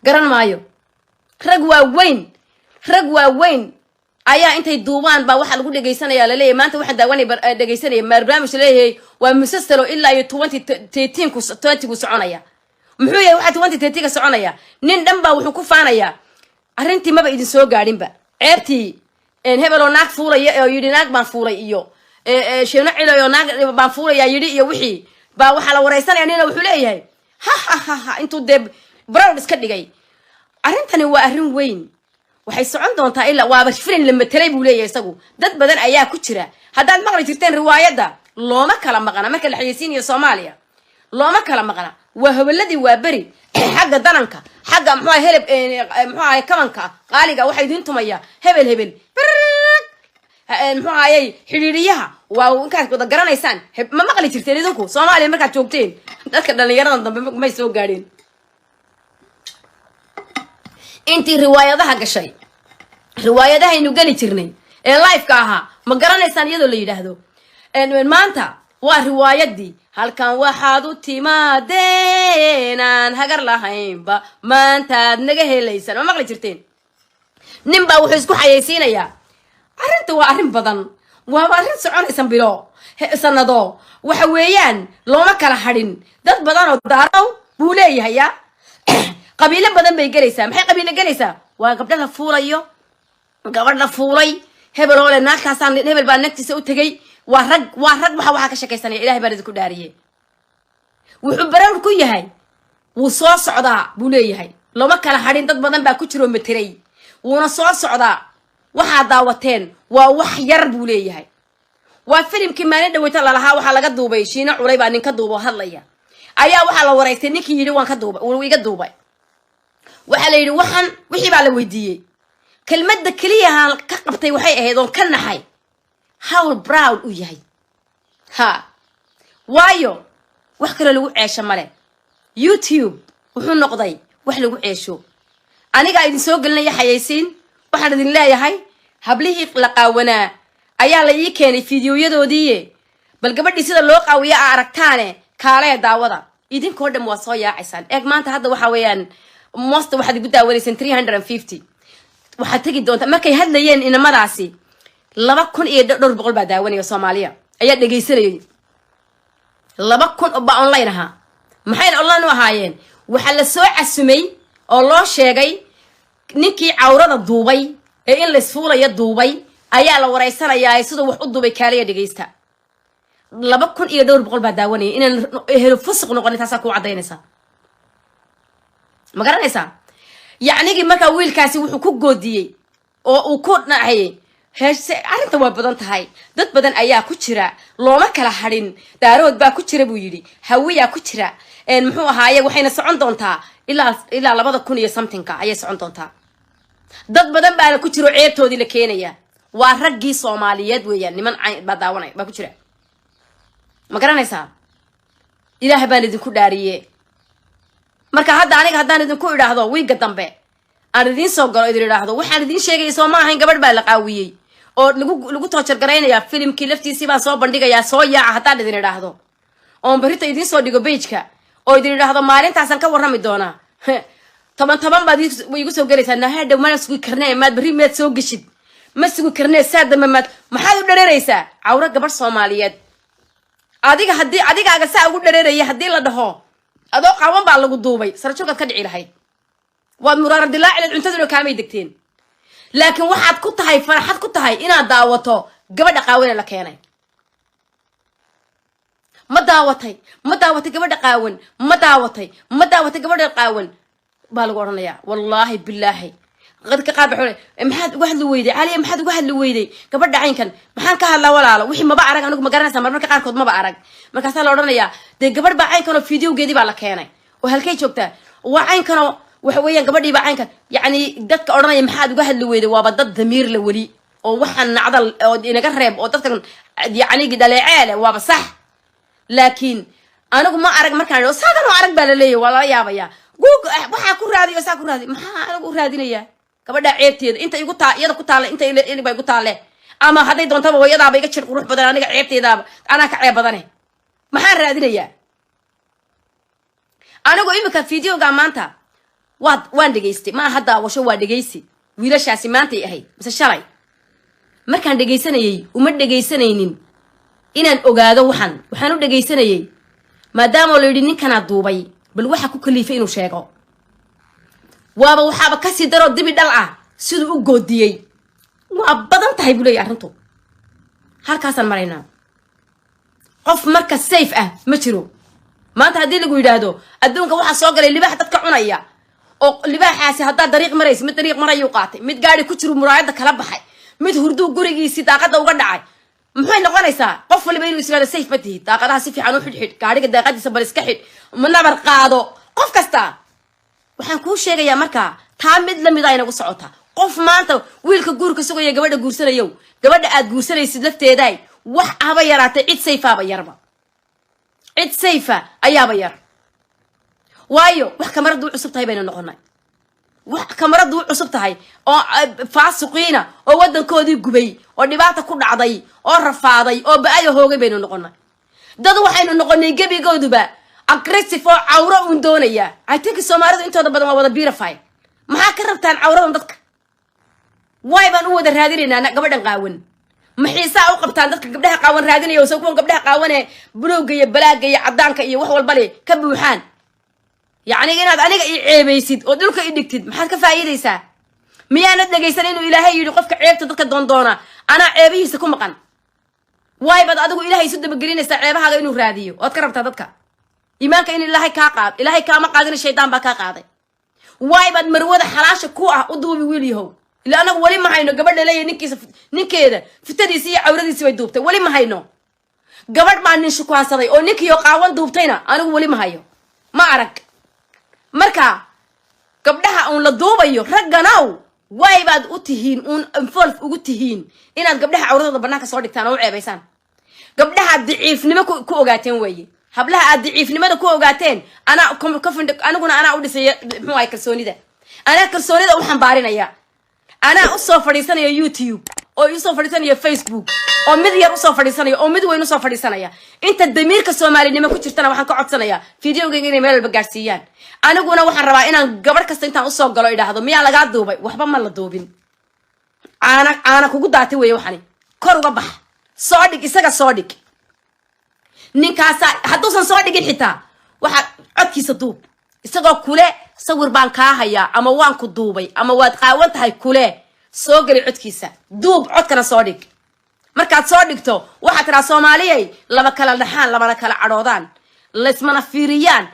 Speaker 1: garan maayo. Rag waaweyn, rag waaweyn ayaa intay duubaan baa waxaa lagu dhegaysanaya laleeyahy. Maanta waxaan daawanay, dhegaysanaya barnaamij laleeyahay waa musasalo ilaa iyo 2013ku 20gu soconaya. Muxuu yahay waxaa 2013ka soconaya? Nin dhan baa wuxuu ku faanayaa arrintii maba idin soo gaadhinba, ceebtii hebel oo naag fuulaya oo yidhi "Naag baan fuulay," iyo Sheeno Cilay oo "Naag baan fuulaya" yidhi, iyo wixii baa waxaa la wareysanaya nina wuxuu leeyahay ha ha ha ha, intuu dee proud iska dhigay. Arrintani waa arrin weyn, waxay socon doontaa ilaa waaba filim la matelay buu leeyahay isagu. Dad badan ayaa ku jira. Haddaad maqli jirteen riwaayadda Looma Kala Maqna, marka la xayeysiinayo Soomaaliya, Looma Kala Maqna waa hoboladii waa beri, xagga dananka, xagga muxuu ahay, heleb, muxuu ahay, kabanka qaaliga waxaa idiin tumaya hebel hebel, muxuu ahayey, xidhiiriyaha waa inkaad wada garanaysaan. Ma maqli jirteen idinku Soomaaliya markaad joogteen? Dadka dhalinyaradan dambe may soo gaadheen. Intii riwaayadaha gashay, riwaayadahaynu geli jirnay ee liveka ahaa, ma garanaysaan? Iyadoo la yidhaahdo maanta waa riwaayadii "Halkan waxaad u timaadeen aan hagar lahaynba maantaad naga helaysaan," ma maqli jirteen? Nin baa wuxuu isku xayaysiinayaa arrinta. Waa arrin badan, waaba arrin soconaysan bilo, sanado. Waxa weeyaan looma kala hadhin dad badan oo Daarow buu leeyahay. Ya qabiilo badan bay gelaysaa. Maxay qabiilo gelaysaa? Waa gabdho la fuulayo, gabadh la fuulay, hebel oo le naagtaasaan, hebel baa nagtiisa u tegay. Waa rag, waa rag. Waxa ka shakaysanaya, Ilahay baan idinku dhaariyey, wuxuu proud ku yahay wuu soo socdaa buu leeyahay. Lama kala hadhin, dad badan baa ku jiroo materay, wuuna soo socdaa. Waxaa daawateen waa wax yar buu leeyahay. Waa filimkii maalin dhaweyta lalahaa waxaa laga duubay Shiino Culay baa nin ka duuba oo hadlaya. Ayaa waxaa la waraystay ninkii yidhi waan ka duubay, wuu iga duubay. Waxaa la yidhi waxaan wixii baa la weydiiyey. Kelmadda keliyahaan ka qabtay waxay ahayd oon ka naxay how proud uu yahay. Ha, waayo wax kaloo lagu ceesho male. YouTube wuxuu noqday wax lagu ceesho. Anigaa idin soo gelinaya xayaysiin. Waxaan idin leeyahay hablihii la qaawanaa ayaa la ii keenay fiidiyoyadoodiiye. Bal gabadhii sida loo qaawiya a aragtaane, kaalee daawada. Idinkoo dhan waa soo yaacaysaan. Eeg, maanta hadda waxa weeyaan most waxaad igu daawanaysaan 350. Waxaad tegi doontaa markay hadlayeen inamadaasi 2,200 baa daawanaya. Soomaaliya ayaa dhegaysanayay. 2000 baa online ahaa. Maxayna online u ahaayeen? Waxaa la soo casumay oo loo sheegay ninkii cawrada duubay ee in laysfuulaya duubay ayaa la waraysanayaa siduu wax u duubay. Kaaliya dhegaysta. 2,200 baa daawanaya. Inaan helo fusuq noqonin taasaa kuu caddaynaysa. Ma garanaysaa? Yacnigii markaa wiilkaasi wuxuu ku goodiyey oo uu ku dhacayay heese. Arrinta waa badan tahay, dad badan ayaa ku jira, looma kala hadhin. Daarood baa ku jira buu yidhi, Hawiyaa ku jira, muxuu ahaaye. Waxayna socon doontaa ilaa 2000 iyo somethingka ayay socon doontaa. Dad badan baana ku jiro, ceebtoodii la keenaya. Waa raggii Soomaaliyeed weeyaan. Niman cayn baa daawanaya, baa ku jira. Ma garanaysaa? Ilaah baan idinku dhaariye. Marka hadda aniga haddaan idinku idhaahdo wiigga dambe aan idiin soo galo, idin idhaahdo waxaan idiin sheegaya soo ma ahayn gabadh baa la qaawiyey oo lagu toojargaraynayaa, filimkii laftiisii baan soo bandhigayaa, soo yaaca. Haddaan idin idhaahdo oon barita idiin soo dhigo pageka oo idin idhaahdo maalintaasaan ka warrami doonaa, toban toban baad igu soo gelaysaa. Nahadhow mana sugi karnee, maad berri maad soo geshid? Ma sugi karnee, saa dambe maad. Maxaad u dhareeraysaa cawro gabadh Soomaaliyeed? Adiga haddii adigaaga saa ugu dhareeraya, haddii la dhaho adoo qaawan baa lagu duubay, sarajoogaad ka dhici lahayd, waad muraara dilaaci lahayd, cuntaduna kaamay degteen. Laakiin waxaad ku tahay farxad ku tahay inaad daawato gabadha qaawane la keenay. Ma daawatay? Ma daawatay gabadha qaawan? Ma daawatay? Ma daawatay gabadha qaawan baa lagu odhanayaa. Wallaahi bilaahi, dadka qaar ba maxaad uga hadli weyday, Caliya? Maxaad uga hadli weyday gabadha caynkan? Maxaan ka hadlaa, walaalo? Wixii maba arag anigu. Ma garanaysaa? Marmarka qaarkood maba arag. Markaasaa la odhanayaa dee gabadh baa caynkan oo videogeedii baa la keenay oo halkay joogtaa waa caynkanoo waxa weeyaan gabadhii baa caynkan. Yacni dadka odhanaya maxaad uga hadli weyday waaba dad damiir la weli oo waxaan nacdal oo inaga reeb oo dadkan yacni dhaleeceele waaba sax. Laakiin anigu ma arag. Markaan idho saadan oo arag baa la leeyahy, waa lala yaabaya. Google waxaa ku raadiy oo saa ku raadiy. Maxaa anigu u raadinayaa gabadha ceebteeda? Inta igu taa iyada ku taale, inta ba igu taale, ama hadday doontaba hooyadaaba iga jir qurux badan. Aniga ceebteedaaba anaa ka ceeb badane. Maxaan raadinayaa anigu? Imika videoga maanta waan dhegaystay. Ma aha daawasho, waa dhegaysi. Wiilashaasi maantay ahayd mise shalay markaan dhegaysanayay, uma dhegaysanaynin inaan ogaado. Waxaan u dhegaysanayay maadaama la yidhi ninkanaa duubay, bal waxa ku kaliifay inuu sheego. Waaba waxaaba kasii daroo dibi dhal ah siduu u goodiyey. Waa badan tahay buu leeyahy arrintu. Halkaasaan maraynaa. Qof marka safe ah ma jiro. Maanta haddii lagu yidhaahdo adduunka waxaa soo galay libaax dadka cunaya, oo libaaxaasi haddaad dariiq maraysa, mid dariiq marayuu qaatay, mid gaari ku jiru muraayadda kala baxay, mid hurduu gurigiisii daaqadda uga dhacay, muxay noqonaysaa? Qof waliba inuu israado safe ma tihid. Daaqadaha si fiican u xidhxidh, gaariga daaqadiisa bal iska xidh, ma nabar qaado qof kasta. Waxaan kuu sheegayaa markaa taa mid lamid a inagu socota. Qof maanta wiilka guurka sugaya, gabadha guursanayow, gabadha aad guursanaysid lafteedaay, wax haba yaraatay cid safe aaba yarba, cid safe ah ayaaba yar. Waayo wax kamaradu u cusub tahay baynu noqonay, wax kamaradu u cusub tahay oo faasiqiina oo waddankoodii gubay oo dhibaata ku dhacday oo rafaaday oo ba-ayo hoogay baynu noqonay. Dad waxaynu noqonay gebigooduba aggressive oo cawro uun doonaya. I think Soomaalidu intooda badan waa wada beautify. Maxaa ka rabtaan cawradan dadka? Waay baan u wada raadinaynaa gabadhan qaawan? Maxiisaa u qabtaan dadka gabdhaha qaawan raadinaya? Soo kuwan gabdhaha qaawanee buluugga iyo balaaga iyo caddaanka iyo wax walba le ka buuxaan. Yacni inaad aniga i ceebaysid oo dhulka i dhigtid, maxaad ka faa'iidaysaa? Miyaanad dhegaysan inuu Ilaahay yidhi: "Qofka ceebta dadka doondoona, anaa ceebihiisa ku maqan"? Waay baad adigu Ilaahay isu dabagelinaysaa ceebahaaga inuu raadiyo ood ka rabtaa dadka iimaanka in Ilaahay kaa qaad? Ilaahay kaama qaadina, shaydaan baa kaa qaaday. Waay baad marwada xalaasha ku ah u duubi, wiil yahow? Ila anagu weli ma hayno gabadha leeyahy ninkiisa, ninkeeda fitadiisi iyo cawradiisi bay duubtay. Weli ma hayno gabadh baa nin shukaansaday oo ninkiiyo qaawan duubtayna. Anigu weli ma hayo, ma arag. Marka gabdhaha uun la duubayo, ragganaw, waay baad u tihiin uun involve ugu tihiin inaad gabdhaha cawradooda banaanka soo dhigtaan oo u ceebaysaan gabdhaha? Aad daciifnimo ku ogaateen weeye. Hablaha aad daciifnimada ku ogaateen, anaa aniguna anaa u dhisaya, muxuu ahay, kalsoonida. Anaa kalsoonida u xambaarinaya. Anaa usoo fadhiisanaya YouTube oo usoo fadhiisanaya Facebook oo mid yar usoo fadhiisanaya oo mid weyn usoo fadhiisanaya. Inta damiirka Soomaalinimo ku jirtana waxaan ka codsanayaa videogayga inay meel walba gaadhsiiyaan. Aniguna waxaan rabaa inaan gabadh kasta intaan usoo galo idhaahdo: "Miyaa lagaa duubay?" Waxba ma la duubin, caana caana kugu daatay weeye. Waxani kor uga bax. Soo dhig isaga, soo dhig ninkaasa. Hadduusan soo dhigin xitaa, waxaa codkiisa duub isagoo kule: "Sawir baan kaa hayaa," ama "Waan ku duubay," ama "Waad qaawan tahay" kule. Soo geli codkiisa, duub codkana, soo dhig. Markaad soo dhigto, waxaad tiraa: "Soomaaliyay, laba kala dhaxaan, labana kala cadhoodaan, laysmana fiiriyaan.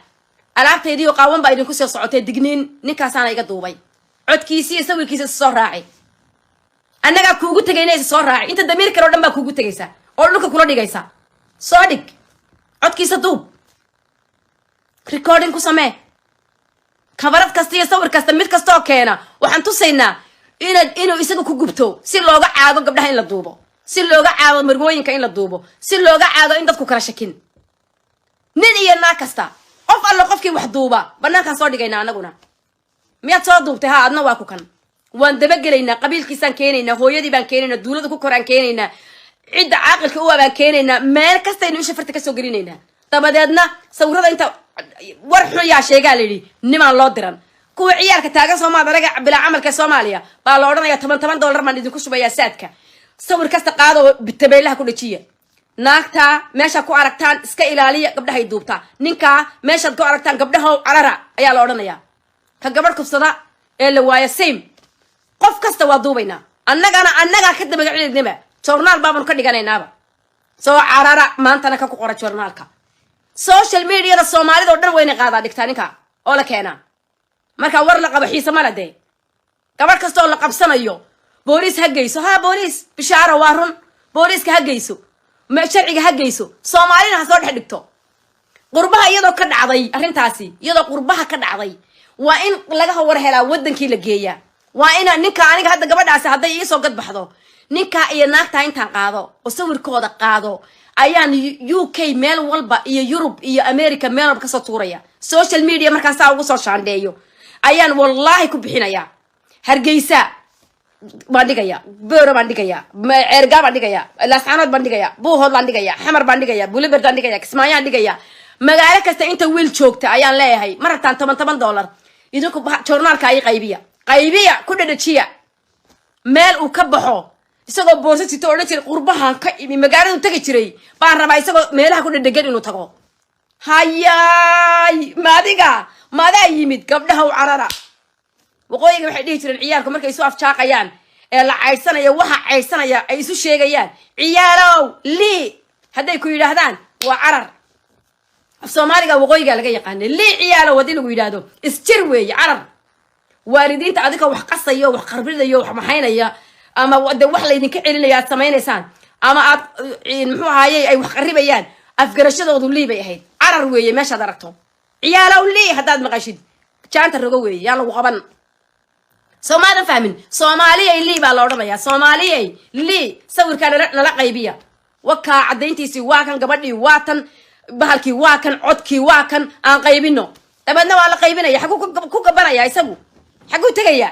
Speaker 1: Alaabtaydiioo qaawan baa idinku soo socotay. Digniin, ninkaasaana iga duubay." Codkiisi iyo sawirkiisa isa soo raaci. Annagaa kuugu tegayna, isa soo raaci. Inta damiir kale o dhan baa kuugu tegaysa oo dhulka kula dhigaysa. Soo dhig codkiisa, duub, recording ku samee. Kabarad kasta iyo sawir kasta, mid kastaoo keena, waxaan tusaynaa inaad inuu isaga ku gubto, si looga caago gabdhaha in la duubo, si looga caago marwooyinka in la duubo, si looga caago in dadku kala shakin nin iyo naag kasta. Qof allo qofkii wax duuba banaankaan soo dhigayna anaguna. Miyaad soo duubtay? Ha, adna waa ku kan. Waan dabagelaynaa, qabiilkiisaan keenaynaa, hooyadii baan keenaynaa, duulada ku koraan keenaynaa, cidda caaqilka u baan keenaynaa. Meel kastaynu isha farta kasoo gelinaynaa. Dabadeedna sawirada inta war xun yaa sheegaa la yidhi nimaan loo diran. Kuwa ciyaalka taagan Soomaad anaga bilaa camalka Soomaaliya baa la odhanaya: $10 $10 baan idinku shubayaa, saadka sawir kasta qaadoo tabeelaha ku dhajiya. Naagtaa meeshaad ku aragtaan iska ilaaliya, gabdhahay duubtaa. Ninkaa meeshaad ku aragtaan, gabdhahow carara, ayaa la odhanayaa. Ka gabadh kufsada ee la waayo, same. Qof kasta waa duubaynaa annagana, annagaa ka dabagaceednaba, journaal baabanu ka dhiganaynaaba. Soo carara maantana ka ku qora journaalka. Social mediada Soomaalida o dhan wayna qaadaa dhigtaa ninka oo la keenaa. Marka war la qabo xiise mala dee. Gabadh kasta oo la qabsanayo booliis ha geyso. Ha, booliis bishaaro, waa run. Booliiska ha geyso, sharciga ha geyso, Soomaalina ha soo dhex dhigto. Qurbaha iyadoo ka dhacday arrintaasi, iyadoo qurbaha ka dhacday, waa in laga war helaa, wadankii la geeyaa. Waa ina ninka, aniga hadda gabadhaasi hadday iisoo gadbaxdo, ninkaa iyo naagtaa intaan qaado oo sawirkooda qaado ayaan UK meel walba iyo Yurub iyo America meel walba kasoo tuuraya. Social media markaan saa ugu soo shaandheeyo ayaan wallaahi ku bixinaya. Hargeysa baan dhigaya, Boora baan dhigaya, Ceergaa baan dhigaya, Laascaanood baan dhigaya, Buuhood baan dhigaya, Xamar baan dhigaya, Buliberd baan dhigaya, Kismaayaan dhigaya. Magaalo kasta inta wiil joogta ayaan leeyahay: "Ma rabtaan $10 $10? Idinku journaalka ay qaybiya, qaybiya, ku dhadhajiya." Meel uu ka baxo isagoo boorso sito odhan jiray: "Qurbahan ka imi," magaaladu tegi jiray baan rabaa isagoo meelaha ku dhadhegan inuu tago. Hayaay, maadiga maadaa yimid? Gabdhaha u carara. Waqooyiga waxay dhihi jireen ciyaalku markay isu afjaaqayaan ee la caydhsanaya, waxa caydhsanaya ay isu sheegayaan: "Ciyaalow, lii." Hadday ku yidhaahdaan, waa carar. Af Soomaaliga waqooyiga laga yaqaanay lii. "Ciyaalow" haddii lagu yidhaahdo, isjir weeye, carar. Waalidiinta adigoo wax qasayo, wax qarbidayo, wax maxaynaya, ama de wax laydinka celinaya aad samaynaysaan, ama aad muxuu ahaaye ay wax qaribayaan, afgarashadoodu lii bay ahayd. Carar weeye meeshaad aragto. "Ciyaalow, lii" haddaad maqashid, jaanta rogo weeye, yaan lagu qaban. Soo maadan fahmin? "Soomaaliyay, lii" baa la odhanayaa. "Soomaaliyay, lii." Sawirkaa nala qaybiya. Wakaa caddayntiisii, waa kan gabadhii, waa tan bahalkii, waa kan codkii, waa kan. Aan qaybino. Dabeedna waa la qaybinaya. Xaguu ku gabanaya isagu? Xaguu tegayaa?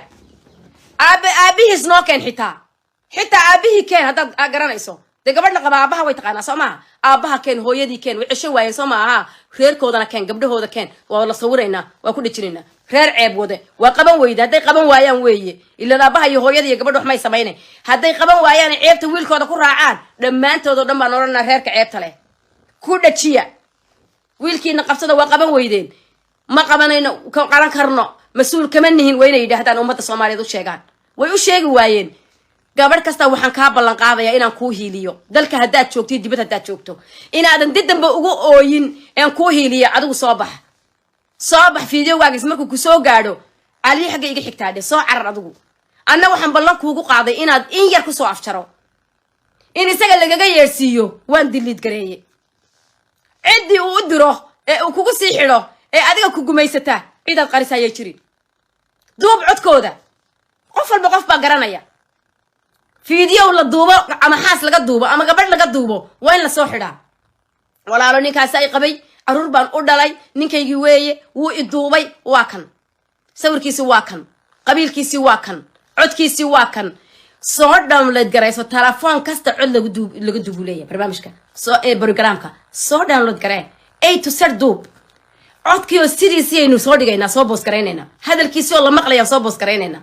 Speaker 1: Aab aabihiis noo keen. Xitaa aabihii keen haddaad garanayso. Dee gabadh la qaba aabaha way taqaanaa, soo maaha? Aabaha keen, hooyadii keen, way cesho waayeen, soo maaha? Reerkoodana keen, gabdhahooda keen. Waa la sawiraynaa, waa ku dhejinaynaa. Reer ceeb wade waa qaban weyda. Hadday qaban waayaan weeye, ilaan aabaha iyo hooyada iyo gabadha wax may samayne. Hadday qaban waayaan, ceebta wiilkooda ku raacaan, dhammaantood oo dhan baan odhanaa: reerka ceebta leh ku dhajiya, wiilkiina qabsada. Waa qaban weydeen. Ma qabanayno, ka qaran karno, mas-uul kama nihin. Waa inay yidhaahdaan, ummadda Soomaaliyeed u sheegaan. Way u sheegi waayeen. Gabadh kasta waxaan kaa ballan qaadayaa inaan kuu hiiliyo, dalka haddaad joogto iyo dibad haddaad joogto, inaadan dib dambe ugu ooyin aan kuu hiiliyo. Adigu soo bax, soo bax. Videogaagis markuu ku soo gaadho, Caliyi xagga iga xigtaadhe, soo carar adigu. Anna waxaan ballan kuugu qaaday inaad in yar kusoo afjaro, in isaga lagaga yeedhsiiyo. Waan diliid gareeye. Ciddii uu u diro ee uu kugu sii xidho ee adiga ku gumaysata, cidaad qarisa ayay jirin. Duub codkooda, qof walba qof baa garanaya. Video la duubo ama xaas laga duubo ama gabadh laga duubo, waa in lasoo xidhaa. Walaalo, ninkaasi ay qabay, carruur baan u dhalay, ninkaygii weeye, wuu i duubay, waa kan sawirkiisi, waa kan qabiilkiisi, waa kan codkiisi, waa kan. Soo download garayso. Telefoon kasta cod lagu duub, laga duubuleeya barnaamijka soo ee programka soo download garee, A to Z duub codkii oo sidiisii aynu soo dhigaynaa, soo post garaynaynaa. Hadalkiisi oo la maqlaya soo post garaynaynaa.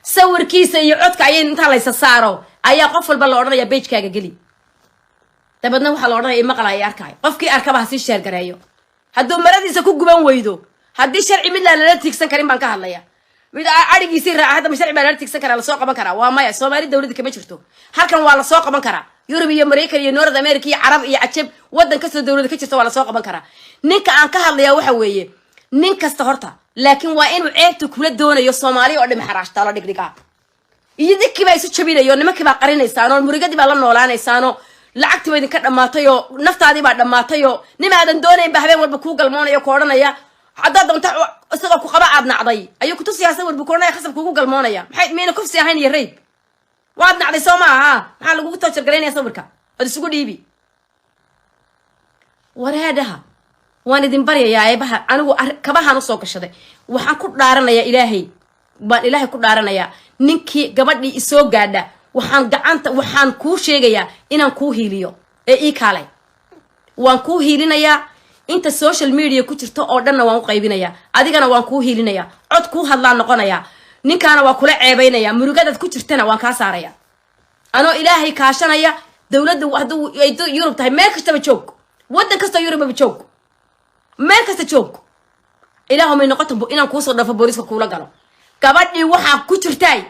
Speaker 1: Sawirkiisa iyo codka ayay intaa laysa saaro ayaa qof walba la odhanaya pagekaaga geli. Dabeedna waxaa la odhanaya maqlaya, arkaayo, qofkii arkaba ha sii share gareeyo. Hadduu maradiisa ku guban weydo, haddii sharci mid laan lala tiigsan karin baan ka hadlaya, mid arigiisii raaca, hadda sharci baa lala tiigsan karaa, lasoo qaban karaa? Waa maya. Soomaali dawladda kama jirto halkan, waa lasoo qaban karaa. Yurub iyo Maraykan iyo North America iyo Carab iyo Cajab, waddan kastoo dawladda ka jirta waa lasoo qaban karaa. Ninka aan ka hadlaya waxa weeye nin kasta horta, laakiin waa inuu ceebta kula doonayo Soomaaliya oo dhimi xaraashtaa la dhigdhigaa iyo dinkii baa isu jabinayo, nimankii baa qarinaysaanoo murigadii baa la noolaanaysaanoo lacagtii baa idinka dhammaatay oo naftaadii baa dhammaatay oo nimaadan doonayn ba habeen walba kuu galmoonaya, ku odhanaya haddaad doonta isagoo ku qaba aad nacday ayuu kutusiyaa sawir buu ku odhanaya, khasab kuugu galmoonaya. Maxay miyayna kufsi ahayn iyo rape? Waad nacday, soo ma aha? Maxaa lagugu torture garaynaya sawirka ood isugu dhiibi? Wareedhaha, waan idin baryayaa. Eebaha anigu kabahaan usoo gashaday. Waxaan ku dhaaranayaa, Ilaahay baan Ilaahay ku dhaaranayaa, ninkii gabadhii isoo gaadha, waxaan gacanta, waxaan kuu sheegayaa inaan kuu hiiliyo ee ii kaalay. Waan kuu hiilinayaa. Inta social media ku jirta oo dhanna waan u qaybinayaa. Adigana waan kuu hiilinayaa, cod kuu hadlaan noqonayaa, ninkaana waa kula ceebaynaya, murugadaad ku jirtana waan kaa saaraya anoo Ilaahay kaashanaya. Dowladda hadduu ay Yurub tahay, meel kastaba joog, waddan kastoo Yurubaba joog, meel kasta joog, Ilaahu may noqoto inaan kuusoo dhafo, booliiska kuula galo. Gabadhii waxaa ku jirtaay,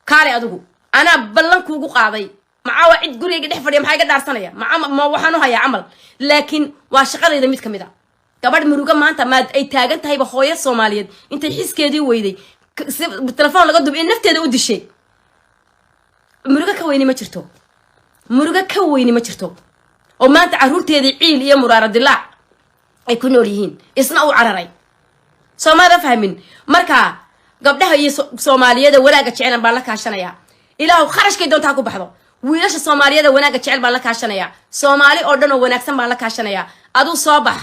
Speaker 1: kaalay adigu, anaa ballan kuugu qaaday. Macaa waa cid gurigayga dhex fadhiya, maxaa iga dhaarsanaya? Maca ma waxaan u hayaa camal, laakiin waa shaqadayda mid ka mid a. Gabadh murugo maanta maad ay taagan tahayba, hooyo Soomaaliyeed intay xiskeedii weyday, si telefoon laga dub in nafteeda u dishay, murugo ka weyni ma jirto, murugo ka weyni ma jirto. Oo maanta carruurteedii ciil iyo muraaro dilaac ay ku nool yihiin, isna uu cararay. Soomaada fahmin? Marka gabdhaha iyo Soomaaliyeeda wanaagga jecelan baan la kaashanayaa. Ilaahu kharashkay doontaa ku baxdo. Wiilasha Soomaaliyeeda wanaagga jecel baan la kaashanayaa. Soomaali oo dhan oo wanaagsan baan la kaashanayaa. Aduu soo bax.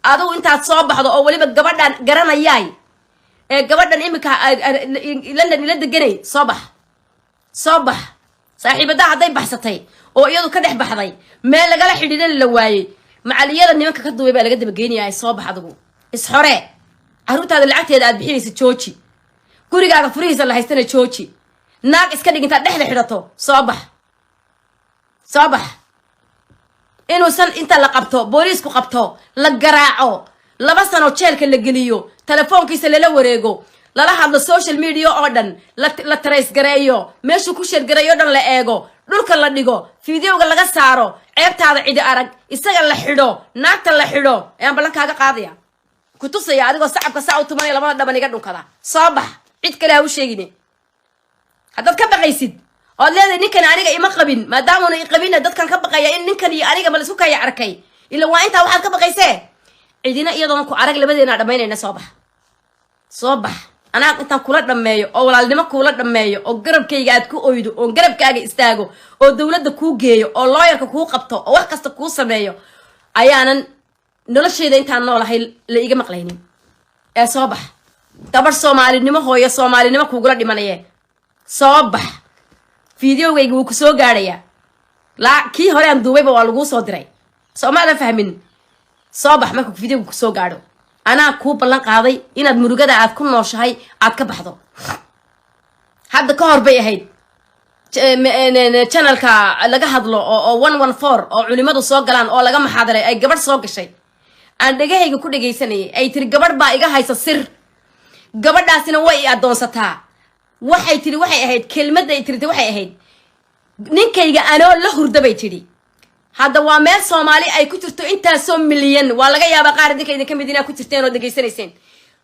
Speaker 1: Aduu intaad soo baxdo oo weliba gabadhan garanayaay ee gabadhan imika London ila deganay, soo bax, soo bax. Saaxiibadaa hadday baxsatay oo iyadu ka dhex baxday, meel lagala xidhiidhana la waayey, macaliyada nimanka ka duubay baa laga dabageynaya. Soo bax adigu, isxoree. Carruurtaada lacagteeda aad bixinaysa jooji, gurigaaga furihiisa la haystana jooji, naag iska dhig intaad dhexda xidhato. Soo bax, soo bax. Inuusan inta la qabto, booliisku qabto, la garaaco, 2 sano jeelka la geliyo, telefoonkiisa lala wareego, lala hadlo social media oo dhan, la trace gareeyo, meeshuu ku share gareeyo o dhan la eego, dhulka la dhigo, videoga laga saaro, ceebtaada cidi arag, isaga la xidho, naagta la xidho, ayaan ballan kaaga qaadaya, ku tusaya adigoo sacabka saa u tumanaya, labada dhaban iga dhunkada. Soo bax, cid kale ha u sheegine. Haddaad ka baqaysid ood leedahay ninkan aniga ima qabin, maadaamuna i qabinna dadkan ka baqaya in ninkan iyo aniga ma laisku kaya arkay, ila waa intaa waxaad ka baqaysee. Cidina iyadoona ku arag labadeena dhammaynayna. Soo bax, soo bax. Anaa intaan kula dhammeeyo oo walaalnimo kuula dhammeeyo oo garabkayga aad ku oydo oo garabkaaga istaago oo dowladda kuu geeyo oo lawyerka kuu qabto oo wax kasta kuu sameeyo, ayaanan noloshayda intaan noolahay la iga maqlaynin. Ee soo bax, gabadh Soomaalinimo, hooyo Soomaalinimo kuugula dhimanaye, soo bax. Videogayga wuu ku soo gaadhayaa, laa kii hore aan duubayba waa laguu soo diray. Soo maadan fahmin? Soo bax marka videoga kusoo gaadho. Anaa kuu ballan qaaday inaad murugada aad ku nooshahay aad ka baxdo. Hadda ka hor bay ahayd channelka laga hadlo oo 114 oo culimadu soo galaan oo laga maxaadaray ay gabadh soo gashay. Aan dhegahayga ku dhegaysanayay ay tiri, "Gabadh baa iga haysa sir, gabadhaasina way i addoonsataa." Waxay tiri, waxay ahayd kelmadda ay tirita, waxay ahayd, "Ninkayga anoo la hurda," bay tidhi. Hadda waa meel Soomaali ay ku jirto, intaasoo milyan. Waa laga yaabaa qaar idinka idinka mid inaa ku jirteen oo dhegaysanayseen.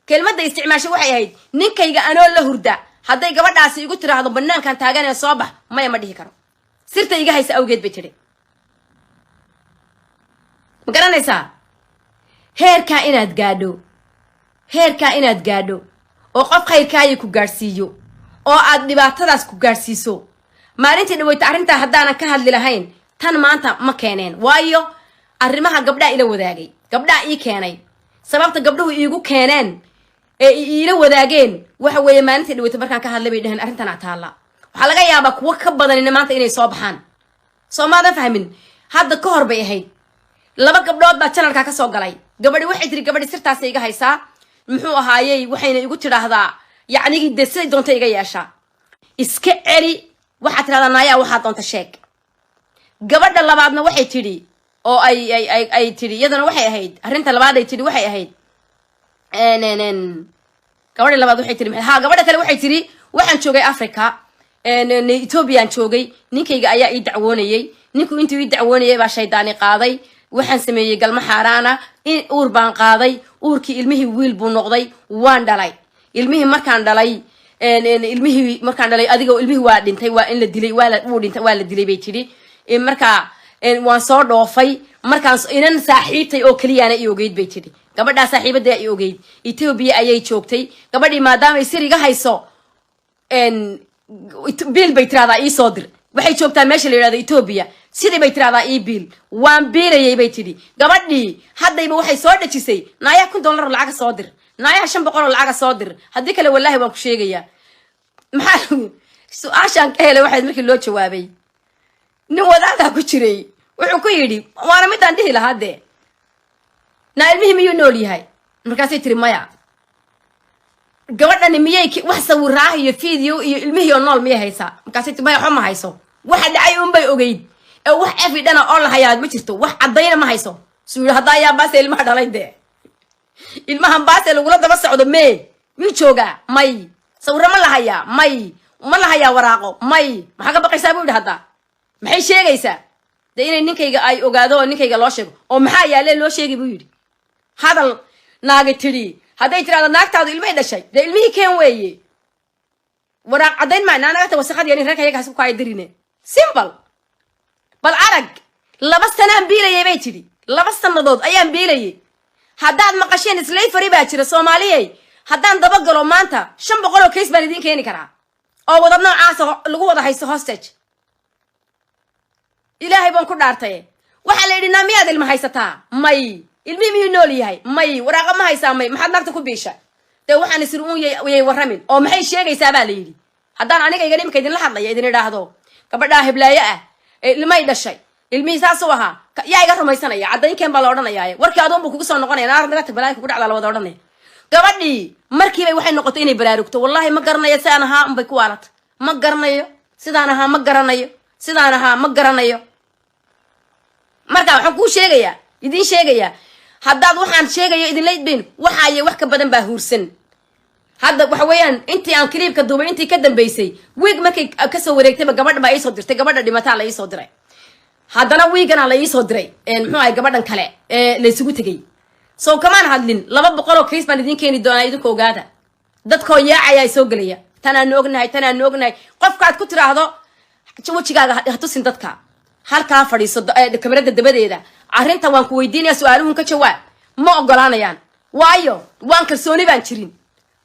Speaker 1: Kelmadda isticmaashay waxay ahayd, "Ninkayga anoo la hurda, hadday gabadhaasi igu tiraahdo banaankan taaganee soo bax, maya ma dhihi karo, sirta iga haysa awgeed," bay tidhi. Ma garanaysaa heerkaa inaad gaadho, heerkaa inaad gaadho oo qof khayrkaaya ku gaadhsiiyo oo aad dhibaatadaas ku gaadhsiiso? Maalintii dhaweyta arrintaa haddaanan ka hadli lahayn, tan maanta ma keeneen. Waayo, arrimaha gabdhaa ila wadaagay, gabdhaa ii keenay. Sababta gabdhuhu iigu keeneen ee iila wadaageen waxa weeye, maalintii dhaweyta markaan ka hadlay bay dhaheen arrintanaa taalla. Waxaa laga yaabaa kuwo ka badanina maanta inay soo baxaan. Soo maadan fahmin? Hadda ka hor bay ahayd, laba gabdhood baa channelkaa kasoo galay. Gabadhi waxay tiri, "Gabadhi sirtaasay iga haysaa, muxuu ahaayey, waxayna igu tidhaahdaa, yacnigii dee siday doonta iga yeeshaa." Iska celi, waxaad tidhahdaa, "Naayaa, waxaa doonta sheeg." Gabadha labaadna waxay tidhi oo ay tidhi, iyadana waxay ahayd arrinta labaad ay tidhi, waxay ahayd, gabadha labaad waxay tihi, ha, gabadha kale waxay tidhi, "Waxaan joogay Africa, Ethoobiaan joogay. Ninkayga ayaa ii dacwoonayey. Ninku intuu ii dacwoonayay baa shaydaani qaaday. Waxaan sameeyey galmo xaaraana, in uur baan qaaday. Uurkii ilmihii wiil buu noqday, waan dhalay ilmihii. Markaan dhalay ilmihii, markaan dhalay adiga, ilmihii waa dhintay, waa in la dilay, waa la wuu dhintay, waa la dilay," bay tidhi. "Marka waan soo dhoofay. Markaan inan saaxiibtay oo keliyaana i ogeyd," bay tidhi. "Gabadhaa saaxiibadaa i ogeyd, Etoobiya ayay joogtay. Gabadhii maadaamay sir iga hayso, biil bay tirahdaa ii soo dir. Waxay joogtaa meesha la yidhahdo Etoobiya. Sidii bay tirahdaa ii biil, waan biilayay," bay tidhi. "Gabadhii haddayba waxay soo dhejisay, naayaa $1000 oo lacaga soo dir, naayaha 500 oo lacaga soo dir, haddii kale wallaahi waan ku sheegayaa." Maxaa su-aashaan ka helay? Waxayd markii loo jawaabay, nin wadaadaa ku jiray wuxuu ku yidhi, waana midaan dhihi lahaa dee, "Naa, ilmihii miyuu nool yahay?" Markaasay tiri, "Maya." "Gabadhani miyay wax sawiraah iyo video iyo ilmihii oo nool miyay haysaa?" Markaasay tiri, "Maya, waxba ma hayso. Waxa dhacay unbay ogeyd ee wax evidence oo la hayaa ma jirto, wax caddayna ma hayso." Suu yidhi, "Haddaa yaa baase ilmaha dhalay dee? Ilmahan baase lagula daba socdo mee? Miyuu joogaa? May. Sawiro ma la hayaa? May. Ma la hayaa waraaqo? May. Maxaa ka baqaysaa?" buu yidhi. "Haddaa maxay sheegaysaa dee? Inay ninkayga ay ogaado oo ninkayga loo sheego. Oo maxaa yaalee loo sheegay?" buu yidhi. Hadal naagi tidhi, hadday tidhahdo naagtaadu ilmay dhashay, dee ilmihii keen weeye. Waraaq caddayn maa naanagata wasaqad yani reerka yaga hasku kaaya dirine. Simple. Bal arag, 2 sanaan biilayay, bay tidhi. 2 sannadood ayaan biilayay. Haddaad maqasheen slavery baa jira, Soomaaliyey, haddaan dabagalo maanta 500 oo case baan idiin keeni karaa oo wada noocaasa lagu wada haysto hostage. Ilaahay baan ku dhaartay. Waxaa la yidhi, "Naa, miyaad ilma haysataa?" "May." "Ilmihii miyuu nool yahay?" "May." "Waraaqa ma haysaa?" "May." "Maxaad naagta ku biisha?" "Dee waxaan isir uun yay warramin." "Oo maxay sheegaysaa?" baa la yidhi. Haddaan aniga igan imika idinla hadlaya idin idhaahdo gabadhaa heblaayo ah ee ilmay dhashay, ilmihii saasuu ahaa, yaa iga rumaysanaya? "Caddaynkeen," baa la odhanaya. Warkii adoon buu kugu soo noqonaya. "Naar naga tag, balaayo kugu dhacdaa," la wada odhanaya. Gabadhii markiibay waxay noqotay inay baraarugto. "Wallahi ma garanayo sidaan ahaa," unbay ku waalatay. "Ma garanayo sidaan ahaa, ma garanayo sidaan ahaa, ma garanayo." Marka waxaan kuu sheegayaa, idiin sheegayaa, haddaad waxaan sheegayo idinla idbayn, waxaaye wax ka badan baa huursan. Hadda waxa weeyaan, intii aan clipka duubay, intii ka dambeysay, wiig markay kasoo wareegtayba, gabadha baa iisoo dirtay. Gabadha dhimataa la iisoo diray. Haddana wiigana la iisoo diray, muxuu ahay, gabadhan kale ee laysugu tegey. Soo kamaan hadlin? 200 oo case baan idiin keeni doonaa. Idinka ogaada, dadkoo yaacayaa soo gelaya. Tanaanu ognahay, tanaanu ognahay. Qofkaad ku tiraahdo wejigaaga ha tusin dadka, halkaa fadhiiso kamarada dabadeeda, arrinta waan ku weydiinaya, su-aaluhun ka jawaab, ma ogolaanayaan. Waayo, waan kalsooni baan jirin.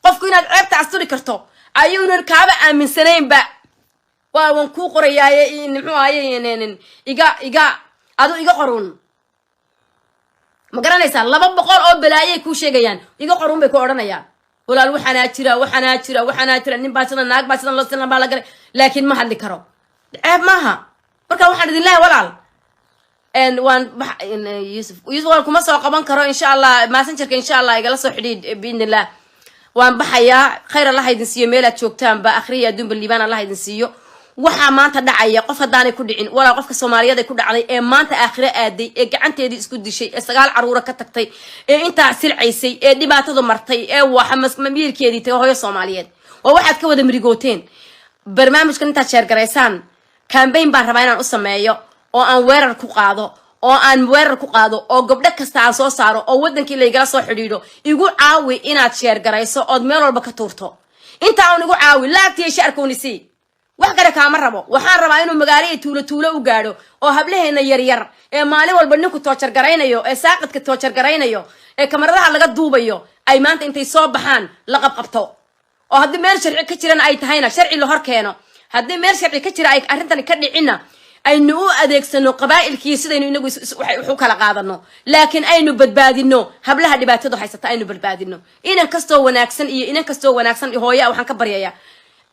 Speaker 1: Qofku inaad ceebta asturi karto ayuunan kaaba aaminsanaynba. Waa waan kuu qorayaaye, muxuu ahaye, iga adu iga qorun. Ma garanaysaa? 200 oo balaayay kuu sheegayaan. "Iga qorun," bay ku odhanayaan. "Walaal, waxaanaa jira, waxaanaa jira, waxaanaa jira. Nin baa sidan, naag baa sidan, sidan baa la galay, laakiin ma hadli karo." Ceeb maaha. Marka waxaan idin leeyahay, walaal, waan Yusuf, Yusuf, waan kuma soo qaban karo, insha Allah Messengerka, insha Allah igala soo xidhiidh, biidn illah. Waan baxayaa. Khayr Allah idin siiyo meelaad joogtaanba, akhriya adduunba liibaan Allah idin siiyo. Waxaa maanta dhacaya, qof haddaanay ku dhicin, walaa qofka Soomaaliyeed ay ku dhacday ee maanta aakhire aaday, ee gacanteedii isku dishay, ee sagaal caruura ka tagtay, ee intaa silcaysay, ee dhibaatadu martay, ee waxa mamiirkeedii tagay, hooyo Soomaaliyeed, waa waxaad ka wada mirigooteen. Barnaamijkan intaad share garaysaan, campaign baan rabaa inaan u sameeyo oo aan weerar ku qaado, oo gabdho kasta aan soo saaro, oo wadankii laygala soo xidhiidho. Igu caawi inaad share garayso ood meel walba ka tuurto. Inta aan igu caawi, like-tiyo share-koonisi, wax kale kaama rabo. Waxaan rabaa inuu magaalo iyo tuulo tuulo u gaadho, oo hablaheena yaryar ee maalin walba ninku torture garaynayo, ee saaqidka torture garaynayo, ee kamaradaha laga duubayo, ay maanta intay soo baxaan la qabqabto, oo haddii meel sharci ka jirana ay tahayna sharci la hor keeno, haddii meel sharci ka jira ay arrintani ka dhicinna, aynu u adeegsano qabaa'ilkii sidaynu inagu wax u kala qaadano, laakiin aynu badbaadino hablaha dhibaatadu haysata, aynu badbaadino. Inan kastoo wanaagsan iyo inan kastoo wanaagsan iyo hooya, waxaan ka baryayaa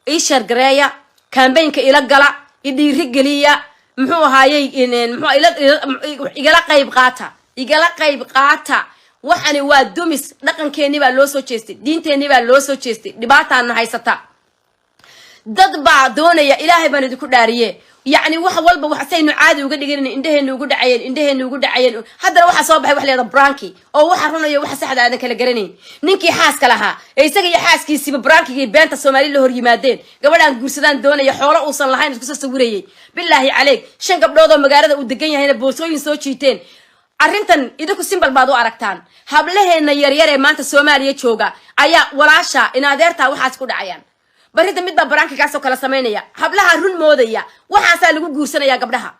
Speaker 1: ii share gareeya, campaignka ila gala, idhiiri geliya, muxuu ahaayey, muxuu igala qayb qaata, igala qayb qaata. Waxani waa dumis. Dhaqankeennii baa loo soo jeestay, diinteennii baa loo soo jeestay, dhibaataana haysata. Dad baa doonaya, Ilaahay baan idinku dhaariye, yacni wax walba wax saynu caadi uga dhiganin, indheheenu ugu dhacayeen, indheheenu ugu dhacayeen. Haddana waxaa soo baxay wax leeda prank-i, oo waxa runayo, waxa saxda aadan kala garanayn. Ninkii xaaska lahaa ee isaga iyo xaaskiisiiba prank-igii beenta Soomaali la hor yimaadeen, gabadhaan guursadaan doonaya, xoolo uusan lahayn isku soo sawirayay, bilaahi caleyk, shan gabdhood oo magaalada uu degan yahayna boorsooyin soo jiiteen. Arrintan idinku simple baad u aragtaan. Hablaheena yaryar ee maanta Soomaaliya jooga ayaa walaasha in adeertaa waxaas ku dhacayaan. Barida mid baa prank-igaasoo kala samaynaya, hablaha run moodaya, waxaasaa lagu guursanaya gabdhaha.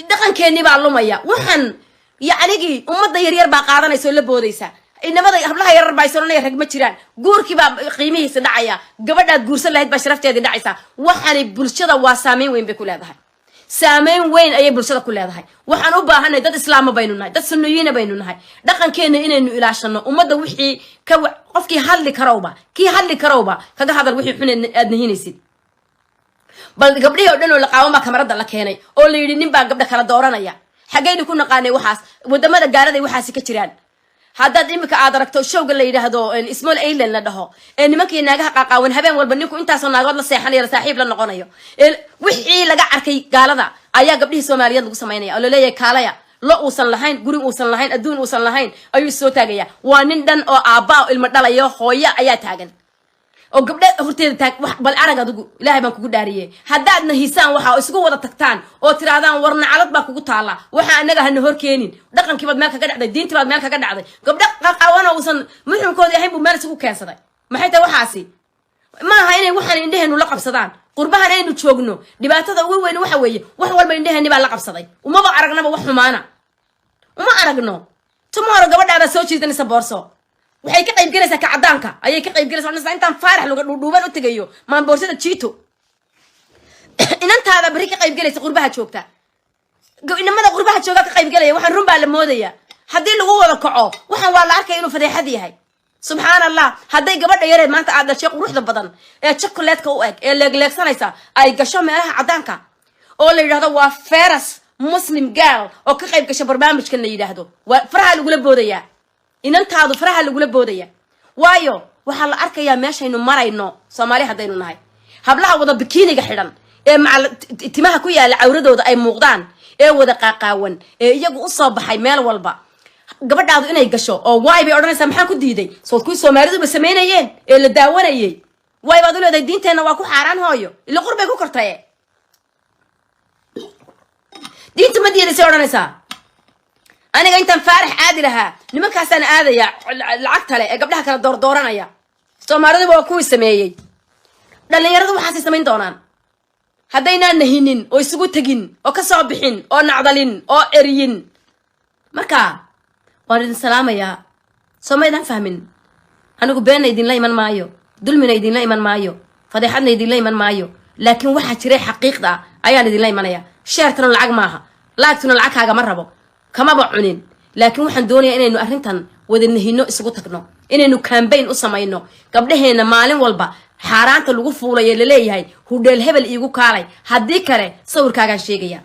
Speaker 1: Dhaqankeenii baa lumaya. Waxaan yacnigii ummadda yaryar baa qaadanaysa oo la boodaysa. Inamada hablaha yarar baa isoranaya rag ma jiraan. Guurkii baa qiimihiisa dhacaya, gabadhaad guursan lahayd baa sharafteedii dhacaysa. Waxaani bulshada waa saameyn weyn bay ku leedahay, saameyn weyn ayay bulshada ku leedahay. Waxaan u baahanay, dad islaama baynu nahay, dad sunniyiina baynu nahay, dhaqankeena inaynu ilaashano. Ummadda wixii ka qofkii hadli karowba, kii hadli karowba, kaga hadal wixii xun aad nahinaysid. Bal gabdhihii oo dhan oo la qaawan baa kamarada la keenay, oo la yidhi nin baa gabdha kala dooranaya. Xaggaynu ku naqaanay waxaas? Wadamada gaaladay waxaasi ka jiraan. Haddaad imika aad aragto showga la yidhaahdo Small Island la dhaho, ee nimankii naagaha qaaqaawan habeen walba ninku intaasoo naagood la seexanayo, la saaxiib la noqonayo, wixii laga arkay gaalada ayaa gabdhihii Soomaaliyeed lagu samaynaya, oo laleeyahay kaalaya. Lo uusan lahayn, guri uusan lahayn, adduun uusan lahayn ayuu soo taagaya. Waa nin dhan oo aabba oo ilmo dhalayo, hooyo ayaa taagan oo gabdha horteeda taag. Wax bal arag adigu, Ilaahay baan kugu dhaariyey. Haddaad nahisaan waxa oo isugu wada tagtaan oo tirahdaan, war nacalad baa kugu taalla, waxa anaga hana hor keenin. Dhaqankii baad meel kaga dhacday, diintii baad meel kaga dhacday. Gabdha qaqaawana uusan muxrimkoodii ahayn buu meel isugu keensaday. Maxay tahay waxaasi? Maaha inay waxaan indheheenu la qabsadaan. Qurbahan aynu joogno dhibaatada ugu weyn waxa weeye, wax walba indheheeni baa la qabsaday. Umaba aragnaba wax xumaana, uma aragno. Tomorrow gabadhaada soo jiidanaysa boorso, waxay ka qaybgelaysaa ka caddaanka ayay ka qaybgelaysaa. Odhanaysaa, intaan Faarax luga dhuudhuuban u tegayo maan boorsada jiito. Inantaada berri ka qaybgelaysa qurbaha joogta, inamada qurbaha jooga ka qaybgelaya. Waxaan run baa la moodaya. Haddii lagu wada kaco waxaan, waa la arkaya inuu fadeexad yahay. Subxaan Allah, hadday gabadha yareed maanta aad dhashay, quruxda badan ee chocolate-ka u eg, ee leegleegsanaysa, ay gasho meelaha caddaanka oo la yidhahdo waa first Muslim girl oo ka qayb gasha barnaamijkan la yidhaahdo, waa faraha lagula boodayaa. Inantaadu faraha lagula boodaya. Waayo, waxaa la arkayaa meeshaynu marayno Soomaali haddaynu nahay. Hablaha wada bikiniga xidhan ee macal timaha ku yaalla cawradooda ay muuqdaan, ee wada qaaqaawan, ee iyagu usoo baxay meel walba, gabadhaadu inay gasho oo waay bay odhanaysaa, maxaan ku diiday? Sood kuwii Soomaaliduba samaynayeen ee la daawanayay, waay baad u leedahay diinteenna waa ku xaaraan? Hooyo ila qurbay ku kortaye, diinta ma diidaysay odhanaysaa. Aniga intaan Faarax aadi lahaa, nimankaasaan aadaya lacagta le ee gabdhaha kala doordooranaya. Soomaaliduba waa kuwii sameeyey. Dhallinyaradu waxaasay samayn doonaan haddaynaan nahinin oo isugu tegin oo ka soo bixin oo nacdalin oo eriyin. Marka waan idin salaamayaa. Soo maydaan fahmin? Anigu beenna idinla iman maayo, dulmina idinla iman maayo, fadeexadna idinla iman maayo, laakiin waxaa jiray xaqiiqda ah ayaan idinla imanaya. Share-tana lacag maaha, like-tuna lacag kaagama rabo, kamaba cunin, laakiin waxaan doonayaa inaynu arrintan wada nahino, isugu tagno, inaynu campaign u samayno gabdhaheenna maalin walba xaaraanta lagu fuulayo, laleeyahay hudheel hebel iigu kaalay, haddii kale sawirkaagaan sheegaya.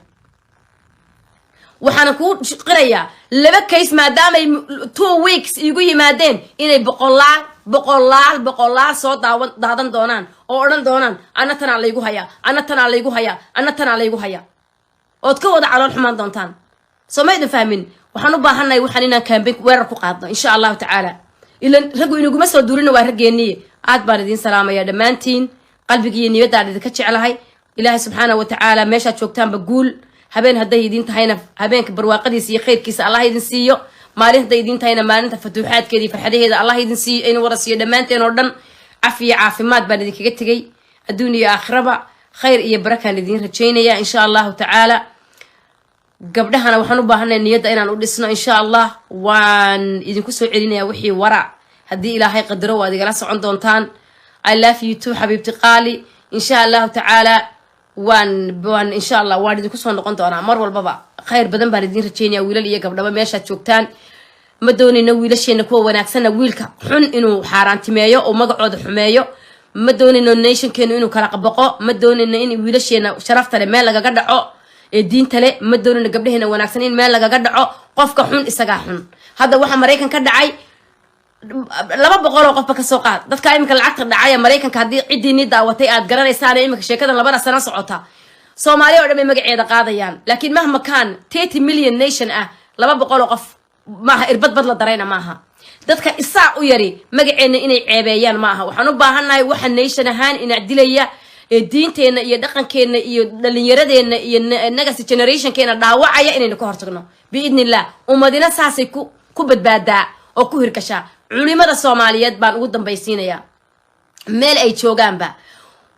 Speaker 1: Waxaana kuu qirayaa laba case, maadaamay 2 weeks iigu yimaadeen, inay boqolaal Boqolaal boqolaal soo daawan daadan doonaan oo odhan doonaan, "Anna tanaa laygu hayaa, anna tanaa laygu hayaa, anna tanaa laygu hayaa," ood ka wada calool xumaan doontaan. Soo ma idin fahmin? Waxaan u baahannahay waxaan inaan campaign weerar ku qaadno, insha Allahu tacaala. Ilan raggu inaguma soo duurina, waa raggeeniye. Aad baan idiin salaamaya dhammaantiin, qalbigiiyo niyaddaan idinka jeclahay. Ilaahay subxaana wa tacaala meeshaad joogtaanba guul. Habeen hadday idiin tahayna, habeenka barwaaqadiisa iyo khayrkiisa Allah idin siiyo. Maalin hadday idiin tahayna, maalinta fatuuxaadkeeda iyo farxadaheeda Allah idin siiyo, idin wada siiyo dhammaanteen oo dhan. Cafi iyo caafimaad baan idinkaga tegay, adduun iyo aakhiraba khayr iyo barakaan idiin rajaynaya, insha Allahu tacaala. Gabdhahana waxaan u baahanay niyadda inaan u dhisno, insha Allah. Waan idinku soo celinaya wixii wara haddii Ilaahay qadaro, waad igala socon doontaan. I love you too, xabiibti qaali. Insha Allahu tacaala waan insha Allah waan idinku soo noqon doonaa mar walbaba. Khayr badan baan idiin rajaynaya, wiilal iyo gabdhaba meeshaad joogtaan. Ma doonayno wiilasheena kuwa wanaagsanna wiilka xun inuu xaaraantimeeyo oo magacooda xumeeyo. Ma doonayno nationkeenu inuu kala qabaqo. Ma doonayno in wiilasheena sharafta leh meel lagaga dhaco ee diinta le. Ma doonayno gabdhaheena wanaagsan in meel lagaga dhaco. Qofka xun isagaa xun. Hadda waxaa Maraykan ka dhacay, 200 oo qofba kasoo qaad, dadka iminka lacagta dhacaya Maraykanka, haddii ciddii daawatay aad garanaysaan, iminka sheekadan labada sano socota, Soomaaliya oo dhan bay magaceeda qaadayaan. Laakiin mahma kaan 30 million nation ah, 200 oo qof maaha, irbad bad la darayna maaha. Dadka isaa u yari magaceenna inay ceebeeyaan maaha. Waxaan u baahannahay waxa nation ahaan ina dilaya ee diinteenna iyo dhaqankeenna iyo dhalinyaradeenna iyo next generationkeena dhaawacaya inaynu ka hortagno, biidni Illah. Ummadina saasay ku badbaadaa oo ku hirgashaa. Culimada Soomaaliyeed baan ugu dambaysiinayaa, meel ay joogaanba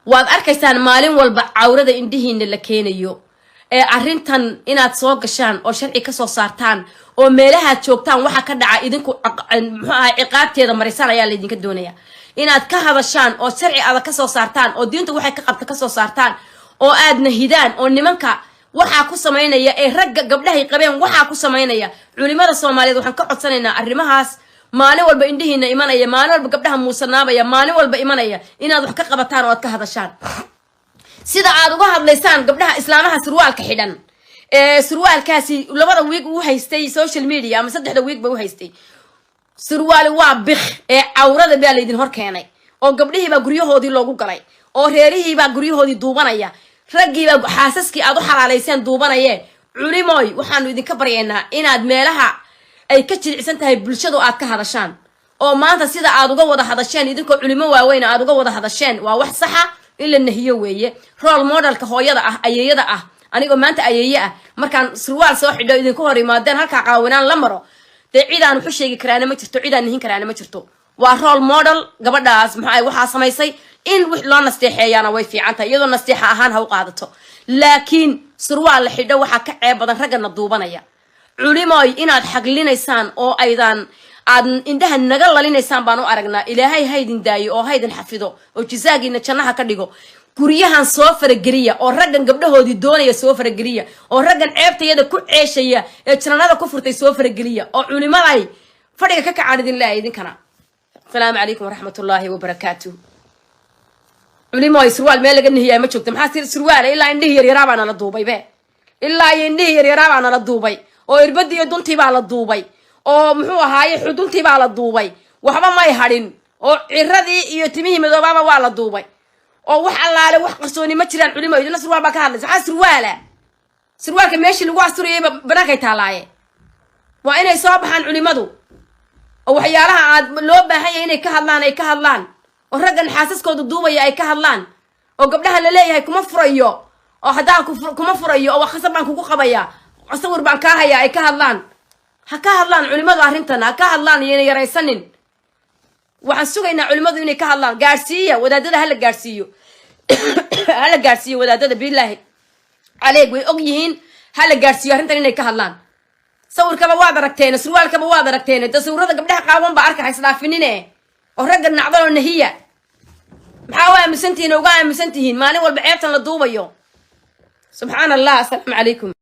Speaker 1: waad arkaysaan maalin walba cawrada indhihiina la keenayo. Ee arrintan inaad soo gashaan oo sharci kasoo saartaan oo meelahaad joogtaan waxa ka dhaca idinku, muxuu ahay, ciqaabteeda marisaan ayaa laydinka doonaya. Inaad ka hadashaan oo sharci adag kasoo saartaan oo diinta waxay ka qabta kasoo saartaan oo aadna hidaan oo nimanka waxaa ku samaynaya ee ragga gabdhahay qabeen waxaa ku samaynaya. Culimada Soomaaliyeed waxaan ka codsanaynaa arrimahaas maalin walba indhihiina imanaya, maalin walba gabdhaha muusanaabaya, maalin walba imanaya, inaad wax ka qabataan oo aad ka hadashaan sida aad uga hadlaysaan gabdhaha islaamaha surwaalka xidhan ee surwaalkaasi labada wiig u haystay social media ama 3da wiig ba u haystay. Surwaali waa bik ee cawrada baa laydin hor keenay oo gabdhihiibaa guryahoodii loogu galay oo reerihiibaa guryahoodii duubanaya, raggiibaa xaasaskii aad u xalaalayseen duubanaye. Culimooy, waxaanu idinka baryaynaa inaad meelaha ay ka jilicsan tahay bulshadu aad ka hadashaan oo maanta sida aad uga wada hadasheen, idinkoo culimo waaweyn aad uga wada hadasheen, waa wax saxa in la nahiyo weeye. Role modelka hooyada ah, ayeeyada ah, anigoo maanta ayeeye ah, markaan surwaal soo xidho idinku hor imaadeen halkaa qaawanaan la maro, dee cidaan waxu sheegi karaana ma jirto, cidaan nihin karaana ma jirto. Waa role model gabadhaas. Maxaa waxaa samaysay in wix loo nasteexeeyaana way fiican tahay, iyadoo nasteexa ahaan ha u qaadato. Laakiin surwaal la xidho waxaa ka ceeb badan raggana duubanaya. Culimoy, inaad xaglinaysaan oo aydan aad indhaha naga lalinaysaan baan u aragnaa. Ilaahay haydin daayo oo haydin xafido oo jisaagiina jannaha ka dhigo. Guryahan soo farageliya oo raggan gabdhahoodii doonaya soo farageliya oo raggan ceebtayada ku ceeshaya ee jannada ku furtay soo farageliya oo culimaday fadhiga ka kacaan idin leeyahay idinkana. Asalaamu calaykum waraxmat ullaahi wabarakaatuh. Culimoy, surwaal meel laga nihiyaa ma joogto. Maxaa surwaala? Ilaa indhihii yaryaraa baa nala duubay be, ilaa iyo indhihii yaryaraa baa nala duubay oo irbadii iyo duntii baa la duubay oo muxuu ahaaye xuduntii baa la duubay. Waxba may hadhin oo ciradii iyo timihii madoobaaba waa la duubay oo wax allaale wax qarsooni ma jiraan. Culimo, idina surwaal baa ka hadlaysa. Maxaa surwaala? Surwaalka meeshii lagu asturayayba banaankay taalaaye. Waa inay soo baxaan culimadu oo waxyaalaha aad loo baahan yahay inay ka hadlaan ay ka hadlaan oo raggan xaasaskooda duubaya ay ka hadlaan oo gabdhaha la leeyahay kuma furayo oo haddaan kuma furayo oo khasab baan kugu qabaya, sawir baan kaa hayaa, ay ka hadlaan. Ha ka hadlaan culimadu arrintan, ha ka hadlaan, iyona yaraysanin. Waxaan sugaynaa culimadu inay ka hadlaan. Gaadhsiiya wadaadada, hala gaadhsiiyo, hala gaadhsiiyo wadaadada. Bilaahi caleeg, way og yihiin. Hala gaadhsiiyo arrintan inay ka hadlaan. Sawirkaba waad aragteen, surwaalkaba waad aragteen, de sawirada gabdhaha qaawan baa arka. Haysdhaafinine oo ragga nacdan oo nahiya. Maxaa u aaminsan tihiin, uga aaminsan tihiin maalin walba ceebtan la duubayo? Subxaan Allah. Asalaamu calaykum.